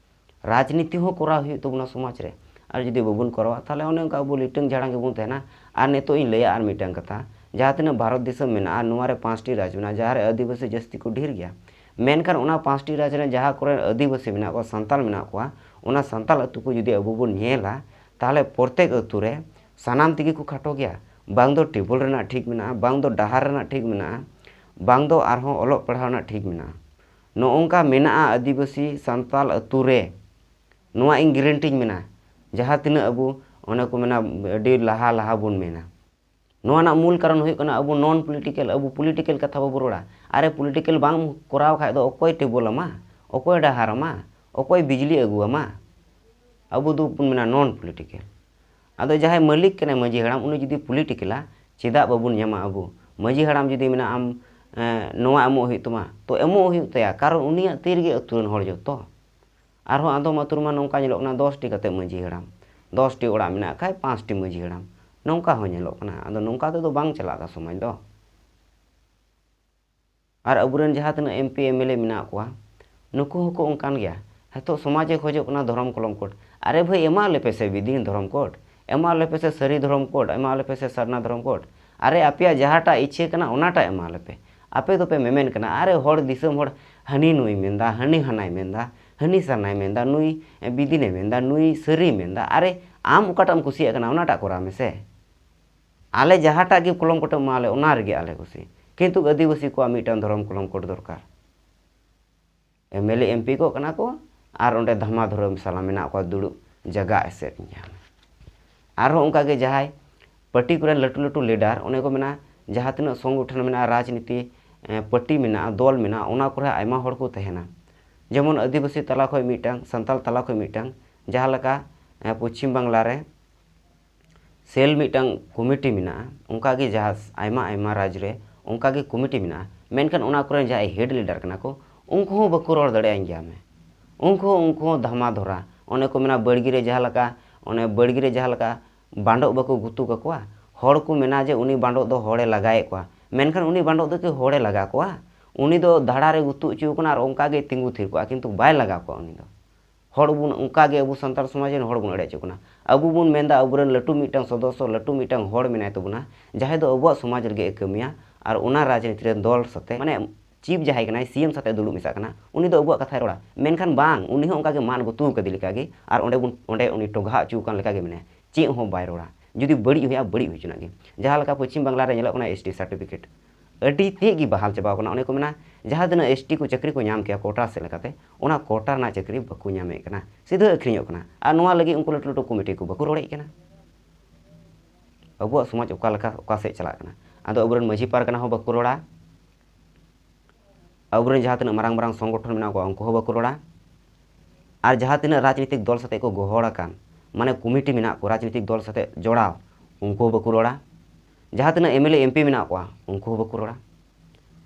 ᱨᱟᱡᱽᱱᱤᱛᱤ ᱦᱚᱸ ᱠᱚᱨᱟᱣ ᱦᱩᱭᱩᱜ ᱛᱟᱵᱚᱱᱟ ᱥᱚᱢᱟᱡᱽ ᱨᱮ᱾ ᱟᱨ ᱡᱩᱫᱤ ᱵᱟᱵᱚᱱ ᱠᱚᱨᱟᱣᱟ, ᱛᱟᱦᱚᱞᱮ ᱚᱱᱮ ᱚᱱᱠᱟ ᱟᱵᱚ ᱞᱤᱴᱟᱹᱝ ᱡᱷᱟᱲᱟᱝ ᱜᱮᱵᱚᱱ ᱛᱟᱦᱮᱱᱟ᱾ ᱟᱨ ᱱᱤᱛᱚᱜ ᱤᱧ ᱞᱟᱹᱭᱟ ᱟᱨ ᱢᱤᱫᱴᱟᱝ ᱠᱟᱛᱷᱟ, ᱡᱟᱦᱟᱸ ᱛᱤᱱᱟᱹᱜ ᱵᱷᱟᱨᱚᱛ ᱫᱤᱥᱚᱢ ᱢᱮᱱᱟᱜᱼᱟ, ᱱᱚᱣᱟ ᱨᱮ ᱯᱟᱸᱪᱴᱤ ᱨᱟᱡᱽ ᱢᱮᱱᱟᱜᱼᱟ, ᱡᱟᱦᱟᱸ ᱨᱮ ᱟᱹᱫᱤᱵᱟᱹᱥᱤ ᱡᱟᱹᱥᱛᱤ ᱠᱚ ᱰᱷᱮᱨ ᱜᱮᱭᱟ᱾ ᱢᱮᱱᱠᱷᱟᱱ ᱚᱱᱟ ᱯᱟᱸᱪᱴᱤ ᱨᱟᱡᱽ ᱨᱮ ᱡᱟᱦᱟᱸ ᱠᱚᱨᱮ ᱟᱹᱫᱤᱵᱟᱹᱥᱤ ᱢᱮᱱᱟᱜ ᱠᱚᱣᱟ, ᱥᱟᱱᱛᱟᱲ ᱢᱮᱱᱟᱜ ᱠᱚᱣᱟ, ᱚᱱᱟ ᱥᱟᱱᱛᱟᱲ ᱟᱹᱛᱩ ᱠᱚ ᱡᱩᱫᱤ ᱟᱵᱚ ᱵᱚᱱ ᱧᱮᱞᱟ, ᱛᱟᱦᱚᱞᱮ ᱯᱨᱚᱛᱮᱠ ᱟᱹᱛᱩ ᱨᱮ ᱥᱟᱱᱟᱢ ᱛᱮᱜᱮ ᱠᱚ ᱠᱷᱟᱴᱚ ᱜᱮᱭᱟ᱾ ᱵᱟᱝ ᱫᱚ ᱴᱮᱵᱚᱞ ᱨᱮᱱᱟᱜ ᱴᱷᱤᱠ ᱢᱮᱱᱟᱜᱼᱟ, ᱵᱟᱝ ᱫᱚ ᱰᱟᱦᱟᱨ ᱨᱮᱱᱟᱜ ᱴᱷᱤᱠ ᱢᱮᱱᱟᱜᱼᱟ, ᱵᱟᱝ ᱫᱚ ᱟᱨᱦᱚᱸ ᱚᱞᱚᱜ ᱯᱟᱲᱦᱟᱣ ᱨᱮᱱᱟᱜ ᱴᱷᱤᱠ ᱢᱮᱱᱟᱜᱼᱟ᱾ ᱱᱚᱜᱼᱚ ᱱᱚᱝᱠᱟ ᱢᱮᱱᱟᱜᱼᱟ ᱟᱹᱫᱤᱵᱟᱹᱥᱤ ᱥᱟᱱᱛᱟᱞ ᱟᱹᱛᱩ ᱨᱮ᱾ ᱱᱚᱣᱟ ᱤᱧ ᱜᱮᱨᱮᱱᱴᱤᱧ ᱢᱮᱱᱟ, ᱡᱟᱦᱟᱸ ᱛᱤᱱᱟᱹᱜ ᱟᱵᱚ, ᱚᱱᱮ ᱠᱚ ᱢᱮᱱᱟ, ᱟᱹᱰᱤ ᱞᱟᱦᱟ ᱞᱟᱦᱟ ᱵᱚᱱ ᱢᱮᱱᱟ᱾ ᱱᱚᱣᱟ ᱨᱮᱱᱟᱜ ᱢᱩᱞ ᱠᱟᱨᱚᱱ ᱦᱩᱭᱩᱜ ᱠᱟᱱᱟ ᱟᱵᱚ ᱱᱚᱱ ᱯᱚᱞᱤᱴᱤᱠᱮᱞ, ᱟᱵᱚ ᱯᱚᱞᱤᱴᱤᱠᱮᱞ ᱠᱟᱛᱷᱟ ᱵᱟᱵᱚ ᱨᱚᱲᱟ᱾ ᱟᱨᱮ, ᱯᱚᱞᱤᱴᱤᱠᱮᱞ ᱵᱟᱝ ᱠᱚᱨᱟᱣ ᱠᱷᱟᱡ ᱫᱚ ᱚᱠᱚᱭ ᱴᱮᱵᱚᱞ ᱟᱢᱟ, ᱚᱠᱚᱭ ᱰᱟᱦᱟᱨ ᱟᱢᱟ, ᱚᱠᱚᱭ ᱵᱤᱡᱽᱞᱤ ᱟᱹᱜᱩ ᱟᱢᱟ? ᱟᱵᱚ ᱫᱚᱵᱚᱱ ᱢᱮᱱᱟ ᱱᱚᱱ ᱯᱚᱞᱤᱴᱤᱠᱮᱞ᱾ ᱟᱫᱚ ᱡᱟᱦᱟᱸᱭ ᱢᱟᱹᱞᱤᱠ ᱠᱟᱱᱟᱭ ᱢᱟᱹᱡᱷᱤ ᱦᱟᱲᱟᱢ, ᱩᱱᱤ ᱡᱩᱫᱤ ᱯᱚᱞᱤᱴᱤᱠᱮᱞᱟ, ᱪᱮᱫᱟᱜ ᱵᱟᱵᱚᱱ ᱧᱟᱢᱟ ᱟᱵᱚ? ᱢᱟᱹᱡᱷᱤ ᱦᱟᱲᱟᱢ ᱡᱩᱫᱤ ᱢᱮᱱᱟ ᱟᱢ, ᱮᱸ, ᱱᱚᱣᱟ ᱮᱢᱚᱜ ᱦᱩᱭᱩᱜ ᱛᱟᱢᱟ, ᱛᱚ ᱮᱢᱚᱜ ᱦᱩᱭᱩᱜ ᱛᱟᱭᱟ, ᱠᱟᱨᱚᱱ ᱩᱱᱤᱭᱟᱜ ᱛᱤ ᱨᱮᱜᱮ ᱟᱹᱛᱩ ᱨᱮᱱ ᱦᱚᱲ ᱡᱚᱛᱚ᱾ ᱟᱨᱦᱚᱸ ᱟᱫᱚᱢ ᱟᱹᱛᱩ ᱨᱮᱢᱟ ᱱᱚᱝᱠᱟ ᱧᱮᱞᱚᱜ ᱠᱟᱱᱟ, ᱫᱚᱥ ᱴᱤ ᱠᱟᱛᱮ ᱢᱟᱹᱡᱷᱤ ᱦᱟᱲᱟᱢ, ᱫᱚᱥ ᱴᱤ ᱚᱲᱟᱜ ᱢᱮᱱᱟᱜ ᱠᱷᱟᱡ ᱯᱟᱸᱪ ᱴᱤ ᱢᱟᱹᱡᱷᱤ ᱦᱟᱲᱟᱢ, ᱱᱚᱝᱠᱟ ᱦᱚᱸ ᱧᱮᱞᱚᱜ ᱠᱟᱱᱟ᱾ ᱟᱫᱚ ᱱᱚᱝᱠᱟ ᱛᱮᱫᱚ ᱵᱟᱝ ᱪᱟᱞᱟᱜ ᱫᱟ ᱥᱚᱢᱟᱡᱽ ᱫᱚ᱾ ᱟᱨ ᱟᱵᱚᱨᱮᱱ ᱡᱟᱦᱟᱸ ᱛᱤᱱᱟᱹᱜ M P, M L A ᱢᱮᱱᱟᱜ ᱠᱚᱣᱟ, ᱱᱩᱠᱩ ᱦᱚᱸᱠᱚ ᱚᱱᱠᱟᱱ ᱜᱮᱭᱟ᱾ ᱱᱤᱛᱚᱜ ᱥᱚᱢᱟᱡᱽ ᱮ ᱠᱷᱚᱡᱚᱜ ᱠᱟᱱᱟ ᱫᱷᱚᱨᱚᱢ ᱠᱚᱞᱚᱢ ᱠᱳᱰ᱾ ᱟᱨᱮ ᱵᱷᱟᱹᱭ, ᱮᱢᱟ ᱞᱮᱯᱮ ᱥᱮ ᱵᱤᱫᱤᱱ ᱫᱷᱚᱨᱚᱢ ᱠᱳᱰ, ᱮᱢᱟ ᱞᱮᱯᱮ ᱥᱮ ᱥᱟᱹᱨᱤ ᱫᱷᱚᱨᱚᱢ ᱠᱳᱰ, ᱮᱢᱟ ᱞᱮᱯᱮ ᱥᱮ ᱥᱟᱨᱱᱟ ᱫᱷᱚᱨᱚᱢ ᱠᱳᱰ᱾ ᱟᱨᱮ, ᱟᱯᱮᱭᱟᱜ ᱡᱟᱦᱟᱸᱴᱟᱜ ᱤᱪᱪᱷᱟᱹ ᱠᱟᱱᱟ, ᱚᱱᱟᱴᱟᱜ ᱮᱢᱟ ᱞᱮᱯᱮ᱾ ᱟᱯᱮ ᱫᱚᱯᱮ ᱢᱮᱢᱮᱱ ᱠᱟᱱᱟ, ᱟᱨᱮ, ᱦᱚᱲ ᱫᱤᱥᱚᱢ ᱦᱚᱲ ᱦᱟᱹᱱᱤ ᱱᱩᱭ ᱢᱮᱱᱫᱟ, ᱦᱟᱹᱱᱤ ᱦᱟᱱᱟᱭ ᱢᱮᱱᱫᱟ, ᱦᱟᱹᱱᱤ ᱥᱟᱨᱱᱟᱭ ᱢᱮᱱᱫᱟ, ᱱᱩᱭ ᱵᱤᱫᱤᱱᱮ ᱢᱮᱱᱫᱟ, ᱱᱩᱭ ᱥᱟᱹᱨᱤᱭ ᱢᱮᱱᱫᱟ᱾ ᱟᱨᱮ, ᱟᱢ ᱚᱠᱟᱴᱟᱜ ᱮᱢ ᱠᱩᱥᱤᱭᱟᱜ ᱠᱟᱱᱟ, ᱚᱱᱟᱴᱟᱜ ᱠᱚᱨᱟᱣ ᱢᱮᱥᱮ᱾ ᱟᱞᱮ ᱡᱟᱦᱟᱸᱴᱟᱜ ᱜᱮ ᱠᱚᱞᱚᱢ ᱠᱚᱴᱮᱢ ᱮᱢᱟ ᱞᱮ, ᱚᱱᱟ ᱨᱮᱜᱮ ᱟᱞᱮ ᱠᱩᱥᱤ᱾ ᱠᱤᱱᱛᱩ ᱟᱹᱫᱤᱵᱟᱹᱥᱤ ᱠᱚᱣᱟᱜ ᱢᱤᱫᱴᱟᱝ ᱫᱷᱚᱨᱚᱢ ᱠᱚᱞᱚᱢ ᱠᱳᱰ ᱫᱚᱨᱠᱟᱨ᱾ M L A, M P ᱠᱚᱜ ᱠᱟᱱᱟ ᱠᱚ ᱟᱨ ᱚᱸᱰᱮ ᱫᱷᱟᱢᱟ ᱫᱷᱚᱨᱚᱢ ᱥᱟᱞᱟ ᱢᱮᱱᱟᱜ ᱠᱚᱣᱟ, ᱫᱩᱲᱩᱵ ᱡᱟᱭᱜᱟ ᱮᱥᱮᱫ ᱧᱟᱢ᱾ ᱟᱨᱦᱚᱸ ᱚᱱᱠᱟ ᱜᱮ ᱡᱟᱦᱟᱸᱭ ᱯᱟᱨᱴᱤ ᱠᱚᱨᱮᱱ ᱞᱟᱹᱴᱩ ᱞᱟᱹᱴᱩ ᱞᱤᱰᱟᱨ, ᱚᱱᱮ ᱠᱚ ᱢᱮᱱᱟ, ᱡᱟᱦᱟᱸ ᱛᱤᱱᱟᱹᱜ ᱥᱚᱝᱜᱚᱴᱷᱚᱱ ᱢᱮᱱᱟᱜᱼᱟ, ᱨᱟᱡᱽᱱᱤᱛᱤ, ᱮᱸ, ᱯᱟᱨᱴᱤ ᱢᱮᱱᱟᱜᱼᱟ, ᱫᱚᱞ ᱢᱮᱱᱟᱜᱼᱟ, ᱚᱱᱟ ᱠᱚᱨᱮ ᱟᱭᱢᱟ ᱦᱚᱲ ᱠᱚ ᱛᱟᱦᱮᱱᱟ᱾ ᱡᱮᱢᱚᱱ ᱟᱹᱫᱤᱵᱟᱹᱥᱤ ᱛᱟᱞᱟ ᱠᱷᱚᱱ ᱢᱤᱫᱴᱟᱝ, ᱥᱟᱱᱛᱟᱲ ᱛᱟᱞᱟ ᱠᱷᱚᱱ ᱢᱤᱫᱴᱟᱝ, ᱡᱟᱦᱟᱸ ᱞᱮᱠᱟ, ᱮᱸ, ᱯᱚᱪᱷᱤᱢ ᱵᱟᱝᱞᱟ ᱨᱮ ᱥᱮᱞ ᱢᱤᱫᱴᱟᱝ ᱠᱚᱢᱤᱴᱤ ᱢᱮᱱᱟᱜᱼᱟ, ᱚᱱᱠᱟᱜᱮ ᱡᱟᱦᱟᱸ ᱟᱭᱢᱟ ᱟᱭᱢᱟ ᱨᱟᱡᱽ ᱨᱮ ᱚᱱᱠᱟᱜᱮ ᱠᱚᱢᱤᱴᱤ ᱢᱮᱱᱟᱜᱼᱟ, ᱢᱮᱱᱠᱷᱟᱱ ᱚᱱᱟ ᱠᱚᱨᱮᱱ ᱡᱟᱦᱟᱸᱭ ᱦᱮᱰ ᱞᱤᱰᱟᱨ ᱠᱟᱱᱟ ᱠᱚ, ᱩᱱᱠᱩ ᱦᱚᱸ ᱵᱟᱠᱚ ᱨᱚᱲ ᱫᱟᱲᱮᱭᱟᱜᱼᱟ ᱜᱮᱭᱟ ᱢᱮ᱾ ᱩᱱᱠᱩ ᱦᱚᱸ, ᱩᱱᱠᱩ ᱦᱚᱸ ᱫᱷᱟᱢᱟ ᱫᱷᱚᱨᱟ, ᱚᱱᱮ ᱠᱚ ᱢᱮᱱᱟ ᱵᱟᱲᱜᱤ ᱨᱮ ᱡᱟᱦᱟᱸ ᱞᱮᱠᱟ, ᱚᱱᱮ ᱵᱟᱲᱜᱤ ᱨᱮ ᱡᱟᱦᱟᱸ ᱞᱮᱠᱟ ᱵᱟᱸᱰᱚᱜ ᱵᱟᱠᱚ ᱜᱩᱛᱩ ᱠᱟᱠᱚᱣᱟ, ᱦᱚᱲ ᱠᱚ ᱢᱮᱱᱟ ᱡᱮ ᱩᱱᱤ ᱵᱟᱸᱰᱚᱜ ᱫᱚ ᱦᱚᱲᱮ ᱞᱟᱜᱟᱭᱮᱫ ᱠᱚᱣᱟ, ᱢᱮᱱᱠᱷᱟᱱ ᱩᱱᱤ ᱵᱟᱸᱰᱚᱜ ᱫᱚ ᱠᱤ ᱦᱚᱲᱮ ᱞᱟᱜᱟ ᱠᱚᱣᱟ? ᱩᱱᱤ ᱫᱚ ᱫᱷᱟᱲᱟ ᱨᱮ ᱜᱩᱛᱩ ᱚᱪᱚ ᱠᱟᱱᱟ ᱟᱨ ᱚᱱᱠᱟ ᱜᱮ ᱛᱤᱸᱜᱩ ᱛᱷᱤᱨ ᱠᱚᱜᱼᱟ, ᱠᱤᱱᱛᱩ ᱵᱟᱭ ᱞᱟᱜᱟ ᱠᱚᱣᱟ ᱩᱱᱤ ᱫᱚ᱾ ᱦᱚᱲ ᱵᱚᱱ, ᱚᱱᱠᱟ ᱜᱮ ᱟᱵᱚ ᱥᱟᱱᱛᱟᱲ ᱥᱚᱢᱟᱡᱽ ᱨᱮᱱ ᱦᱚᱲ ᱵᱚᱱ ᱮᱲᱮ ᱦᱚᱪᱚᱜ ᱠᱟᱱᱟ᱾ ᱟᱵᱚ ᱵᱚᱱ ᱢᱮᱱᱫᱟ ᱟᱵᱚᱨᱮᱱ ᱞᱟᱹᱴᱩ ᱢᱤᱫᱴᱟᱝ ᱥᱚᱫᱚᱥᱥᱚ, ᱞᱟᱹᱴᱩ ᱢᱤᱫᱴᱟᱝ ᱦᱚᱲ ᱢᱮᱱᱟᱭ ᱛᱟᱵᱚᱱᱟ, ᱡᱟᱦᱟᱸᱭ ᱫᱚ ᱟᱵᱚᱣᱟᱜ ᱥᱚᱢᱟᱡᱽ ᱞᱟᱹᱜᱤᱫ ᱮ ᱠᱟᱹᱢᱤᱭᱟ ᱟᱨ ᱚᱱᱟ ᱨᱟᱡᱽᱱᱤᱛᱤ ᱨᱮᱱ ᱫᱚᱞ ᱥᱟᱛᱮ, ᱢᱟᱱᱮ ᱪᱤᱯ ᱡᱟᱦᱟᱸᱭ ᱠᱟᱱᱟᱭ, ᱥᱤ ᱮᱢ ᱥᱟᱛᱮ ᱫᱩᱲᱩᱵ ᱢᱮᱥᱟᱜ ᱠᱟᱱᱟ, ᱩᱱᱤ ᱫᱚ ᱟᱵᱚᱣᱟᱜ ᱠᱟᱛᱷᱟᱭ ᱨᱚᱲᱟ᱾ ᱢᱮᱱᱠᱷᱟᱱ ᱵᱟᱝ, ᱩᱱᱤ ᱦᱚᱸ ᱚᱱᱠᱟ ᱜᱮ ᱢᱟᱫ ᱜᱩᱛᱩ ᱠᱟᱫᱮ ᱞᱮᱠᱟ ᱜᱮ ᱟᱨ ᱚᱸᱰᱮ ᱵᱚᱱ, ᱚᱸᱰᱮ ᱩᱱᱤ ᱴᱚᱜᱷᱟ ᱦᱚᱪᱚ ᱟᱠᱟᱱ ᱞᱮᱠᱟ ᱜᱮ ᱢᱮᱱᱟᱭᱟ᱾ ᱪᱮᱫ ᱦᱚᱸ ᱵᱟᱭ ᱨᱚᱲᱟ᱾ ᱡᱩᱫᱤ ᱵᱟᱹᱲᱤᱡ ᱦᱩᱭᱩᱜᱼᱟ, ᱵᱟᱹᱲᱤᱡ ᱦᱩᱭ ᱦᱚᱪᱚᱱᱟᱜ ᱜᱮ᱾ ᱡᱟᱦᱟᱸ ᱞᱮᱠᱟ ᱯᱚᱪᱷᱤᱢ ᱵᱟᱝᱞᱟ ᱨᱮ ᱧᱮᱞᱚᱜ ᱠᱟᱱᱟ ᱮᱥ ᱴᱤ ᱥᱟᱨᱴᱤᱯᱷᱤᱠᱮᱴ, ᱟᱹᱰᱤ ᱛᱮᱫ ᱜᱮ ᱵᱟᱦᱟᱞ ᱪᱟᱵᱟᱣ ᱠᱟᱱᱟ᱾ ᱚᱱᱮ ᱠᱚ ᱢᱮᱱᱟ, ᱡᱟᱦᱟᱸ ᱛᱤᱱᱟᱹᱜ ᱮᱥ ᱴᱤ ᱠᱚ ᱪᱟᱹᱠᱨᱤ ᱠᱚ ᱧᱟᱢ ᱠᱮᱭᱟ ᱠᱳᱴᱟ ᱥᱮᱫ ᱞᱮᱠᱟᱛᱮ, ᱚᱱᱟ ᱠᱳᱴᱟ ᱨᱮᱱᱟᱜ ᱪᱟᱹᱠᱨᱤ ᱵᱟᱠᱚ ᱧᱟᱢᱮᱫ ᱠᱟᱱᱟ, ᱥᱤᱫᱷᱟᱹ ᱟᱹᱠᱷᱨᱤᱧᱚᱜ ᱠᱟᱱᱟ᱾ ᱟᱨ ᱱᱚᱣᱟ ᱞᱟᱹᱜᱤᱫ ᱩᱱᱠᱩ ᱞᱟᱹᱴᱩ ᱞᱟᱹᱴᱩ ᱠᱚᱢᱤᱴᱤ ᱠᱚ ᱵᱟᱠᱚ ᱨᱚᱲᱮᱫ ᱠᱟᱱᱟ᱾ ᱟᱵᱚᱣᱟᱜ ᱥᱚᱢᱟᱡᱽ ᱚᱠᱟ ᱞᱮᱠᱟ, ᱚᱠᱟ ᱥᱮᱫ ᱪᱟᱞᱟᱜ ᱠᱟᱱᱟ? ᱟᱫᱚ ᱟᱵᱚᱨᱮᱱ ᱢᱟᱹᱡᱷᱤ ᱯᱟᱨᱜᱟᱱᱟ ᱦᱚᱸ ᱵᱟᱠᱚ ᱨᱚᱲᱟ, ᱟᱵᱚᱨᱮᱱ ᱡᱟᱦᱟᱸ ᱛᱤᱱᱟᱹᱜ ᱢᱟᱨᱟᱝ ᱢᱟᱨᱟᱝ ᱥᱚᱝᱜᱚᱴᱷᱚᱱ ᱢᱮᱱᱟᱜ ᱠᱚᱣᱟ, ᱩᱱᱠᱩ ᱦᱚᱸ ᱵᱟᱠᱚ ᱨᱚᱲᱟ᱾ ᱟᱨ ᱡᱟᱦᱟᱸ ᱛᱤᱱᱟᱹᱜ ᱨᱟᱡᱽᱱᱤᱛᱤᱠ ᱫᱚᱞ ᱥᱟᱛᱮᱜ ᱠᱚ ᱜᱚᱦᱚᱲ ᱟᱠᱟᱱ, ᱢᱟᱱᱮ ᱠᱚᱢᱤᱴᱤ ᱢᱮᱱᱟᱜ ᱠᱚ, ᱨᱟᱡᱽᱱᱤᱛᱤᱠ ᱫᱚᱞ ᱥᱟᱛᱮ ᱡᱚᱲᱟᱣ, ᱩᱱᱠᱩ ᱦᱚᱸ ᱵᱟᱠᱚ ᱨᱚᱲᱟ᱾ ᱡᱟᱦᱟᱸ ᱛᱤᱱᱟᱹᱜ M L A M P ᱢᱮᱱᱟᱜ ᱠᱚᱣᱟ, ᱩᱱᱠᱩ ᱦᱚᱸ ᱵᱟᱠᱚ ᱨᱚᱲᱟ᱾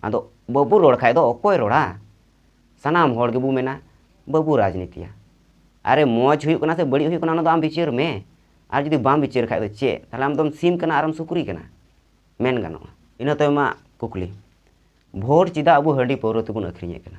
ᱟᱫᱚ ᱵᱟᱵᱚ ᱨᱚᱲ ᱠᱷᱟᱡ ᱫᱚ ᱚᱠᱚᱭ ᱨᱚᱲᱟ? ᱥᱟᱱᱟᱢ ᱦᱚᱲ ᱜᱮᱵᱚ ᱢᱮᱱᱟ, "ᱵᱟᱵᱚ ᱨᱟᱡᱽᱱᱤᱛᱤᱭᱟ᱾" ᱟᱨᱮ, ᱢᱚᱡᱽ ᱦᱩᱭᱩᱜ ᱠᱟᱱᱟ ᱥᱮ ᱵᱟᱹᱲᱤᱡ ᱦᱩᱭᱩᱜ ᱠᱟᱱᱟ, ᱚᱱᱟ ᱫᱚ ᱟᱢ ᱵᱤᱪᱟᱹᱨ ᱢᱮ᱾ ᱟᱨ ᱡᱩᱫᱤ ᱵᱟᱢ ᱵᱤᱪᱟᱹᱨ ᱠᱷᱟᱡ ᱫᱚ ᱪᱮᱫ? ᱛᱟᱦᱞᱮ ᱟᱢ ᱫᱚᱢ ᱥᱤᱢ ᱠᱟᱱᱟ ᱟᱨᱮᱢ ᱥᱩᱠᱨᱤ ᱠᱟᱱᱟ, ᱢᱮᱱ ᱜᱟᱱᱚᱜᱼᱟ᱾ ᱤᱱᱟᱹ ᱛᱟᱭᱚᱢᱟᱜ ᱠᱩᱠᱞᱤ, ᱵᱷᱳᱴ ᱪᱮᱫᱟᱜ ᱟᱵᱚ ᱦᱟᱺᱰᱤ ᱯᱟᱹᱣᱨᱟᱹ ᱛᱮᱵᱚᱱ ᱟᱹᱠᱷᱨᱤᱧᱮᱫ ᱠᱟᱱᱟ?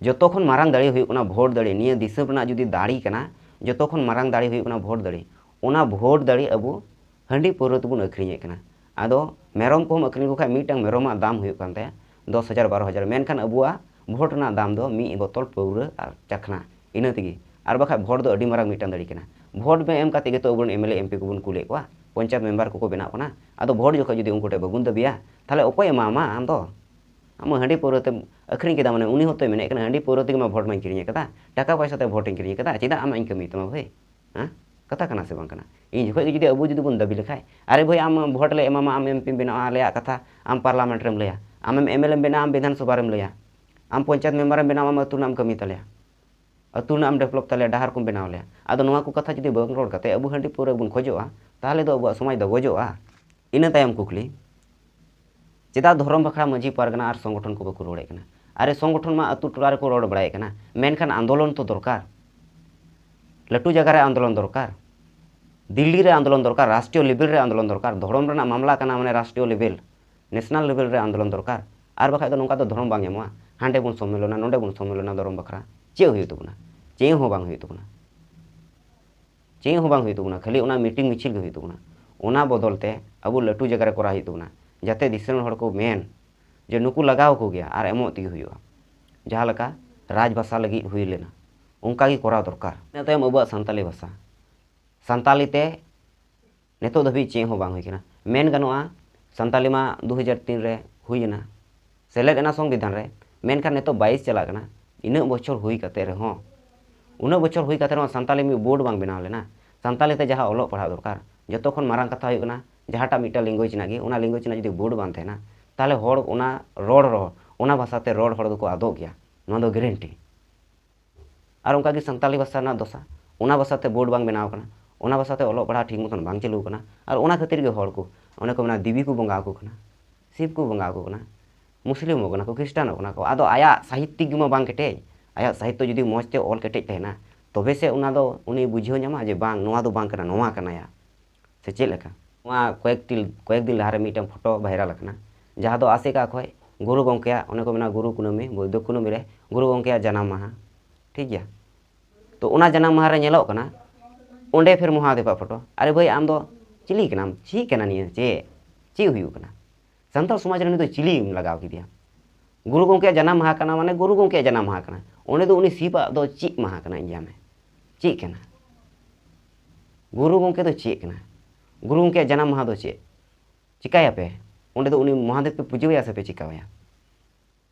ᱡᱚᱛᱚ ᱠᱷᱚᱱ ᱢᱟᱨᱟᱝ ᱫᱟᱲᱮ ᱦᱩᱭᱩᱜ ᱠᱟᱱᱟ ᱵᱷᱳᱴ ᱫᱟᱲᱮ᱾ ᱱᱤᱭᱟᱹ ᱫᱤᱥᱚᱢ ᱨᱮᱱᱟᱜ ᱡᱩᱫᱤ ᱫᱟᱲᱮ ᱠᱟᱱᱟ, ᱡᱚᱛᱚ ᱠᱷᱚᱱ ᱢᱟᱨᱟᱝ ᱫᱟᱲᱮ ᱦᱩᱭᱩᱜ ᱠᱟᱱᱟ ᱵᱷᱳᱴ ᱫᱟᱲᱮ᱾ ᱚᱱᱟ ᱵᱷᱳᱴ ᱫᱟᱲᱮ ᱟᱵᱚ ᱦᱟᱺᱰᱤ ᱯᱟᱹᱣᱨᱟᱹ ᱛᱮᱵᱚᱱ ᱟᱹᱠᱷᱨᱤᱧᱮᱫ ᱠᱟᱱᱟ᱾ ᱟᱫᱚ ᱢᱮᱨᱚᱢ ᱠᱚᱦᱚᱸ ᱟᱹᱠᱷᱨᱤᱧ ᱞᱮᱠᱚ ᱠᱷᱟᱱ ᱢᱤᱫᱴᱟᱝ ᱢᱮᱨᱚᱢᱟᱜ ᱫᱟᱢ ᱦᱩᱭᱩᱜ ᱠᱟᱱ ᱛᱟᱭᱟ ᱫᱚᱥ ᱦᱟᱡᱟᱨ, ᱵᱟᱨᱚ ᱦᱟᱡᱟᱨ, ᱢᱮᱱᱠᱷᱟᱱ ᱟᱵᱚᱣᱟᱜ ᱵᱷᱳᱴ ᱨᱮᱱᱟᱜ ᱫᱟᱢ ᱫᱚ ᱢᱤᱫ ᱵᱳᱛᱚᱞ ᱯᱟᱹᱣᱨᱟᱹ ᱟᱨ ᱪᱟᱠᱷᱱᱟ, ᱤᱱᱟᱹ ᱛᱮᱜᱮ᱾ ᱟᱨ ᱵᱟᱠᱷᱟᱡ ᱵᱷᱳᱴ ᱫᱚ ᱟᱹᱰᱤ ᱢᱟᱨᱟᱝ ᱢᱤᱫᱴᱟᱝ ᱫᱟᱲᱮ ᱠᱟᱱᱟ᱾ ᱵᱷᱳᱴ ᱵᱮ ᱮᱢ ᱠᱟᱛᱮ ᱜᱮᱛᱚ ᱟᱵᱚᱨᱮᱱ M L A, M P ᱠᱚᱵᱚᱱ ᱠᱩᱞᱮᱫ ᱠᱚᱣᱟ, ᱯᱚᱧᱪᱟᱭᱮᱛ ᱢᱮᱢᱵᱟᱨ ᱠᱚᱠᱚ ᱵᱮᱱᱟᱜ ᱠᱟᱱᱟ᱾ ᱟᱫᱚ ᱵᱷᱳᱴ ᱡᱚᱠᱷᱚᱱ ᱡᱩᱫᱤ ᱩᱱᱠᱩ ᱴᱷᱮᱱ ᱵᱟᱵᱚᱱ ᱫᱟᱹᱵᱤᱭᱟ, ᱛᱟᱦᱞᱮ ᱚᱠᱚᱭ ᱮᱢᱟᱢᱟ ᱟᱢ ᱫᱚ? ᱟᱢ ᱢᱟ ᱦᱟᱺᱰᱤ ᱯᱟᱹᱣᱨᱟᱹ ᱛᱮᱢ ᱟᱹᱠᱷᱨᱤᱧ ᱠᱮᱫᱟ, ᱢᱟᱱᱮ ᱩᱱᱤ ᱦᱚᱸᱛᱚᱭ ᱢᱮᱱᱮᱫ ᱠᱟᱱᱟ, "ᱦᱟᱺᱰᱤ ᱯᱟᱹᱣᱨᱟᱹ ᱛᱮᱜᱮ ᱢᱟ ᱵᱷᱳᱴ ᱢᱟᱧ ᱠᱤᱨᱤᱧ ᱟᱠᱟᱫᱟ, ᱴᱟᱠᱟ ᱯᱚᱭᱥᱟ ᱛᱮ ᱵᱷᱳᱴ ᱤᱧ ᱠᱤᱨᱤᱧ ᱟᱠᱟᱫᱟ, ᱪᱮᱫᱟᱜ ᱟᱢᱟᱜ ᱤᱧ ᱠᱟᱹᱢᱤ ᱛᱟᱢᱟ ᱵᱷᱟᱹᱭ?" ᱦᱮᱸ? ᱠᱟᱛᱷᱟ ᱠᱟᱱᱟ ᱥᱮ ᱵᱟᱝ ᱠᱟᱱᱟ? ᱤᱧ ᱡᱚᱠᱷᱚᱱ ᱜᱮ ᱡᱩᱫᱤ ᱟᱵᱚ ᱡᱩᱫᱤ ᱵᱚᱱ ᱫᱟᱹᱵᱤ ᱞᱮᱠᱷᱟᱡ, "ᱟᱨᱮ ᱵᱷᱟᱹᱭ, ᱟᱢ ᱵᱷᱳᱴ ᱞᱮ ᱮᱢᱟᱢᱟ, ᱟᱢ ᱮᱢ ᱯᱤᱢ ᱵᱮᱱᱟᱣᱟ, ᱟᱞᱮᱭᱟᱜ ᱠᱟᱛᱷᱟ ᱟᱢ ᱯᱟᱨᱞᱟᱢᱮᱱᱴ ᱨᱮᱢ ᱞᱟᱹᱭᱟ, ᱟᱢᱮᱢ ᱮᱢ ᱮᱞ ᱮᱢ ᱵᱮᱱᱟᱜᱼᱟ, ᱟᱢ ᱵᱤᱫᱷᱟᱱ ᱥᱚᱵᱷᱟ ᱨᱮᱢ ᱞᱟᱹᱭᱟ, ᱟᱢ ᱯᱚᱧᱪᱟᱭᱮᱛ ᱢᱮᱢᱵᱟᱨ ᱮᱢ ᱵᱮᱱᱟᱜᱼᱟ, ᱟᱢ ᱟᱹᱛᱩ ᱨᱮᱱᱟᱜ ᱮᱢ ᱠᱟᱹᱢᱤ ᱛᱟᱞᱮᱭᱟ, ᱟᱹᱛᱩ ᱨᱮᱱᱟᱜ ᱮᱢ ᱰᱮᱵᱷᱞᱚᱯ ᱛᱟᱞᱮᱭᱟ, ᱰᱟᱦᱟᱨ ᱠᱚᱢ ᱵᱮᱱᱟᱣ ᱞᱮᱭᱟ᱾" ᱟᱫᱚ ᱱᱚᱣᱟ ᱠᱚ ᱠᱟᱛᱷᱟ ᱡᱩᱫᱤ ᱵᱟᱝ ᱨᱚᱲ ᱠᱟᱛᱮ ᱟᱵᱚ ᱦᱟᱺᱰᱤ ᱯᱟᱹᱣᱨᱟᱹ ᱵᱚᱱ ᱠᱷᱚᱡᱚᱜᱼᱟ, ᱛᱟᱦᱚᱞᱮ ᱫᱚ ᱟᱵᱚᱣᱟᱜ ᱥᱚᱢᱟᱡᱽ ᱫᱚ ᱜᱚᱡᱚᱜᱼᱟ᱾ ᱤᱱᱟᱹ ᱛᱟᱭᱚᱢ ᱠᱩᱠᱞᱤ, ᱪᱮᱫᱟᱜ ᱫᱷᱚᱨᱚᱢ ᱵᱟᱠᱷᱨᱟ ᱢᱟᱹᱡᱷᱤ ᱯᱟᱨᱜᱟᱱᱟ ᱟᱨ ᱥᱚᱝᱜᱚᱴᱷᱚᱱ ᱠᱚ ᱵᱟᱠᱚ ᱨᱚᱲᱮᱫ ᱠᱟᱱᱟ? ᱟᱨᱮ, ᱥᱚᱝᱜᱚᱴᱷᱚᱱ ᱢᱟ ᱟᱹᱛᱩ ᱴᱚᱞᱟ ᱨᱮᱠᱚ ᱨᱚᱲ ᱵᱟᱲᱟᱭᱮᱫ ᱠᱟᱱᱟ, ᱢᱮᱱᱠᱷᱟᱱ ᱟᱱᱫᱳᱞᱚᱱ ᱛᱚ ᱫᱚᱨᱠᱟᱨ, ᱞᱟᱹᱴᱩ ᱡᱟᱭᱜᱟ ᱨᱮ ᱟᱱᱫᱳᱞᱚᱱ ᱫᱚᱨᱠᱟᱨ, ᱫᱤᱞᱞᱤ ᱨᱮ ᱟᱱᱫᱳᱞᱚᱱ ᱫᱚᱨᱠᱟᱨ, ᱨᱟᱥᱴᱨᱤᱭᱚ ᱞᱮᱵᱮᱞ ᱨᱮ ᱟᱱᱫᱳᱞᱚᱱ ᱫᱚᱨᱠᱟᱨ, ᱫᱷᱚᱨᱚᱢ ᱨᱮᱱᱟᱜ ᱢᱟᱢᱞᱟ ᱠᱟᱱᱟ, ᱢᱟᱱᱮ ᱨᱟᱥᱴᱨᱤᱭᱚ ᱞᱮᱵᱮᱞ, ᱱᱮᱥᱱᱟᱞ ᱞᱮᱵᱮᱞ ᱨᱮ ᱟᱱᱫᱳᱞᱚᱱ ᱫᱚᱨᱠᱟᱨ᱾ ᱟᱨ ᱵᱟᱠᱷᱟᱡ ᱫᱚ ᱱᱚᱝᱠᱟ ᱫᱚ ᱫᱷᱚᱨᱚᱢ ᱵᱟᱝ ᱧᱟᱢᱚᱜᱼᱟ᱾ ᱦᱟᱸᱰᱮ ᱵᱚᱱ ᱥᱚᱢᱢᱮᱞᱚᱱᱟ, ᱱᱚᱸᱰᱮ ᱵᱚᱱ ᱥᱚᱢᱢᱮᱞᱚᱱᱟ ᱫᱷᱚᱨᱚᱢ ᱵᱟᱠᱷᱨᱟ, ᱪᱮᱫ ᱦᱩᱭᱩᱜ ᱛᱟᱵᱚᱱᱟ? ᱪᱮᱫ ᱦᱚᱸ ᱵᱟᱝ ᱦᱩᱭᱩᱜ ᱛᱟᱵᱚᱱᱟ᱾ ᱪᱮᱫ ᱦᱚᱸ ᱵᱟᱝ ᱦᱩᱭᱩᱜ ᱛᱟᱵᱚᱱᱟ, ᱠᱷᱟᱹᱞᱤ ᱚᱱᱟ ᱢᱤᱴᱤᱝ ᱢᱤᱪᱷᱤᱞ ᱜᱮ ᱦᱩᱭᱩᱜ ᱛᱟᱵᱚᱱᱟ᱾ ᱚᱱᱟ ᱵᱚᱫᱚᱞ ᱛᱮ ᱟᱵᱚ ᱞᱟᱹᱴᱩ ᱡᱟᱭᱜᱟ ᱨᱮ ᱠᱚᱨᱟᱣ ᱦᱩᱭᱩᱜ ᱛᱟᱵᱚᱱᱟ, ᱡᱟᱛᱮ ᱫᱤᱥᱚᱢ ᱦᱚᱲ ᱠᱚ ᱢᱮᱱ ᱡᱮ ᱱᱩᱠᱩ ᱞᱟᱜᱟᱣ ᱠᱚ ᱜᱮᱭᱟ ᱟᱨ ᱮᱢᱚᱜ ᱛᱮᱜᱮ ᱦᱩᱭᱩᱜᱼᱟ᱾ ᱡᱟᱦᱟᱸ ᱞᱮᱠᱟ ᱨᱟᱡᱽ ᱵᱷᱟᱥᱟ ᱞᱟᱹᱜᱤᱫ ᱦᱩᱭ ᱞᱮᱱᱟ, ᱚᱱᱠᱟ ᱜᱮ ᱠᱚᱨᱟᱣ ᱫᱚᱨᱠᱟᱨ᱾ ᱤᱱᱟᱹ ᱛᱟᱭᱚᱢ ᱟᱵᱚᱣᱟᱜ ᱥᱟᱱᱛᱟᱞᱤ ᱵᱷᱟᱥᱟ, ᱥᱟᱱᱛᱟᱞᱤ ᱛᱮ ᱱᱤᱛᱚᱜ ᱫᱷᱟᱹᱵᱤᱡ ᱪᱮᱫ ᱦᱚᱸ ᱵᱟᱝ ᱦᱩᱭ ᱠᱟᱱᱟ᱾ ᱢᱮᱱ ᱜᱟᱱᱚᱜᱼᱟ, ᱥᱟᱱᱛᱟᱞᱤ ᱢᱟ ᱫᱩ ᱦᱟᱡᱟᱨ ᱛᱤᱱ ᱨᱮ ᱦᱩᱭ ᱮᱱᱟ, ᱥᱮᱞᱮᱫ ᱮᱱᱟ ᱥᱚᱝᱵᱤᱫᱷᱟᱱ ᱨᱮ, ᱢᱮᱱᱠᱷᱟᱱ ᱱᱤᱛᱚᱜ ᱵᱟᱭᱤᱥ ᱪᱟᱞᱟᱜ ᱠᱟᱱᱟ, ᱤᱱᱟᱹᱜ ᱵᱚᱪᱷᱚᱨ ᱦᱩᱭ ᱠᱟᱛᱮ ᱨᱮᱦᱚᱸ, ᱩᱱᱟᱹᱜ ᱵᱚᱪᱷᱚᱨ ᱦᱩᱭ ᱠᱟᱛᱮ ᱨᱮᱦᱚᱸ ᱥᱟᱱᱛᱟᱞᱤ ᱢᱤᱫ ᱵᱳᱨᱰ ᱵᱟᱝ ᱵᱮᱱᱟᱣ ᱞᱮᱱᱟ᱾ ᱥᱟᱱᱛᱟᱞᱤ ᱛᱮ ᱡᱟᱦᱟᱸ ᱚᱞᱚᱜ ᱯᱟᱲᱦᱟᱜ ᱫᱚᱨᱠᱟᱨ, ᱡᱚᱛᱚ ᱠᱷᱚᱱ ᱢᱟᱨᱟᱝ ᱠᱟᱛᱷᱟ ᱦᱩᱭᱩᱜ ᱠᱟᱱᱟ, ᱡᱟᱦᱟᱸᱴᱟᱜ ᱢᱤᱫᱴᱟᱝ ᱞᱮᱝᱜᱩᱭᱮᱡᱽ ᱨᱮᱱᱟᱜ ᱜᱮ, ᱚᱱᱟ ᱞᱮᱝᱜᱩᱭᱮᱡᱽ ᱨᱮᱱᱟᱜ ᱡᱩᱫᱤ ᱵᱳᱨᱰ ᱵᱟᱝ ᱛᱟᱦᱮᱱᱟ, ᱛᱟᱦᱚᱞᱮ ᱦᱚᱲ ᱚᱱᱟ ᱨᱚᱲ, ᱨᱚᱲ, ᱚᱱᱟ ᱵᱷᱟᱥᱟᱛᱮ ᱨᱚᱲ ᱦᱚᱲ ᱫᱚᱠᱚ ᱟᱫᱚᱜ ᱜᱮᱭᱟ, ᱱᱚᱣᱟ ᱫᱚ ᱜᱮᱨᱮᱱᱴᱤ᱾ ᱟᱨ ᱚᱱᱠᱟᱜᱮ ᱥᱟᱱᱛᱟᱞᱤ ᱵᱷᱟᱥᱟ ᱨᱮᱱᱟᱜ ᱫᱚᱥᱟ, ᱚᱱᱟ ᱵᱷᱟᱥᱟ ᱛᱮ ᱵᱳᱨᱰ ᱵᱟᱝ ᱵᱮᱱᱟᱣ ᱠᱟᱱᱟ, ᱚᱱᱟ ᱵᱷᱟᱥᱟ ᱛᱮ ᱚᱞᱚᱜ ᱯᱟᱲᱦᱟᱣ ᱴᱷᱤᱠ ᱢᱚᱛᱚᱱ ᱵᱟᱝ ᱪᱟᱹᱞᱩ ᱠᱟᱱᱟ᱾ ᱟᱨ ᱚᱱᱟ ᱠᱷᱟᱹᱛᱤᱨ ᱜᱮ ᱦᱚᱲ ᱠᱚ, ᱚᱱᱮ ᱠᱚ ᱢᱮᱱᱟ, ᱫᱮᱵᱤ ᱠᱚ ᱵᱚᱸᱜᱟ ᱟᱠᱚ ᱠᱟᱱᱟ, ᱥᱤᱵ ᱠᱚ ᱵᱚᱸᱜᱟ ᱟᱠᱚ ᱠᱟᱱᱟ, ᱢᱩᱥᱞᱤᱢᱚᱜ ᱠᱟᱱᱟ ᱠᱚ, ᱠᱷᱨᱤᱥᱴᱟᱱᱚᱜ ᱠᱟᱱᱟ ᱠᱚ᱾ ᱟᱫᱚ ᱟᱭᱟᱜ ᱥᱟᱦᱤᱛᱛᱤᱠ ᱜᱮ ᱢᱟ ᱵᱟᱝ ᱠᱮᱴᱮᱡ, ᱟᱭᱟᱜ ᱥᱟᱦᱤᱛᱛᱚ ᱡᱩᱫᱤ ᱢᱚᱡᱽ ᱛᱮ ᱚᱞ ᱠᱮᱴᱮᱡ ᱛᱟᱦᱮᱱᱟ, ᱛᱚᱵᱮ ᱥᱮ ᱚᱱᱟ ᱫᱚ ᱩᱱᱤ ᱵᱩᱡᱷᱟᱹᱣ ᱧᱟᱢᱟ ᱡᱮ ᱵᱟᱝ, ᱱᱚᱣᱟ ᱫᱚ ᱵᱟᱝ ᱠᱟᱱᱟ, ᱱᱚᱣᱟ ᱠᱟᱱᱟᱭᱟ, ᱥᱮ ᱪᱮᱫ ᱞᱮᱠᱟ? ᱱᱚᱣᱟ ᱠᱚᱭᱮᱠᱴᱤ, ᱠᱚᱭᱮᱠ ᱫᱤᱱ ᱞᱟᱦᱟᱨᱮ ᱢᱤᱫᱴᱟᱝ ᱯᱷᱳᱴᱳ ᱵᱷᱟᱭᱨᱟᱞ ᱟᱠᱟᱱᱟ, ᱡᱟᱦᱟᱸ ᱫᱚ ᱟᱥᱮᱠᱟ ᱠᱷᱚᱱ ᱜᱩᱨᱩ ᱜᱚᱢᱠᱮᱭᱟᱜ, ᱚᱱᱮ ᱠᱚ ᱢᱮᱱᱟ, ᱜᱩᱨᱩ ᱠᱩᱱᱟᱹᱢᱤ, ᱵᱳᱭᱫᱷᱚ ᱠᱩᱱᱟᱹᱢᱤ ᱨᱮ ᱜᱩᱨᱩ ᱜᱚᱢᱠᱮᱭᱟᱜ ᱡᱟᱱᱟᱢ ᱢᱟᱦᱟ, ᱴᱷᱤᱠ ᱜᱮᱭᱟ? ᱛᱚ ᱚᱱᱟ ᱡᱟᱱᱟᱢ ᱢᱟᱦᱟ ᱨᱮ ᱧᱮᱞᱚᱜ ᱠᱟᱱᱟ, ᱚᱸᱰᱮ ᱯᱷᱤᱨ ᱢᱚᱦᱟᱫᱮᱵᱟᱜ ᱯᱷᱳᱴᱳ᱾ ᱟᱨᱮ ᱵᱷᱟᱹᱭ, ᱟᱢ ᱫᱚ ᱪᱤᱞᱤ ᱠᱟᱱᱟᱢ? ᱪᱮᱫ ᱠᱟᱱᱟ ᱱᱤᱭᱟᱹ? ᱪᱮᱫ, ᱪᱮᱫ ᱦᱩᱭᱩᱜ ᱠᱟᱱᱟ? ᱥᱟᱱᱛᱟᱲ ᱥᱚᱢᱟᱡᱽ ᱨᱮ ᱱᱩᱭ ᱫᱚ ᱪᱤᱞᱤᱢ ᱞᱟᱜᱟᱣ ᱠᱮᱫᱮᱭᱟ? ᱜᱩᱨᱩ ᱜᱚᱢᱠᱮᱭᱟᱜ ᱡᱟᱱᱟᱢ ᱢᱟᱦᱟ ᱠᱟᱱᱟ, ᱢᱟᱱᱮ ᱜᱩᱨᱩ ᱜᱚᱢᱠᱮᱭᱟᱜ ᱡᱟᱱᱟᱢ ᱢᱟᱦᱟ ᱠᱟᱱᱟ᱾ ᱚᱸᱰᱮ ᱫᱚ ᱩᱱᱤ ᱥᱤᱵᱟᱜ ᱫᱚ ᱪᱮᱫ ᱢᱟᱦᱟ ᱠᱟᱱᱟ, ᱤᱧ ᱞᱟᱹᱭᱟᱢᱮ? ᱪᱮᱫ ᱠᱟᱱᱟ? ᱜᱩᱨᱩ ᱜᱚᱢᱠᱮ ᱫᱚ ᱪᱮᱫ ᱠᱟᱱᱟ? ᱜᱩᱨᱩ ᱜᱚᱢᱠᱮᱭᱟᱜ ᱡᱟᱱᱟᱢ ᱢᱟᱦᱟ ᱫᱚ ᱪᱮᱫ? ᱪᱤᱠᱟᱹᱭᱟᱯᱮ? ᱚᱸᱰᱮ ᱫᱚ ᱩᱱᱤ ᱢᱚᱦᱟᱫᱮᱵ ᱯᱮ ᱯᱩᱡᱟᱹᱣᱟᱭᱟ ᱥᱮ ᱯᱮ ᱪᱤᱠᱟᱹᱣᱟᱭᱟ?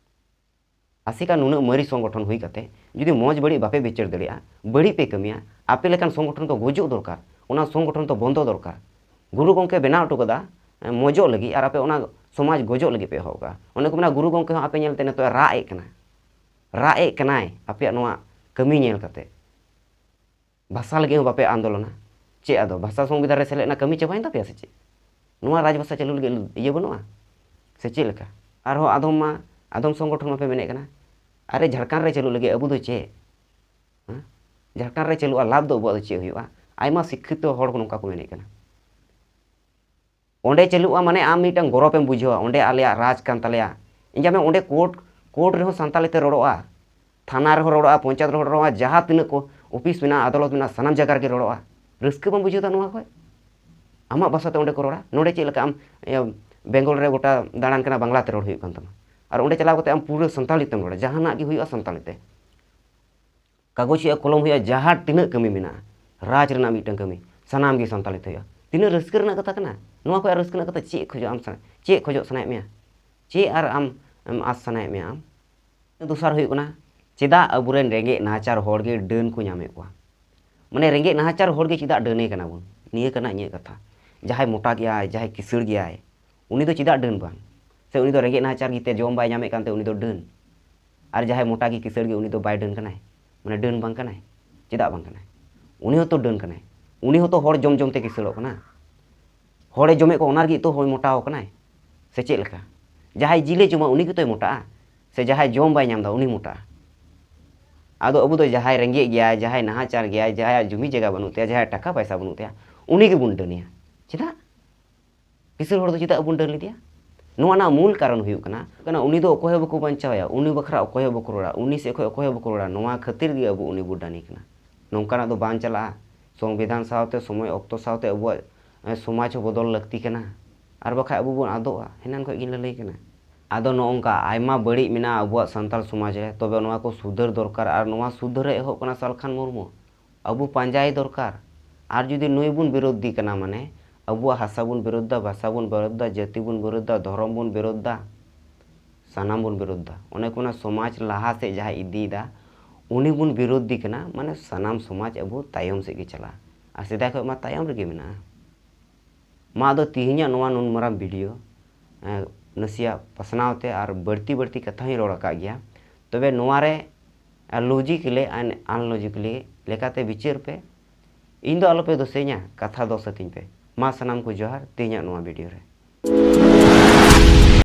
ᱟᱥᱮᱠᱟ ᱱᱩᱱᱟᱹᱜ ᱢᱟᱹᱨᱤ ᱥᱚᱝᱜᱚᱴᱷᱚᱱ ᱦᱩᱭ ᱠᱟᱛᱮ ᱡᱩᱫᱤ ᱢᱚᱡᱽ ᱵᱟᱹᱲᱤᱡ ᱵᱟᱯᱮ ᱵᱤᱪᱟᱹᱨ ᱫᱟᱲᱮᱭᱟᱜᱼᱟ, ᱵᱟᱹᱲᱤᱡ ᱯᱮ ᱠᱟᱹᱢᱤᱭᱟ, ᱟᱯᱮ ᱞᱮᱠᱟᱱ ᱥᱚᱝᱜᱚᱴᱷᱚᱱ ᱫᱚ ᱜᱚᱡᱚᱜ ᱫᱚᱨᱠᱟᱨ, ᱚᱱᱟ ᱥᱚᱝᱜᱚᱴᱷᱚᱱ ᱫᱚ ᱵᱚᱱᱫᱚ ᱫᱚᱨᱠᱟᱨ᱾ ᱜᱩᱨᱩ ᱜᱚᱢᱠᱮ ᱵᱮᱱᱟᱣ ᱦᱚᱴᱚ ᱠᱟᱫᱟ, ᱮ, ᱢᱚᱡᱚᱜ ᱞᱟᱹᱜᱤᱫ, ᱟᱨ ᱟᱯᱮ ᱚᱱᱟ ᱥᱚᱢᱟᱡᱽ ᱜᱚᱡᱚᱜ ᱞᱟᱹᱜᱤᱫ ᱯᱮ ᱮᱦᱚᱵ ᱠᱟᱜᱼᱟ᱾ ᱚᱱᱮ ᱠᱚ ᱢᱮᱱᱟ, ᱜᱩᱨᱩ ᱜᱚᱢᱠᱮ ᱦᱚᱸ ᱟᱯᱮ ᱧᱮᱞᱛᱮ ᱱᱤᱛᱚᱜ ᱮ ᱨᱟᱜ ᱮᱫ ᱠᱟᱱᱟ, ᱨᱟᱜ ᱮᱫ ᱠᱟᱱᱟᱭ ᱟᱯᱮᱭᱟᱜ ᱱᱚᱣᱟ ᱠᱟᱹᱢᱤ ᱧᱮᱞ ᱠᱟᱛᱮ᱾ ᱵᱷᱟᱥᱟ ᱞᱟᱹᱜᱤᱫ ᱦᱚᱸ ᱵᱟᱯᱮ ᱟᱱᱫᱳᱞᱚᱱᱟ᱾ ᱪᱮᱫ ᱟᱫᱚ ᱵᱷᱟᱥᱟ ᱥᱚᱝᱵᱤᱫᱷᱟᱱ ᱨᱮ ᱥᱮᱞᱮᱫ ᱨᱮᱱᱟᱜ ᱠᱟᱹᱢᱤ ᱪᱟᱵᱟᱭᱮᱱ ᱛᱟᱯᱮᱭᱟ ᱥᱮ ᱪᱮᱫ? ᱱᱚᱣᱟ ᱨᱟᱡᱽ ᱵᱷᱟᱥᱟ ᱪᱟᱹᱞᱩ ᱞᱟᱹᱜᱤᱫ ᱤᱭᱟᱹ ᱵᱟᱹᱱᱩᱜᱼᱟ ᱥᱮ ᱪᱮᱫ ᱞᱮᱠᱟ? ᱟᱨᱦᱚᱸ ᱟᱫᱚᱢ ᱢᱟ, ᱟᱫᱚᱢ ᱥᱚᱝᱜᱚᱴᱷᱚᱱ ᱢᱟᱯᱮ ᱢᱮᱱᱮᱫ ᱠᱟᱱᱟ, ᱟᱨᱮ ᱡᱷᱟᱲᱠᱷᱚᱸᱰ ᱨᱮ ᱪᱟᱹᱞᱩ ᱞᱟᱹᱜᱤᱫ ᱟᱵᱚ ᱫᱚ ᱪᱮᱫ? ᱦᱮᱸ? ᱡᱷᱟᱲᱠᱷᱚᱸᱰ ᱨᱮ ᱪᱟᱹᱞᱩᱜᱼᱟ, ᱞᱟᱵᱷ ᱫᱚ ᱟᱵᱚᱣᱟᱜ ᱫᱚ ᱪᱮᱫ ᱦᱩᱭᱩᱜᱼᱟ? ᱟᱭᱢᱟ ᱥᱤᱠᱠᱷᱤᱛᱚ ᱦᱚᱲ ᱠᱚ ᱱᱚᱝᱠᱟ ᱠᱚ ᱢᱮᱱᱮᱫ ᱠᱟᱱᱟ᱾ ᱚᱸᱰᱮ ᱪᱟᱹᱞᱩᱜᱼᱟ ᱢᱟᱱᱮ ᱟᱢ ᱢᱤᱫᱴᱟᱝ ᱜᱚᱨᱚᱵᱮᱢ ᱵᱩᱡᱷᱟᱹᱣᱟ, ᱚᱸᱰᱮ ᱟᱞᱮᱭᱟᱜ ᱨᱟᱡᱽ ᱠᱟᱱ ᱛᱟᱞᱮᱭᱟ᱾ ᱤᱧ ᱡᱟᱢᱮ ᱚᱸᱰᱮ ᱠᱳᱨᱴ, ᱠᱳᱨᱴ ᱨᱮᱦᱚᱸ ᱥᱟᱱᱛᱟᱲᱤ ᱛᱮ ᱨᱚᱲᱚᱜᱼᱟ, ᱛᱷᱟᱱᱟ ᱨᱮᱦᱚᱸ ᱨᱚᱲᱚᱜᱼᱟ, ᱯᱚᱧᱪᱟᱭᱮᱛ ᱨᱮᱦᱚᱸ ᱨᱚᱲᱚᱜᱼᱟ, ᱡᱟᱦᱟᱸ ᱛᱤᱱᱟᱹᱜ ᱠᱚ ᱚᱯᱷᱤᱥ ᱢᱮᱱᱟᱜᱼᱟ, ᱟᱫᱟᱞᱚᱛ ᱢᱮᱱᱟᱜᱼᱟ, ᱥᱟᱱᱟᱢ ᱡᱟᱭᱜᱟ ᱨᱮᱜᱮ ᱨᱚᱲᱚᱜᱼᱟ᱾ ᱨᱟᱹᱥᱠᱟᱹ ᱵᱟᱢ ᱵᱩᱡᱷᱟᱹᱣ ᱮᱫᱟ ᱱᱚᱣᱟ ᱠᱷᱚᱡ? ᱟᱢᱟᱜ ᱵᱷᱟᱥᱟ ᱛᱮ ᱚᱸᱰᱮ ᱠᱚ ᱨᱚᱲᱟ᱾ ᱱᱚᱰᱮ ᱪᱮᱫ ᱞᱮᱠᱟ ᱟᱢ, ᱤᱭᱟᱹ, ᱵᱮᱝᱜᱚᱞ ᱨᱮ ᱜᱚᱴᱟ ᱫᱟᱬᱟᱱ ᱠᱟᱱᱟ, ᱵᱟᱝᱞᱟ ᱛᱮ ᱨᱚᱲ ᱦᱩᱭᱩᱜ ᱠᱟᱱ ᱛᱟᱢᱟ, ᱟᱨ ᱚᱸᱰᱮ ᱪᱟᱞᱟᱣ ᱠᱟᱛᱮ ᱟᱢ ᱯᱩᱨᱟᱹ ᱥᱟᱱᱛᱟᱲᱤ ᱛᱮᱢ ᱨᱚᱲᱟ, ᱡᱟᱦᱟᱱᱟᱜ ᱜᱮ ᱦᱩᱭᱩᱜᱼᱟ ᱥᱟᱱᱛᱟᱲᱤ ᱛᱮ᱾ ᱠᱟᱜᱚᱡᱽ ᱦᱩᱭᱩᱜᱼᱟ, ᱠᱚᱞᱚᱢ ᱦᱩᱭᱩᱜᱼᱟ, ᱡᱟᱦᱟᱸ ᱛᱤᱱᱟᱹᱜ ᱠᱟᱹᱢᱤ ᱢᱮᱱᱟᱜᱼᱟ, ᱨᱟᱡᱽ ᱨᱮᱱᱟᱜ ᱢᱤᱫᱴᱟᱝ ᱠᱟᱹᱢᱤ, ᱥᱟᱱᱟᱢ ᱜᱮ ᱥᱟᱱᱛᱟᱲᱤ ᱛᱮ ᱦᱩᱭᱩᱜᱼᱟ᱾ ᱛᱤᱱᱟᱹᱜ ᱨᱟᱹᱥᱠᱟᱹ ᱨᱮᱱᱟᱜ ᱠᱟᱛᱷᱟ ᱠᱟᱱᱟ! ᱱᱚᱣᱟ ᱠᱷᱚᱱ ᱟᱨ ᱨᱟᱹᱥᱠᱟᱹ ᱨᱮᱱᱟᱜ ᱠᱟᱛᱷᱟ ᱪᱮᱫ ᱠᱷᱚᱡᱚᱜ ᱟᱢ ᱥᱟᱱᱟ-, ᱪᱮᱫ ᱠᱷᱚᱡᱚᱜ ᱥᱟᱱᱟᱭᱮᱫ ᱢᱮᱭᱟ? ᱪᱮᱫ ᱟᱨ ᱟᱢ, ᱟᱢ ᱟᱸᱥ ᱥᱟᱱᱟᱭᱮᱫ ᱢᱮᱭᱟ ᱟᱢ? ᱫᱚᱥᱟᱨ ᱦᱩᱭᱩᱜ ᱠᱟᱱᱟ, ᱪᱮᱫᱟᱜ ᱟᱵᱚᱨᱮᱱ ᱨᱮᱸᱜᱮᱡ ᱱᱟᱦᱟᱪᱟᱨ ᱦᱚᱲ ᱜᱮ ᱰᱟᱹᱱ ᱠᱚ ᱧᱟᱢᱮᱫ ᱠᱚᱣᱟ? ᱢᱟᱱᱮ, ᱨᱮᱸᱜᱮᱡ ᱱᱟᱦᱟᱪᱟᱨ ᱦᱚᱲ ᱜᱮ ᱪᱮᱫᱟᱜ ᱰᱟᱹᱱᱮ ᱠᱟᱱᱟ ᱵᱚᱱ? ᱱᱤᱭᱟᱹ ᱠᱟᱱᱟ ᱤᱧᱟᱹᱜ ᱠᱟᱛᱷᱟ᱾ ᱡᱟᱦᱟᱸᱭ ᱢᱚᱴᱟ ᱜᱮᱭᱟᱭ, ᱡᱟᱦᱟᱸᱭ ᱠᱤᱥᱟᱹᱲ ᱜᱮᱭᱟᱭ, ᱩᱱᱤ ᱫᱚ ᱪᱮᱫᱟᱜ ᱰᱟᱹᱱ ᱵᱟᱝ? ᱥᱮ ᱩᱱᱤ ᱫᱚ ᱨᱮᱸᱜᱮᱡ ᱱᱟᱦᱟᱪᱟᱨ ᱜᱮᱛᱮ ᱡᱚᱢ ᱵᱟᱭ ᱧᱟᱢᱮᱫ ᱠᱟᱱᱛᱮ ᱩᱱᱤ ᱫᱚ ᱰᱟᱹᱱ? ᱟᱨ ᱡᱟᱦᱟᱸᱭ ᱢᱚᱴᱟ ᱜᱮ ᱠᱤᱥᱟᱹᱲ ᱜᱮ, ᱩᱱᱤ ᱫᱚ ᱵᱟᱭ ᱰᱟᱹᱱ ᱠᱟᱱᱟᱭ? ᱢᱟᱱᱮ, ᱰᱟᱹᱱ ᱵᱟᱝ ᱠᱟᱱᱟᱭ? ᱪᱮᱫᱟᱜ ᱵᱟᱝ ᱠᱟᱱᱟᱭ? ᱩᱱᱤ ᱦᱚᱸᱛᱚ ᱰᱟᱹᱱ ᱠᱟᱱᱟᱭ᱾ ᱩᱱᱤ ᱦᱚᱸᱛᱚ ᱦᱚᱲ ᱡᱚᱢ ᱡᱚᱢ ᱛᱮ ᱠᱤᱥᱟᱹᱲᱚᱜ ᱠᱟᱱᱟᱭ᱾ ᱦᱚᱲᱮ ᱡᱚᱢᱮᱫ ᱠᱚᱣᱟ, ᱚᱱᱟ ᱞᱟᱹᱜᱤᱫ ᱛᱚ ᱦᱚᱲ ᱢᱚᱴᱟᱣ ᱠᱟᱱᱟᱭ, ᱥᱮ ᱪᱮᱫ ᱞᱮᱠᱟ? ᱡᱟᱦᱟᱸᱭ ᱡᱤᱞᱮ ᱡᱚᱢᱟ, ᱩᱱᱤ ᱜᱮᱛᱚᱭ ᱢᱚᱴᱟᱜᱼᱟ᱾ ᱥᱮ ᱡᱟᱦᱟᱸᱭ ᱡᱚᱢ ᱵᱟᱭ ᱧᱟᱢ ᱮᱫᱟ, ᱩᱱᱤ ᱢᱚᱴᱟᱜᱼᱟ᱾ ᱟᱫᱚ ᱟᱵᱚ ᱫᱚ ᱡᱟᱦᱟᱸᱭ ᱨᱮᱸᱜᱮᱡ ᱜᱮᱭᱟᱭ, ᱡᱟᱦᱟᱸᱭ ᱱᱟᱦᱟᱪᱟᱨ ᱜᱮᱭᱟᱭ, ᱡᱟᱦᱟᱸᱭᱟᱜ ᱡᱩᱢᱤ ᱡᱟᱭᱜᱟ ᱵᱟᱹᱱᱩᱜ ᱛᱟᱭᱟ, ᱡᱟᱦᱟᱸᱭᱟᱜ ᱴᱟᱠᱟ ᱯᱟᱭᱥᱟ ᱵᱟᱹᱱᱩᱜ ᱛᱟᱭᱟ, ᱩᱱᱤ ᱜᱮᱵᱚᱱ ᱰᱟᱹᱱᱮᱭᱟ᱾ ᱪᱮᱫᱟᱜ? ᱠᱤᱥᱟᱹᱬ ᱦᱚᱲ ᱫᱚ ᱪᱮᱫᱟᱜ ᱵᱚᱱ ᱰᱟᱹᱱ ᱞᱮᱫᱮᱭᱟ? ᱱᱚᱣᱟ ᱨᱮᱱᱟᱜ ᱢᱩᱞ ᱠᱟᱨᱚᱱ ᱦᱩᱭᱩᱜ ᱠᱟᱱᱟ, ᱠᱟᱱᱟ ᱩᱱᱤ ᱫᱚ ᱚᱠᱚᱭ ᱦᱚᱸ ᱵᱟᱠᱚ ᱵᱟᱧᱪᱟᱣᱮᱭᱟ, ᱩᱱᱤ ᱵᱟᱠᱷᱨᱟ ᱚᱠᱚᱭ ᱦᱚᱸ ᱵᱟᱠᱚ ᱨᱚᱲᱟ, ᱩᱱᱤ ᱥᱮᱫ ᱠᱷᱚᱱ ᱚᱠᱚᱭ ᱦᱚᱸ ᱵᱟᱠᱚ ᱨᱚᱲᱟ᱾ ᱱᱚᱣᱟ ᱠᱷᱟᱹᱛᱤᱨ ᱜᱮ ᱟᱵᱚ ᱩᱱᱤ ᱵᱚ ᱰᱟᱹᱱᱮ ᱠᱟᱱᱟ᱾ ᱱᱚᱝᱠᱟᱱᱟᱜ ᱫᱚ ᱵᱟᱝ ᱪᱟᱞᱟᱜᱼᱟ᱾ ᱥᱚᱝᱵᱤᱫᱷᱟᱱ ᱥᱟᱶᱛᱮ, ᱥᱚᱢᱚᱭ ᱚᱠᱛᱚ ᱥᱟᱶᱛᱮ ᱟᱵᱚᱣᱟᱜ, ᱮ, ᱥᱚᱢᱟᱡᱽ ᱦᱚᱸ ᱵᱚᱫᱚᱞ ᱞᱟᱹᱠᱛᱤ ᱠᱟᱱᱟ, ᱟᱨ ᱵᱟᱠᱷᱟᱡ ᱟᱵᱚ ᱵᱚᱱ ᱟᱫᱚᱜᱼᱟ᱾ ᱮᱱᱟᱱ ᱠᱷᱚᱱ ᱜᱤᱧ ᱞᱟᱹᱞᱟᱹᱭ ᱠᱟᱱᱟ᱾ ᱟᱫᱚ ᱱᱚᱜᱼᱚ ᱱᱚᱝᱠᱟ ᱟᱭᱢᱟ ᱵᱟᱹᱲᱤᱡ ᱢᱮᱱᱟᱜᱼᱟ ᱟᱵᱚᱣᱟᱜ ᱥᱟᱱᱛᱟᱲ ᱥᱚᱢᱟᱡᱽ ᱨᱮ, ᱛᱚᱵᱮ ᱱᱚᱣᱟ ᱠᱚ ᱥᱩᱫᱷᱟᱹᱨ ᱫᱚᱨᱠᱟᱨ, ᱟᱨ ᱱᱚᱣᱟ ᱥᱩᱫᱷᱟᱹᱨ ᱮ ᱮᱦᱚᱵ ᱠᱟᱱᱟ ᱥᱟᱞᱠᱷᱟᱱ ᱢᱩᱨᱢᱩ᱾ ᱟᱵᱚ ᱯᱟᱸᱡᱟᱭ ᱫᱚᱨᱠᱟᱨ᱾ ᱟᱨ ᱡᱩᱫᱤ ᱱᱩᱭ ᱵᱚᱱ ᱵᱤᱨᱳᱫᱷᱤ ᱠᱟᱱᱟ, ᱢᱟᱱᱮ ᱟᱵᱚᱣᱟᱜ ᱦᱟᱥᱟ ᱵᱚᱱ ᱵᱤᱨᱳᱫᱷ ᱫᱟ, ᱵᱷᱟᱥᱟ ᱵᱚᱱ ᱵᱤᱨᱳᱫᱷ ᱫᱟ, ᱡᱟᱹᱛᱤ ᱵᱚᱱ ᱵᱤᱨᱳᱫᱷ ᱫᱟ, ᱫᱷᱚᱨᱚᱢ ᱵᱚᱱ ᱵᱤᱨᱳᱫᱷ ᱫᱟ, ᱥᱟᱱᱟᱢ ᱵᱚᱱ ᱵᱤᱨᱳᱫᱷ ᱫᱟ᱾ ᱚᱱᱮ ᱠᱚ ᱢᱮᱱᱟ, ᱥᱚᱢᱟᱡᱽ ᱞᱟᱦᱟ ᱥᱮᱫ ᱡᱟᱦᱟᱸᱭ ᱤᱫᱤᱭᱮᱫᱟ, ᱩᱱᱤ ᱵᱚᱱ ᱵᱤᱨᱳᱫᱷᱤ ᱠᱟᱱᱟ, ᱢᱟᱱᱮ ᱥᱟᱱᱟᱢ ᱥᱚᱢᱟᱡᱽ ᱟᱵᱚ ᱛᱟᱭᱚᱢ ᱥᱮᱫ ᱜᱮ ᱪᱟᱞᱟᱜᱼᱟ᱾ ᱟᱨ ᱥᱮᱫᱟᱭ ᱠᱷᱚᱱ ᱢᱟ ᱛᱟᱭᱚᱢ ᱨᱮᱜᱮ ᱢᱮᱱᱟᱜᱼᱟ᱾ ᱢᱟ ᱟᱫᱚ ᱛᱤᱦᱤᱧᱟᱜ ᱱᱚᱣᱟ ᱱᱩᱱ ᱢᱟᱨᱟᱝ video, ᱮᱸ, ᱱᱟᱥᱮᱭᱟᱜ ᱯᱟᱥᱱᱟᱣ ᱛᱮ ᱟᱨ ᱵᱟᱹᱲᱛᱤ ᱵᱟᱹᱲᱛᱤ ᱠᱟᱛᱷᱟ ᱦᱚᱸᱧ ᱨᱚᱲ ᱟᱠᱟᱫ ᱜᱮᱭᱟ᱾ ᱛᱚᱵᱮ ᱱᱚᱣᱟ ᱨᱮ, ᱟᱨ logically and unlogically ᱞᱮᱠᱟᱛᱮ ᱵᱤᱪᱟᱹᱨ ᱯᱮ᱾ ᱤᱧ ᱫᱚ ᱟᱞᱚᱯᱮ ᱫᱳᱥᱮᱧᱟ, ᱠᱟᱛᱷᱟ ᱫᱳᱥ ᱟᱹᱛᱤᱧ ᱯᱮ᱾ ᱢᱟ ᱥᱟᱱᱟᱢ ᱠᱚ ᱡᱚᱦᱟᱨ ᱛᱮᱦᱮᱧᱟᱜ ᱱᱚᱣᱟ video ᱨᱮ᱾